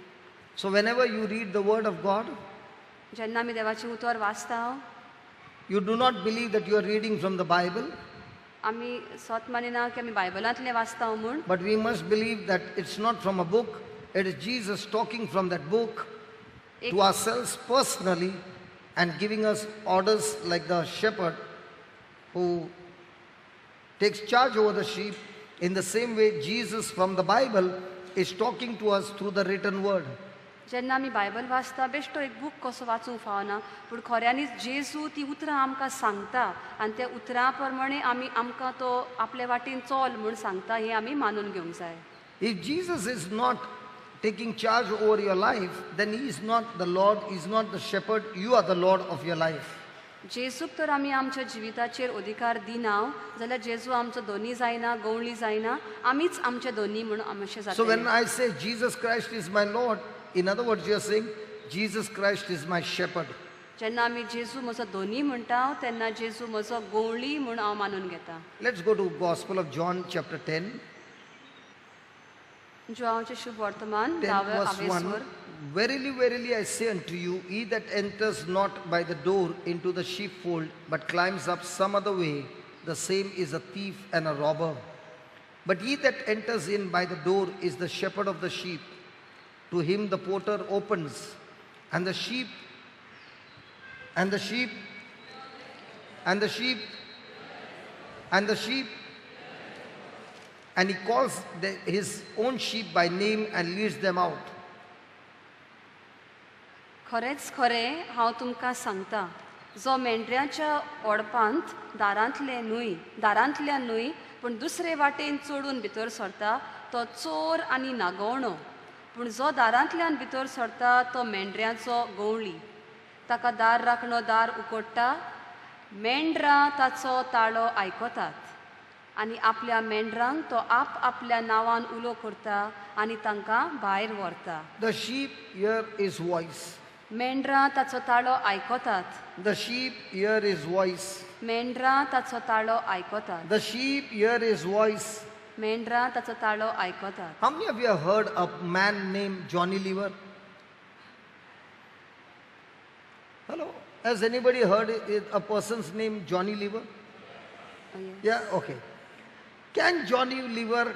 So whenever you read the word of God, जेन्ना आमी देवाचें उतर वाचता, you do not believe that you are reading from the Bible. आमी सत मानिना की आमी बायबलांतलें वाचता म्हूण. But we must believe that it's not from a book, it is Jesus talking from that book to ourselves personally and giving us orders like the shepherd who takes charge over the sheep. In the same way, Jesus from the Bible is talking to us through the written word. जेन्ना आमी Bible वाचता, बेश्टो एक book कसो वाचूंक फावना, पूण खऱ्यांनीच जेजू ती उतरां आमकां सांगता आनी त्या उतरां प्रमाणे आमी आमकां तो आपले वाटेन चल म्हूण सांगता, हें आमी मानून घेवंक जाय. If Jesus is not taking charge over your life, then he is not the Lord, he is not the shepherd, you are the Lord of your life. जेजूक तर आमी आमच्या जिविताचेर अधिकार दिना जाल्यार जेजू आमचो धनी जायना, गवळी जायना, आमीच आमचे धनी म्हूण अशें जाता. So when I say Jesus Christ is my Lord, in other words, you are saying Jesus Christ is my shepherd. जेन्ना आमी जेजू म्हजो धनी म्हणटा तेन्ना जेजू म्हजो गवळी म्हूण हांव मानून घेता. Let's go to Gospel of John chapter 10. जुआंवचें शुभ वर्तमान 10 verse 1. Verily, verily, I say unto you, he that enters not by the door into the sheepfold, but climbs up some other way, the same is a thief and a robber. But he that enters in by the door is the shepherd of the sheep. To him the porter opens, and the sheep, and the sheep, and the sheep, and the sheep. And he calls his own sheep by name and leads them out. खरेंच खरें हांव तुमकां सांगता, जो मेंढऱ्याच्या ओडपांत दारांतले न्हय, दारांतल्यान न्हय, पूण दुसरे वाटेन चडून भितर सरता तो चोर आनी नागोवणो. पूण जो दारांतल्यान भितर सरता तो मेंढऱ्याचो गवळी. ताका दार राखणो दार उकोडटा, मेंढरां ताचो ताळो आयकतात आनी आपल्या मेंढरांक तो आप आपल्या नांवान उलो करता आनी तांकां भायर व्हरता. The sheep hear his voice. मेंढरां ताचो ताळो आयकतात. The sheep hear his voice. मेंढरां ताचो ताळो आयकतात. The sheep hear his voice. मेंढरां ताचो ताळो आयकतात. How many of you have heard a man named Johnny Lever? Hello? Has anybody heard a person's name Johnny Lever? Oh, yeah. Yeah, okay. Can Johnny Lever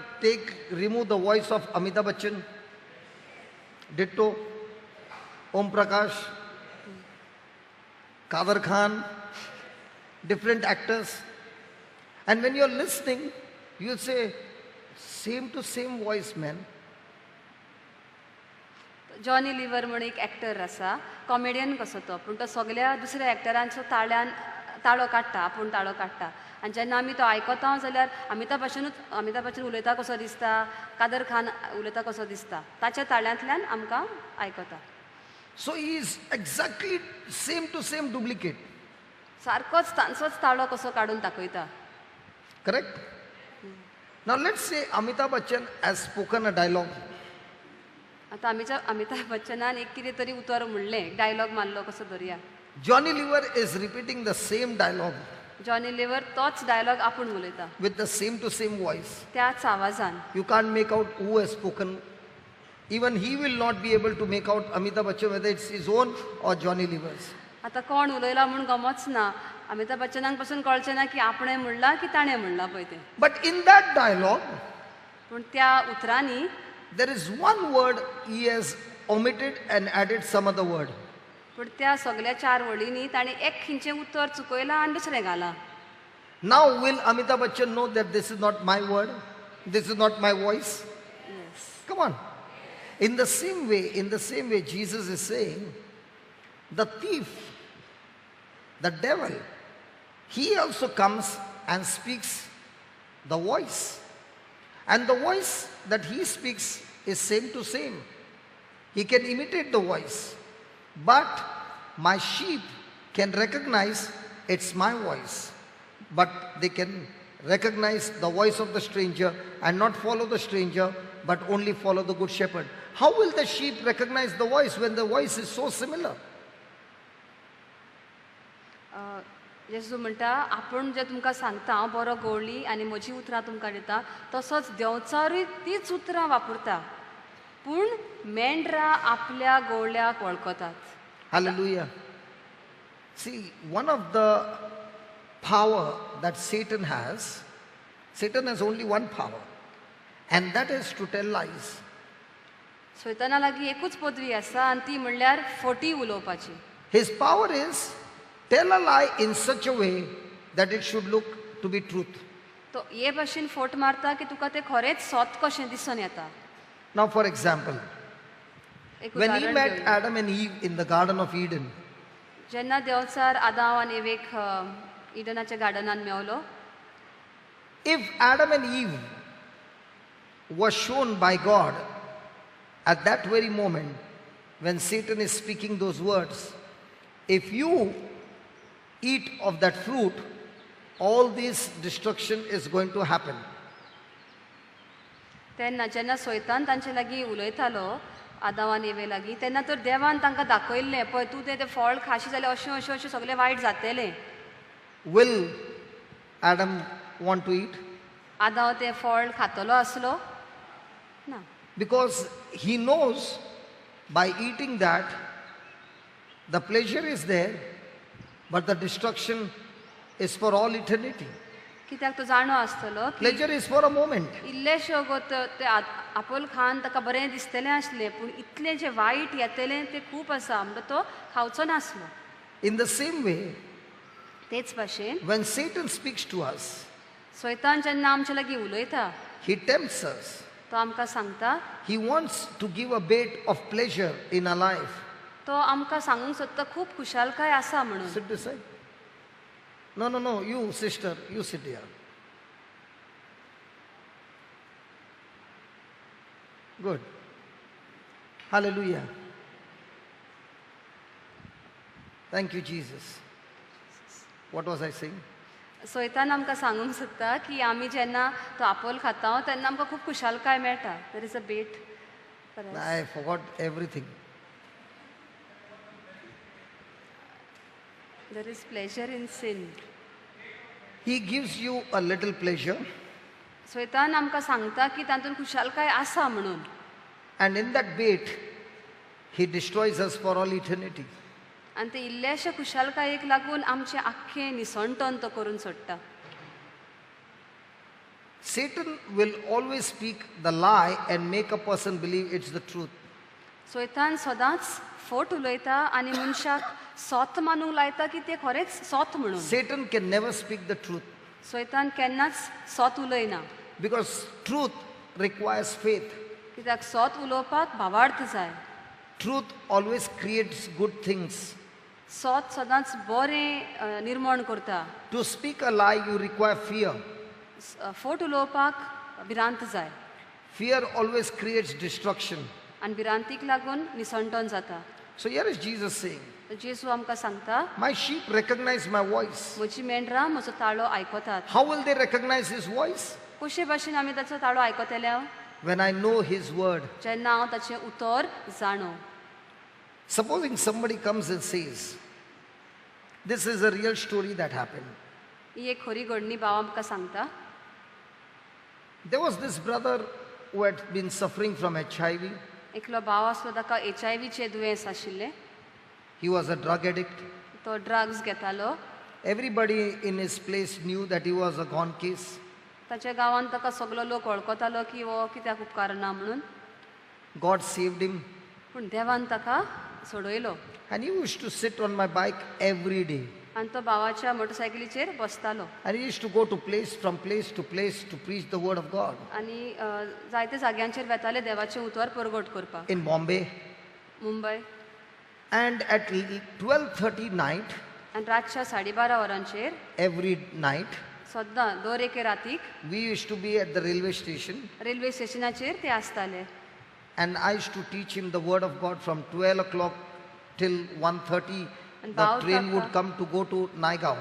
remove the voice of Amitabh Bachchan? Ditto, Om Prakash, Kader Khan, different actors. And when you're listening, you'll say, same to same voice, man. Johnny Lever म्हूण एक actor आसा, comedian कसो तो, पूण तो सगळ्या दुसऱ्या एक्टरांचो ताळ्यान ताळो काडटा, आपूण ताळो काडटा. आनी जेन्ना आमी तो आयकता जाल्यार अमिताभ बच्चनूच अमिताभ बच्चन उलयता कसो दिसता, कादर खान उलयता कसो दिसता, ताच्या ताळ्यांतल्यान आमकां आयकता. So he is exactly same to same duplicate. सारकोच तांचोच ताळो कसो काडून दाखयता. Correct? Now let's say Amitabh Bachchan has spoken a dialogue. आतां अमिताभ बच्चनान एक कितें तरी उतर म्हणलें, डायलॉग मारलो कसो धरया. Johnny Lever is repeating the same dialogue. Johnny Lever तोच डायलॉग आपूण उलयता with the same to same voice. त्याच आवाजान. You can't make out who has spoken. Even he will not be able to make out Amitabh Bachchan whether it's his own or Johnny Lever's. आतां कोण उलयला म्हूण गमच ना, अमिताभ बच्चनाक पसून कळचें ना की आपणें म्हणलां की ताणें म्हणलां पळय तें. But in that dialogue, पूण त्या उतरांनी there is one word he has omitted and added some other word. पूण त्या सगळ्या चार वळींनी ताणें एक खंयचें उतर चुकयलां आनी दुसरें घालां. Now will Amitabh Bachchan know that this is not my word? This is not my voice? Yes. Come on. In the same way, Jesus is saying, the thief, the devil, he also comes and speaks the voice. And the voice that he speaks is same to same. He can imitate the voice. But my sheep can recognize it's my voice. But they can recognize the voice of the stranger and not follow the stranger, but only follow the good shepherd. How will the sheep recognize the voice when the voice is so similar? जेजू म्हणटा आपूण जें तुमकां सांगता हांव बरो गवळी आनी म्हजी उतरां तुमकां दिता, तसोच देंवचारूय तीच उतरां वापरता, पूण मेंढरां आपल्या गवळ्याक वळखतात. Hallelujah. See, one of the power that Satan has, Satan has only one power, and that is to tell lies. सैताना लागीं एकूच पदवी आसा आनी ती म्हणल्यार फटी उलोवपाची. His power is tell a lie in such a way that it should look to be truth. तो हे भाशेन फोट मारता की तुका तें खरेंच सत कशें दिसून येता. Now for example, when he met Adam and Eve in the Garden of Eden, जेन्ना देवचार आदाव आनी awake इडनाच्या गार्डनान मेवलो, if Adam and Eve was shown by God at that very moment when Satan is speaking those words, if you eat of that fruit, all this destruction is going to happen. तेन्ना जेन्ना सैतान तांचे लागीं उलयतालो आदाव आनी एवे लागीं, तेन्ना तर देवान तांकां दाखयल्लें पळय तूं तें फळ खाशी जाल्यार अशें अशें अशें सगळें वायट जातलें. Will Adam want to eat? आदाव तें फळ खातलो आसलो ना. Because he knows by eating that the pleasure is there, but the destruction is for all eternity. कित्याक तो जाणो आसतलो Pleasure is for a moment. इल्लेशें वगत ते आपोल खावन ताका बरें दिसतलें आसलें, पूण इतलें जें वायट येतलें तें खूब आसा म्हणटा तो खावचो नासलो. In the same way, तेच भाशेन when Satan speaks to us, सैतान जेन्ना आमचे लागीं उलयता, he tempts us. तो आमकां सांगता, He wants to give a bait of pleasure in our life. तो आमकां सांगूंक सोदता खूब खुशालकाय आसा म्हणून. Sit this side. No, no, no, you sister, you sit here. Good. Hallelujah. Thank you, Jesus. What was I saying? सैतान आमकां सांगूंक सोदता की आमी जेन्ना तो आपोल खाता तेन्ना आमकां खूब खुशालकाय मेळटा. There is a bait. I forgot everything. There is pleasure in sin. He gives you a little pleasure. सैतान आमकां सांगता की तातूंत खुशालकाय आसा म्हणून. And in that bait, he destroys us for all eternity. आनी ते इल्लेशे खुशालकायेक लागून आमचें आख्खें निसणटन तो करून सोडटा. Satan will always speak the lie and make a person believe it's the truth. सैतान सदांच फोट उलयता आनी मनशाक सत मानूंक लायता की तें खरेंच सत म्हणून. Satan can never speak the truth. सैतान केन्नाच सत उलयना. Because truth requires faith. कित्याक सत उलोवपाक भावार्थ जाय. Truth always creates good things. सत सदांच बरें निर्माण करता. To speak a lie you require fear. फोट उलोवपाक भिरांत जाय. Fear always creates destruction. आनी भिरांतीक लागून निसणटन जाता. So here is Jesus saying, जेजू आमकां सांगता, my sheep recognize my voice. म्हजी मेंढरां म्हजो ताळो आयकतात. How will they recognize his voice? कशे भाशेन आमी ताचो ताळो आयकतले? When I know his word. जेन्ना हांव ताचें उतर जाणो. Supposing somebody comes and says, this is a real story that happened. ही एक खरी घडणी भाव आमकां सांगता. There was this brother who had been suffering from HIV. एकलो भाव आसलो ताका एच I व्हीचें दुयेंस आशिल्लें. He was a drug addict. तो ड्रग्स घेतालो. Everybody in his place knew that he was a gone case. ताच्या गांवांत ताका सगलो लोक वळखतालो की हो कित्याक उपकारना म्हणून. God saved him. पूण देवान ताका सोडयलो. And he used to sit on my bike every day. आनी तो भावाच्या मोटरसायकलीचेर बसतालो. And he used to go to place from place to place to preach the word of God. आनी जायते जाग्यांचेर वेताले देवाचें उतर परगट करपाक. In Bombay. Mumbai. And at 12:30 night, आनी रातच्या 12:30 वरांचेर, every night, सद्दां दर एके रातीक, we used to be at the railway station. Railway स्टेशनाचेर ते आसताले. And I used to teach him the word of God from 12 o'clock till 1:30. And The भाव train ताका would come to go to Naigaon.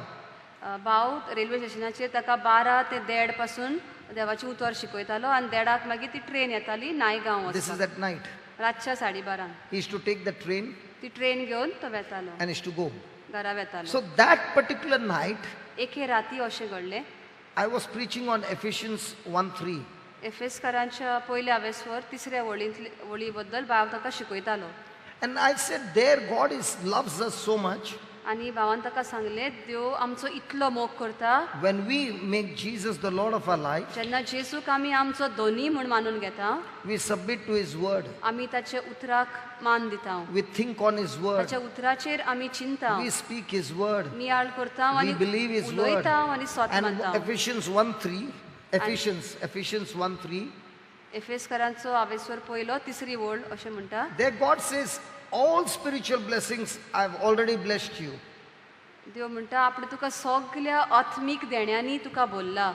भाव railway स्टेशनाचेर ताका 12 ते 1:30 पासून देवाचें उतर शिकयतालो आनी 1:30 मागीर ती ट्रेन येताली नायगांव This is वचपाक. at night. रातच्या 12:30. He used to take the train ती ट्रेन घेवन तो वेतालो and used to go. घरा वेतालो. So that particular night, एके राती अशें घडलें. I was preaching on Ephesians 1:3. एफेसकारांच्या पयल्या आवेसवर तिसऱ्या वळी बद्दल भाव ताका शिकयतालो. And I said, there God is loves us so much. आनी भावान ताका सांगलें, देव आमचो इतलो मोग करता. When we make Jesus the Lord of our life, जेन्ना जेजूक आमी आमचो धनी म्हूण मानून घेता, we submit to His word. आमी ताच्या उतराक मान दिता. We think on His word. ताच्या उतराचेर आमी चिंता. We speak His word. नियाळ करता We आनी believe His word. उलयता आनी स्वत And मानता. Ephesians 1:3, Ephesians 1:3. एफेसकारांचो आवेसवर पयलो तिसरी वळ अशें म्हणटा. There God says, all spiritual blessings I have already blessed you. देव म्हणटा आपणे तुका सगल्या आत्मीक देण्यांनी तुका बोल्ला.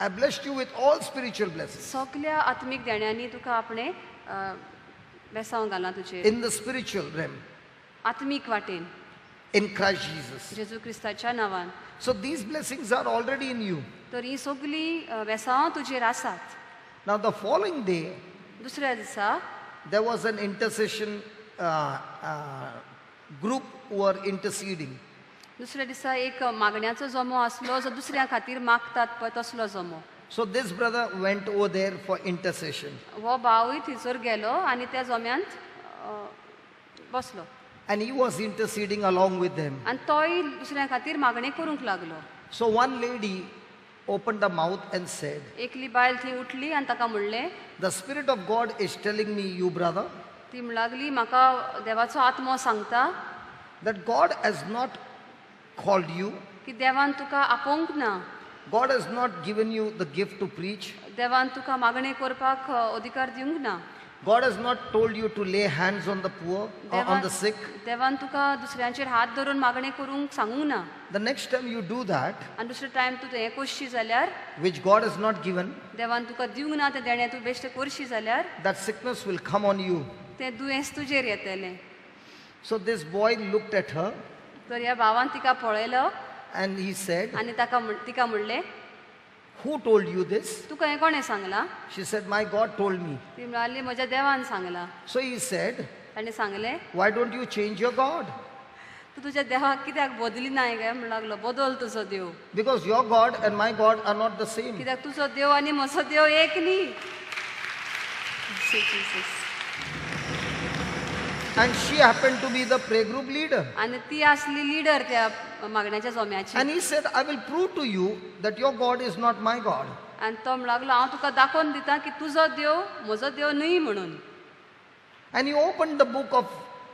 I blessed you with all spiritual blessings. सगल्या आत्मीक देण्यांनी तुका आपणे बेसांव घालां तुजेर. In the spiritual realm. आत्मीक वाटेन. In Christ Jesus. जेजू क्रिस्ताच्या नांवान. So these blessings are already in you. तर ही सगळीं बेसांवां तुजेर आसात. Now the following day, दुसऱ्या दिसा, there was an intercession group who were interceding. दुसऱ्या दिसा एक मागण्याचो जमो आसलो जो दुसऱ्या खातीर मागतात पळय तसलो जमो. So this brother went over there for intercession. हो भावूय थंयसर गेलो आनी त्या जम्यांत बसलो. And he was interceding along with them. आनी तोय दुसऱ्या खातीर मागणें करूंक लागलो. So one lady opened her mouth and said, एकली बायल थंय उठली आनी ताका म्हणलें, the Spirit of God is telling me, you brother, ती म्हणूंक लागली म्हाका देवाचो आत्मो सांगता that God has not called you. की देवान तुका आपोवंक ना. God has not given you the gift to preach. देवान तुका मागणें करपाक अधिकार दिवंक ना. God has not told you to lay hands on the poor or on the sick. देवान तुका दुसऱ्यांचेर हात धरून मागणें करूंक सांगूंक ना. The next time you do that, आनी दुसरे टायम तूं हें करशी जाल्यार, which God has not given, देवान तुका दिवंक ना तें देणें तूं बेश्टें करशी जाल्यार, that sickness will come on you. तें दुयेंस तुजेर येतलें. So this boy looked at her तर ह्या भावान तिका पळयलो and he said, आनी तिका म्हणलें, who told you this? तुका हें कोणें सांगलां? She said, my God told me. ती म्हणाली म्हज्या देवान सांगलां. So he said, ताणें सांगलें, why don't you change your God? तूं तुज्या देवाक कित्याक बदली ना काय म्हणूंक लागलो. बदल तुजो देव. Because your God and my God are not the same. कित्याक तुजो देव आनी म्हजो देव एक न्ही. Jesus. And she happened to be the prayer group leader. आनी ती आसली लिडर त्या मागण्याच्या जम्याची. And he said, I will prove to you that your God is not my God. आनी तो म्हणूंक लागलो हांव तुका दाखोवन दिता की तुजो देव म्हजो देव न्हय म्हणून. And he opened the book of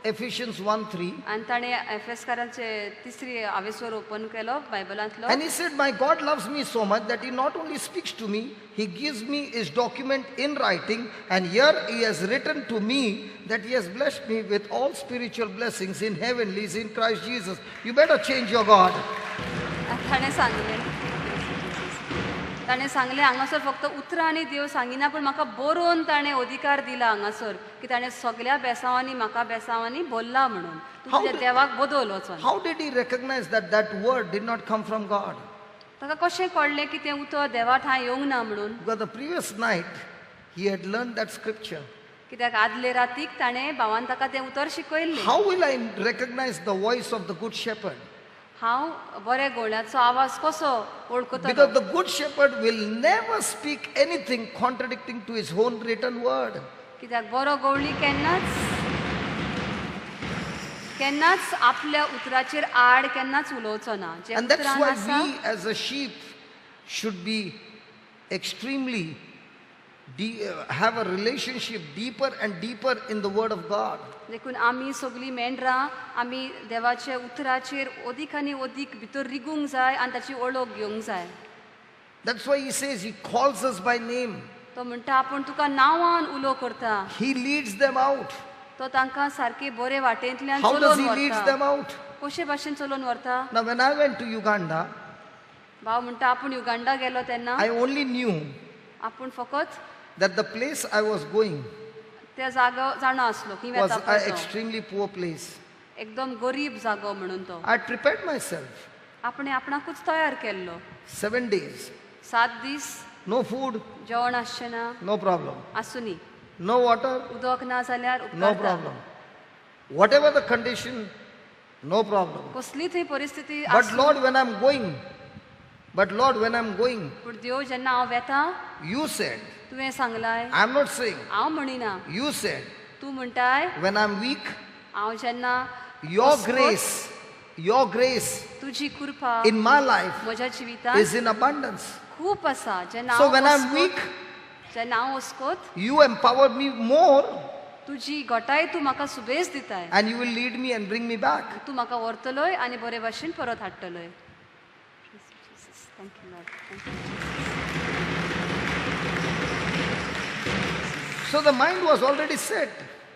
Ephesians 1:3. आनी ताणें एफेसकारांचे तिसरी आवेसवर ओपन केलो बायबलांतलो. And he said, my God loves me so much that he not only speaks to me, he gives me his document in writing, and here he has written to me that he has blessed me with all spiritual blessings in heavenlies in Christ Jesus. You better change your God. ताणें सांगलें, ताणें सांगलें हांगासर फक्त उतरां आनी देव सांगिना पूण म्हाका बरोवन ताणें अधिकार दिला हांगासर की ताणें सगल्या बेसांवांनी म्हाका बेसांवांनी बोल्ला म्हणून. तूं तुज्या देवाक बदल वचोन. How did he recognize that that word did not come from God? ताका कशें कळ्ळें की तें उतर देवा ठांय येवंक ना म्हणून? Because the previous night he had learned that scripture. कित्याक आदले रातीक ताणें भावान ताका तें उतर शिकयल्लें. How will I recognize the voice of the good shepherd? हांव बऱ्या गोळ्याचो आवाज कसो वळखतलो? Because the good shepherd will never speak anything contradicting to his own written word. कित्याक बरो गवळी केन्नाच केन्नाच आपल्या उतराचेर आड केन्नाच उलोवचो ना जे And that's उतरान why आसा we as a sheep should be extremely have a relationship deeper and deeper in the Word of God. देखून आमी सगळीं मेंढरां आमी देवाच्या उतराचेर अदीक आनी अदीक भितर रिगूंक जाय आनी ताची ओळख घेवंक जाय. That's why he says he calls us by name. तो म्हणटा आपूण तुका नांवान उलो करता. He leads them out. तो तांकां सारके बरे वाटेंतल्यान How does चलोवन he leads व्हरता. them out? कशे भाशेन चलोवन व्हरता? Now when I went to Uganda, भाव म्हणटा आपूण युगांडा गेलो तेन्ना I only knew आपूण फकत that the place I was going त्या जागो जाणा आसलो की was वेता an पळय तो. extremely poor place. एकदम गरीब जागो म्हणून तो. I had prepared myself. आपणे आपणाकूच तयार केल्लो. 7 days. 7 दीस. No food. जेवण आसचें ना. No problem. आसुनी. No water. उदक ना जाल्यार No उपकारता. problem. Whatever the condition, no problem. कसली थंय परिस्थिती But आसूं. Lord, when I'm going, but Lord, when I'm going, पूण देव जेन्ना हांव वेता you said, तुवें सांगलाय. I'm not saying, हांव म्हणिना. you said, तूं म्हणटाय when I'm weak, हांव जेन्ना your अस्वस्थ, grace, your grace तुजी कृपा in my life म्हज्या जिवितांत is in abundance. खूब आसा. जेन्ना So हांव when I'm अस्वस्थ, weak, जेन्ना हांव अस्कोत you empower me more तुजी घटाय तूं म्हाका सुबेज दिताय. and you will lead me and bring me back. तूं म्हाका व्हरतलोय आनी बरे भाशेन परत हाडटलोय. Thank you, Lord. Thank you. So the mind was already set.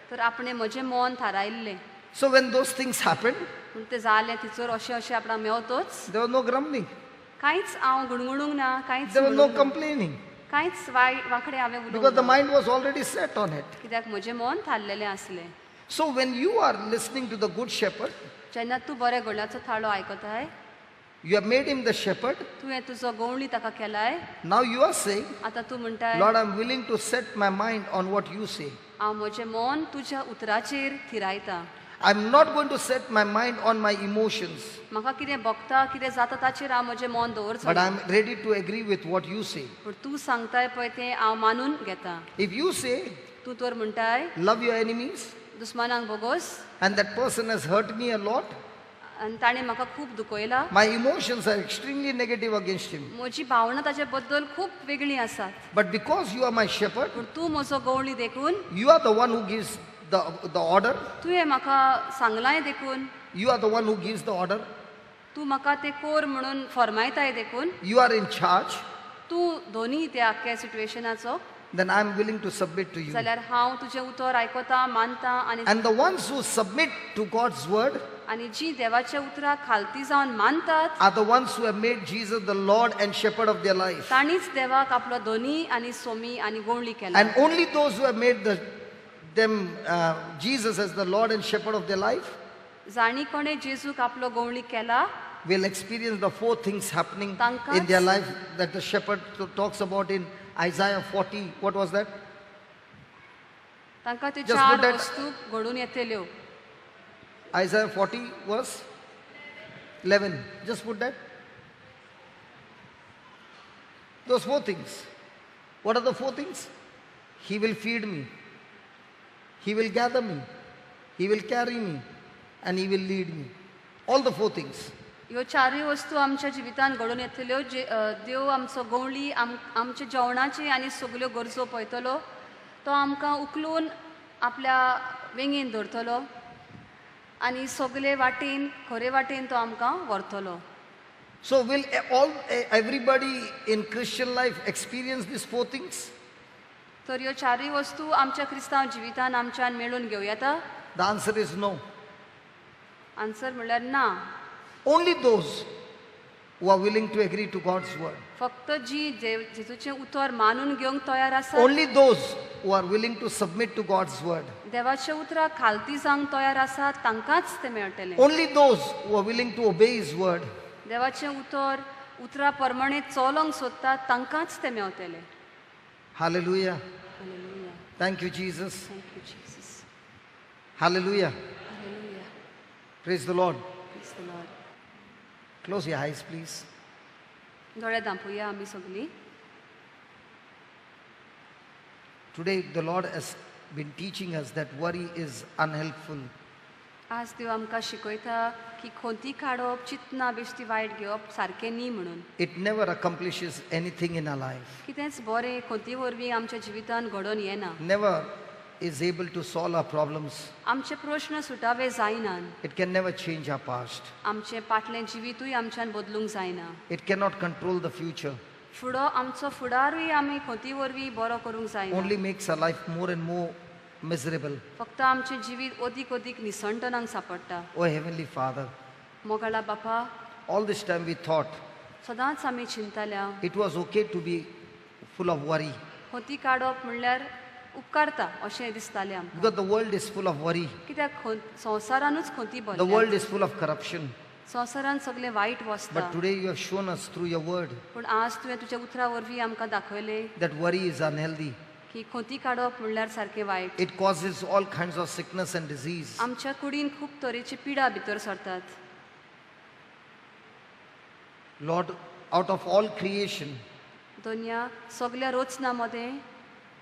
तर आपणें म्हजें मन थारायल्लें. So when those things happened, पूण तें जालें थिंचर अशें अशें आपणाक मेवतोच there was no grumbling. कांयच हांव गुणगुणूंक ना, कांयच There was no म्हणूंक ना. complaining. कांयच वांकडें हांवें उलोवंक Because the ना. mind was already set on it. कित्याक म्हजें मन थारलेलें आसलें. So when you are listening to the good shepherd, जेन्ना तूं बऱ्या गोंड्याचो थाळो आयकताय, you have made him the shepherd. तुवें तुजो गवळी ताका केलाय. Now you are saying, आतां तूं म्हणटाय, Lord, I'm willing to set my mind on what you say. हांव म्हजें मन तुज्या उतराचेर थिरायता. I'm not going to set my mind on my emotions, म्हाका कितें भोगता कितें जाता ताचेर हांव म्हजें मन दवरचो but ना. I'm ready to agree with what you say. पूण तूं सांगताय पळय तें हांव मानून घेता. If you say, तूं तर म्हणटाय love your enemies, दुस्मानांक भोगोस, and that person has hurt me a lot, आनी ताणें म्हाका खूब दुखयला, my emotions are extremely negative against him. म्हजी भावनां ताचे बद्दल खूब वेगळीं आसात. But because you are my shepherd, पूण तूं म्हजो गवळी देखून, you are the one who gives the order. तुवें म्हाका सांगलांय देखून, You are the one who gives the order. तूं म्हाका तें कोर म्हणून फर्मायताय देखून, You are in charge. तूं दोनी त्या आख्ख्या सिट्युएशनाचो, Then I am willing to submit to you. जाल्यार हांव तुजें उतर आयकता, मानता. आनी And the ones who submit to God's word आनी जी देवाच्या उतराक खालती जावन मानतात are the ones who have made Jesus the Lord and shepherd of their life. तांणीच देवाक आपलो धनी आनी सोमी आनी गवळी केला. And only those who have made Jesus as the Lord and shepherd of their life जाणी कोणें जेजूक आपलो गवळी केला will experience the four things happening तांकांच in their life that the shepherd talks about in Isaiah 40. What was that? तांकां त्यो Just चार put that- वस्तू घडून येतल्यो. Isaiah 40 verse 11. Just put that. Those four things. What are the four things? He will feed me. He will gather me. He will carry me. And he will lead me. All the four things. ह्यो चारूय वस्तू आमच्या जिवितांत घडून येतल्यो. जे देव आमचो गवळी आमच्या जेवणाची आनी सगल्यो गरजो पळयतलो, तो आमकां उखलून आपल्या वेंगेन धरतलो आनी सगले वाटेन खरे वाटेन तो आमकां व्हरतलो. So will everybody in Christian life experience these four things? तर ह्यो चारूय वस्तू आमच्या क्रिस्तांव जिवितांत आमच्यान मेळून घेवं येता? The answer is no. Answer म्हणल्यार ना. Only those who are willing to agree to God's word. फक्त जी जेजूचें उतर मानून घेवंक तयार आसा, Only those who are willing to submit to God's word. देवाच्या उतराक खालती जावंक तयार आसा तांकांच तें मेळटलें. Only those who are willing to obey His word. देवाचें उतर उतरा प्रमाणे चलोंक सोदता तांकांच तें मेळटलें. Hallelujah. Hallelujah. Thank you, Jesus. Thank you, Jesus. Hallelujah. Hallelujah. Praise the Lord. Praise the Lord. Close your eyes, please. दोळे धांपुया आमी सगळीं. Today, the Lord has been teaching us that worry is unhelpful. आज देव आमकां शिकयता की खोंती काडप चिंतना बेश्टी वायट घेवप सारकें न्ही म्हणून. It never accomplishes anything in our life. कितेंच बरें खोंती वरवीं आमच्या जिवितान घडोवन येना. Never is able to solve our problems. आमचे प्रश्न सुटावे जायनात. It can never change our past. आमचें फाटलें जिवितूय आमच्यान बदलूंक जायना. It cannot control the future. फुडो आमचो फुडारूय आमी खोंती वरवीं बरो करूंक जायना. Only makes our life more and more miserable. फक्त आमचें जिवीत अदीक अदीक निसणटनाक सांपडटा. Oh Heavenly Father, मोगाळा बापा, all this time we thought सदांच आमी चिंतल्या it was okay to be full of worry. खोंती काडप म्हणल्यार उपकारता अशें दिसतालें आमकां. Because the world is full of worry. कित्याक संवसारानूच खोंती The भरल्या. world is full of corruption. संवसारान सगळें वायट वसता. But today you have shown us through your word पूण आज तुवें तुज्या उतरा वरवीं आमकां दाखयलें that worry is unhealthy. की खोंती काडप म्हणल्यार सारकें वायट. It causes all kinds of sickness and disease. आमच्या कुडीन खूब तरेची पिडा भितर सरतात. Lord, out of all creation, दोनया सगळ्या रचना मदें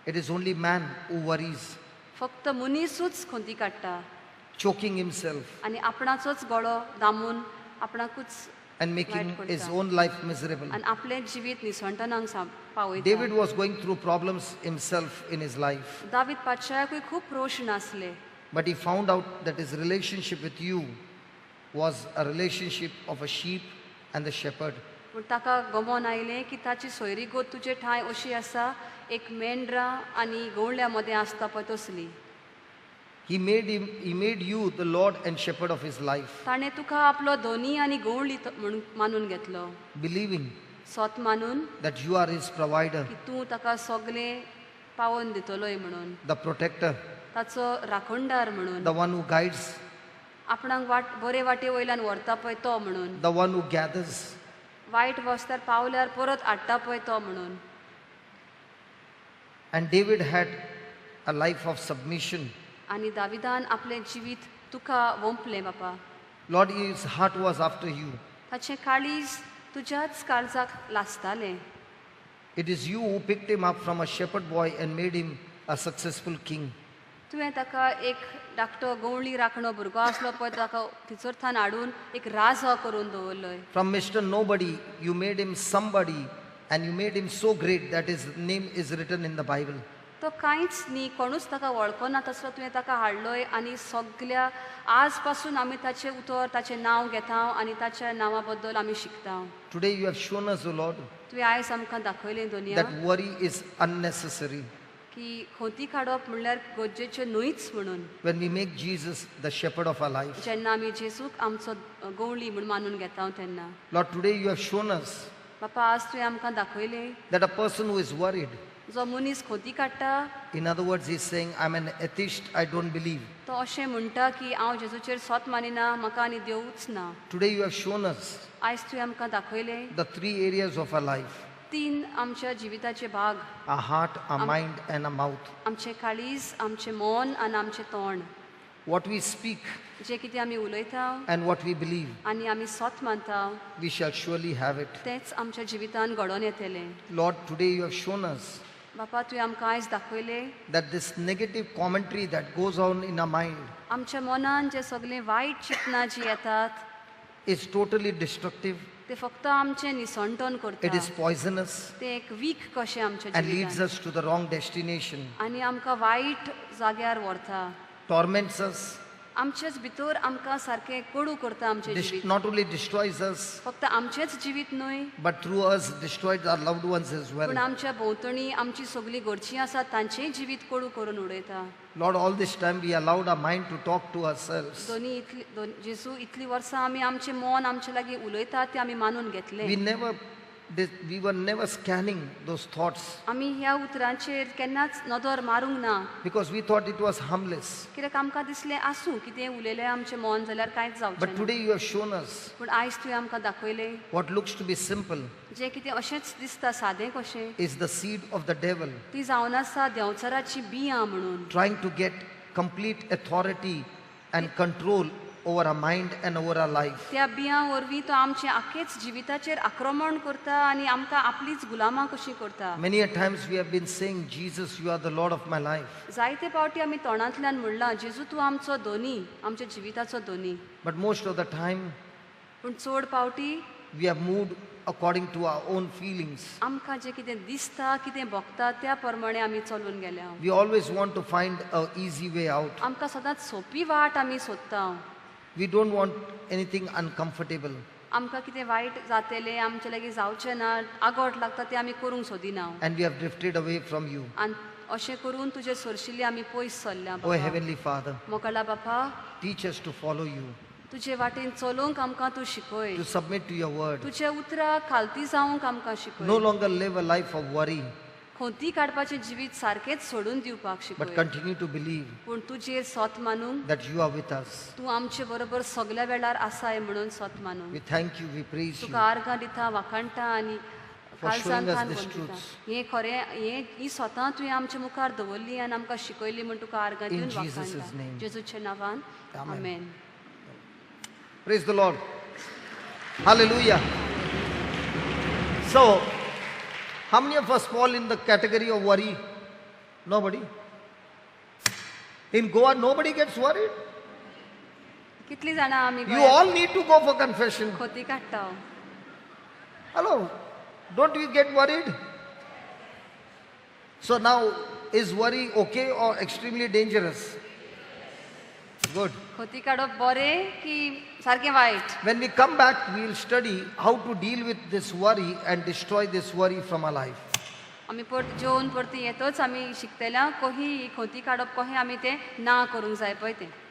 it is only man who worries, फक्त मनीसूच खोंती काडटा choking himself आनी आपणाचोच गळो दामून आपणाकूच and making his own life miserable. आनी आपलें जिवीत निसणटनाक पावयता. David was going through problems himself in his life. David पातशायाकूय खूब प्रश्न आसले. But he found out that his relationship with you was a relationship of a sheep and the shepherd. पूण ताका गमोन आयलें की ताची सोयरीगत तुजे ठांय अशी आसा, एक मेंढरां आनी गवळ्या मदें आसता पळय तसली. He made you the Lord and shepherd of his life. ताणें तुका आपलो धनी आनी गवळी म्हणून मानून घेतलो. Believing सोत मानून that you are his provider, की तूं ताका सगळें पावोवन दितलोय म्हणून, the protector, ताचो राखणदार म्हणून, the one who guides, आपणाक वाट बरे वाटे वयल्यान व्हरता पळय तो म्हणून, the one who gathers, वायट वस्तार पावल्यार परत हाडटा पळय तो म्हणून. And David had a life of submission. आनी दाविदान आपलें जिवीत तुका वोंपलें बापा. Lord, his heart was after you. ताचें काळीज तुज्याच काळजाक लासतालें. It is you who picked him up from a shepherd boy and made him a successful king. तुवें ताका एक धाकटो गवळी राखणो भुरगो आसलो पळय ताका थंयसर हाडून एक राजा करून दवरलोय. From Mr. Nobody, you made him somebody, and you made him so great that his name is written in the Bible. तो कांयच न्ही, कोणूच ताका वळखना तसलो तुवें ताका हाडलोय आनी सगल्या आज पासून आमी ताचें उतर ताचें नांव घेता आनी ताच्या नांवा बद्दल आमी शिकता. Today you have shown us, O Lord, तुवें आयज आमकां दाखयलें दोनया that worry is unnecessary. की खोंती काडप म्हणल्यार गरजेचें न्हयच म्हणून. When we make Jesus the shepherd of our life. जेन्ना आमी जेजूक आमचो गवळी म्हूण मानून घेता तेन्ना. Lord, today you have shown us बापा आज तुवें आमकां दाखयलें that a person who is worried, जो मनीस खोंती काडटा, in other words, he is saying, I'm an atheist, I don't believe. तो अशें म्हणटा की हांव जेजूचेर सोत मानिना, म्हाका आनी देवूच ना. Today you have shown us आयज तुवें आमकां दाखयलें the three areas of our life. तीन आमच्या जिविताचे भाग, our heart, our mind and our mouth. आमचें काळीज, आमचें मन आनी आमचें तोंड. What we speak जे कितें आमी उलयता and what we believe, आनी आमी सोत मानता, we shall surely have it. तेंच आमच्या जिवितान घडोवन येतलें. Lord, today you have shown us बापा तुवें आमकां आयज दाखयलें that this negative commentary that goes on in our mind आमच्या मनान जे सगळें वायट चिंतनां जी येतात is totally destructive. ते फक्त आमचें निसणटण करता. It is poisonous. ते एक वीख कशें आमच्या and leads जिवितांत us to the wrong destination. आनी आमकां वायट जाग्यार व्हरता. Torments us. आमचेच भितर आमकां सारकें कोडू करता आमचें जिवीत. Not only destroys us, फक्त आमचेंच जिवीत न्हय, but through us destroys our loved ones as well. पूण आमच्या भोंवतणी आमची सगळीं घरचीं आसात तांचेंय जिवीत कोडू करून उडयता. Lord, all this time we allowed our mind to talk to ourselves. दोनी इतली जेजू इतली वर्सां आमी आमचें मन आमचे लागीं उलयता तें आमी मानून घेतलें. We were never scanning those thoughts. आमी ह्या उतरांचेर केन्नाच नदर मारूंक ना. Because we thought it was harmless. कित्याक आमकां दिसलें आसूं कितें उलयलें आमचें मन जाल्यार कांयच जावचें But ना. today you have shown us पूण आयज तुवें आमकां दाखयलें what looks to be simple जें कितें अशेंच दिसता सादें कशें is the seed of the devil. ती जावन आसा देंवचाराची बियां म्हणून. Trying to get complete authority and control over our mind and over our life. त्या बियां वरवीं तो आमचे आखेच जिविताचेर आक्रमण करता आनी आमकां आपलीच गुलामां कशीं करता. Many a times we have been saying, "Jesus, you are the Lord of my life." जायते फावटी आमी तोंडांतल्यान म्हणलां, जेजू तूं आमचो धनी, आमच्या जिविताचो धनी. But most of the time, पूण चड फावटी we have moved according to our own feelings. आमकां जें कितें दिसता, कितें भोगता, त्या प्रमाणे आमी चलून गेल्या. We always want to find a easy way out. आमकां सदांच सोंपी वाट आमी सोदता. We don't want anything uncomfortable. आमकां कितें वायट जातलें, आमचे लागीं जावचें ना, आगोट लागता तें आमी करूंक सोदिना. And we have drifted away from you. आनी अशें करून तुजे सरशिल्ले आमी पयस सरल्या. Oh, Heavenly Father, मोकळा बापा, teach us to follow you, तुजे वाटेन चलोवंक आमकां तूं शिकय, to submit to your word. तुजे उतराक खालती जावंक आमकां No शिकय. longer live a life of worry, खोंती काडपाचें जिवीत सारकेंच सोडून दिवपाक but शिकय, continue to believe पूण तुजेर सोत मानूंक that you are with us. तूं आमचे बरोबर सगल्या वेळार आसाय म्हणून सोत मानूंक. We thank you, we praise you तुका आर्गां दिता, वाखाणटा आनी for showing काळजान us than these दिता. truths. हें खरें, हें ही स्वता तुवें आमच्या मुखार दवरली आनी आमकां शिकयली म्हूण तुका आर्गां In दिवन Jesus' वाखाणटा. name. जेजूच्या नांवान, Amen. Amen. Praise the Lord. Hallelujah. So, how many of us fall in the category of worry? Nobody. In Goa, nobody gets worried. कितली जाणां आमी You गोंयांत all need to go for confession. खोती काडटा? Hello. Don't you get worried? So now, is worry okay or extremely dangerous? Good. खोती काडप बरें की सारकें वायट? When we come back, we will study how to deal with this worry and destroy this worry from our life. आमी परत जेवन परती येतच आमी शिकतल्या कही ही खोती काडप, कहें आमी तें ना करूंक जाय पळय तें.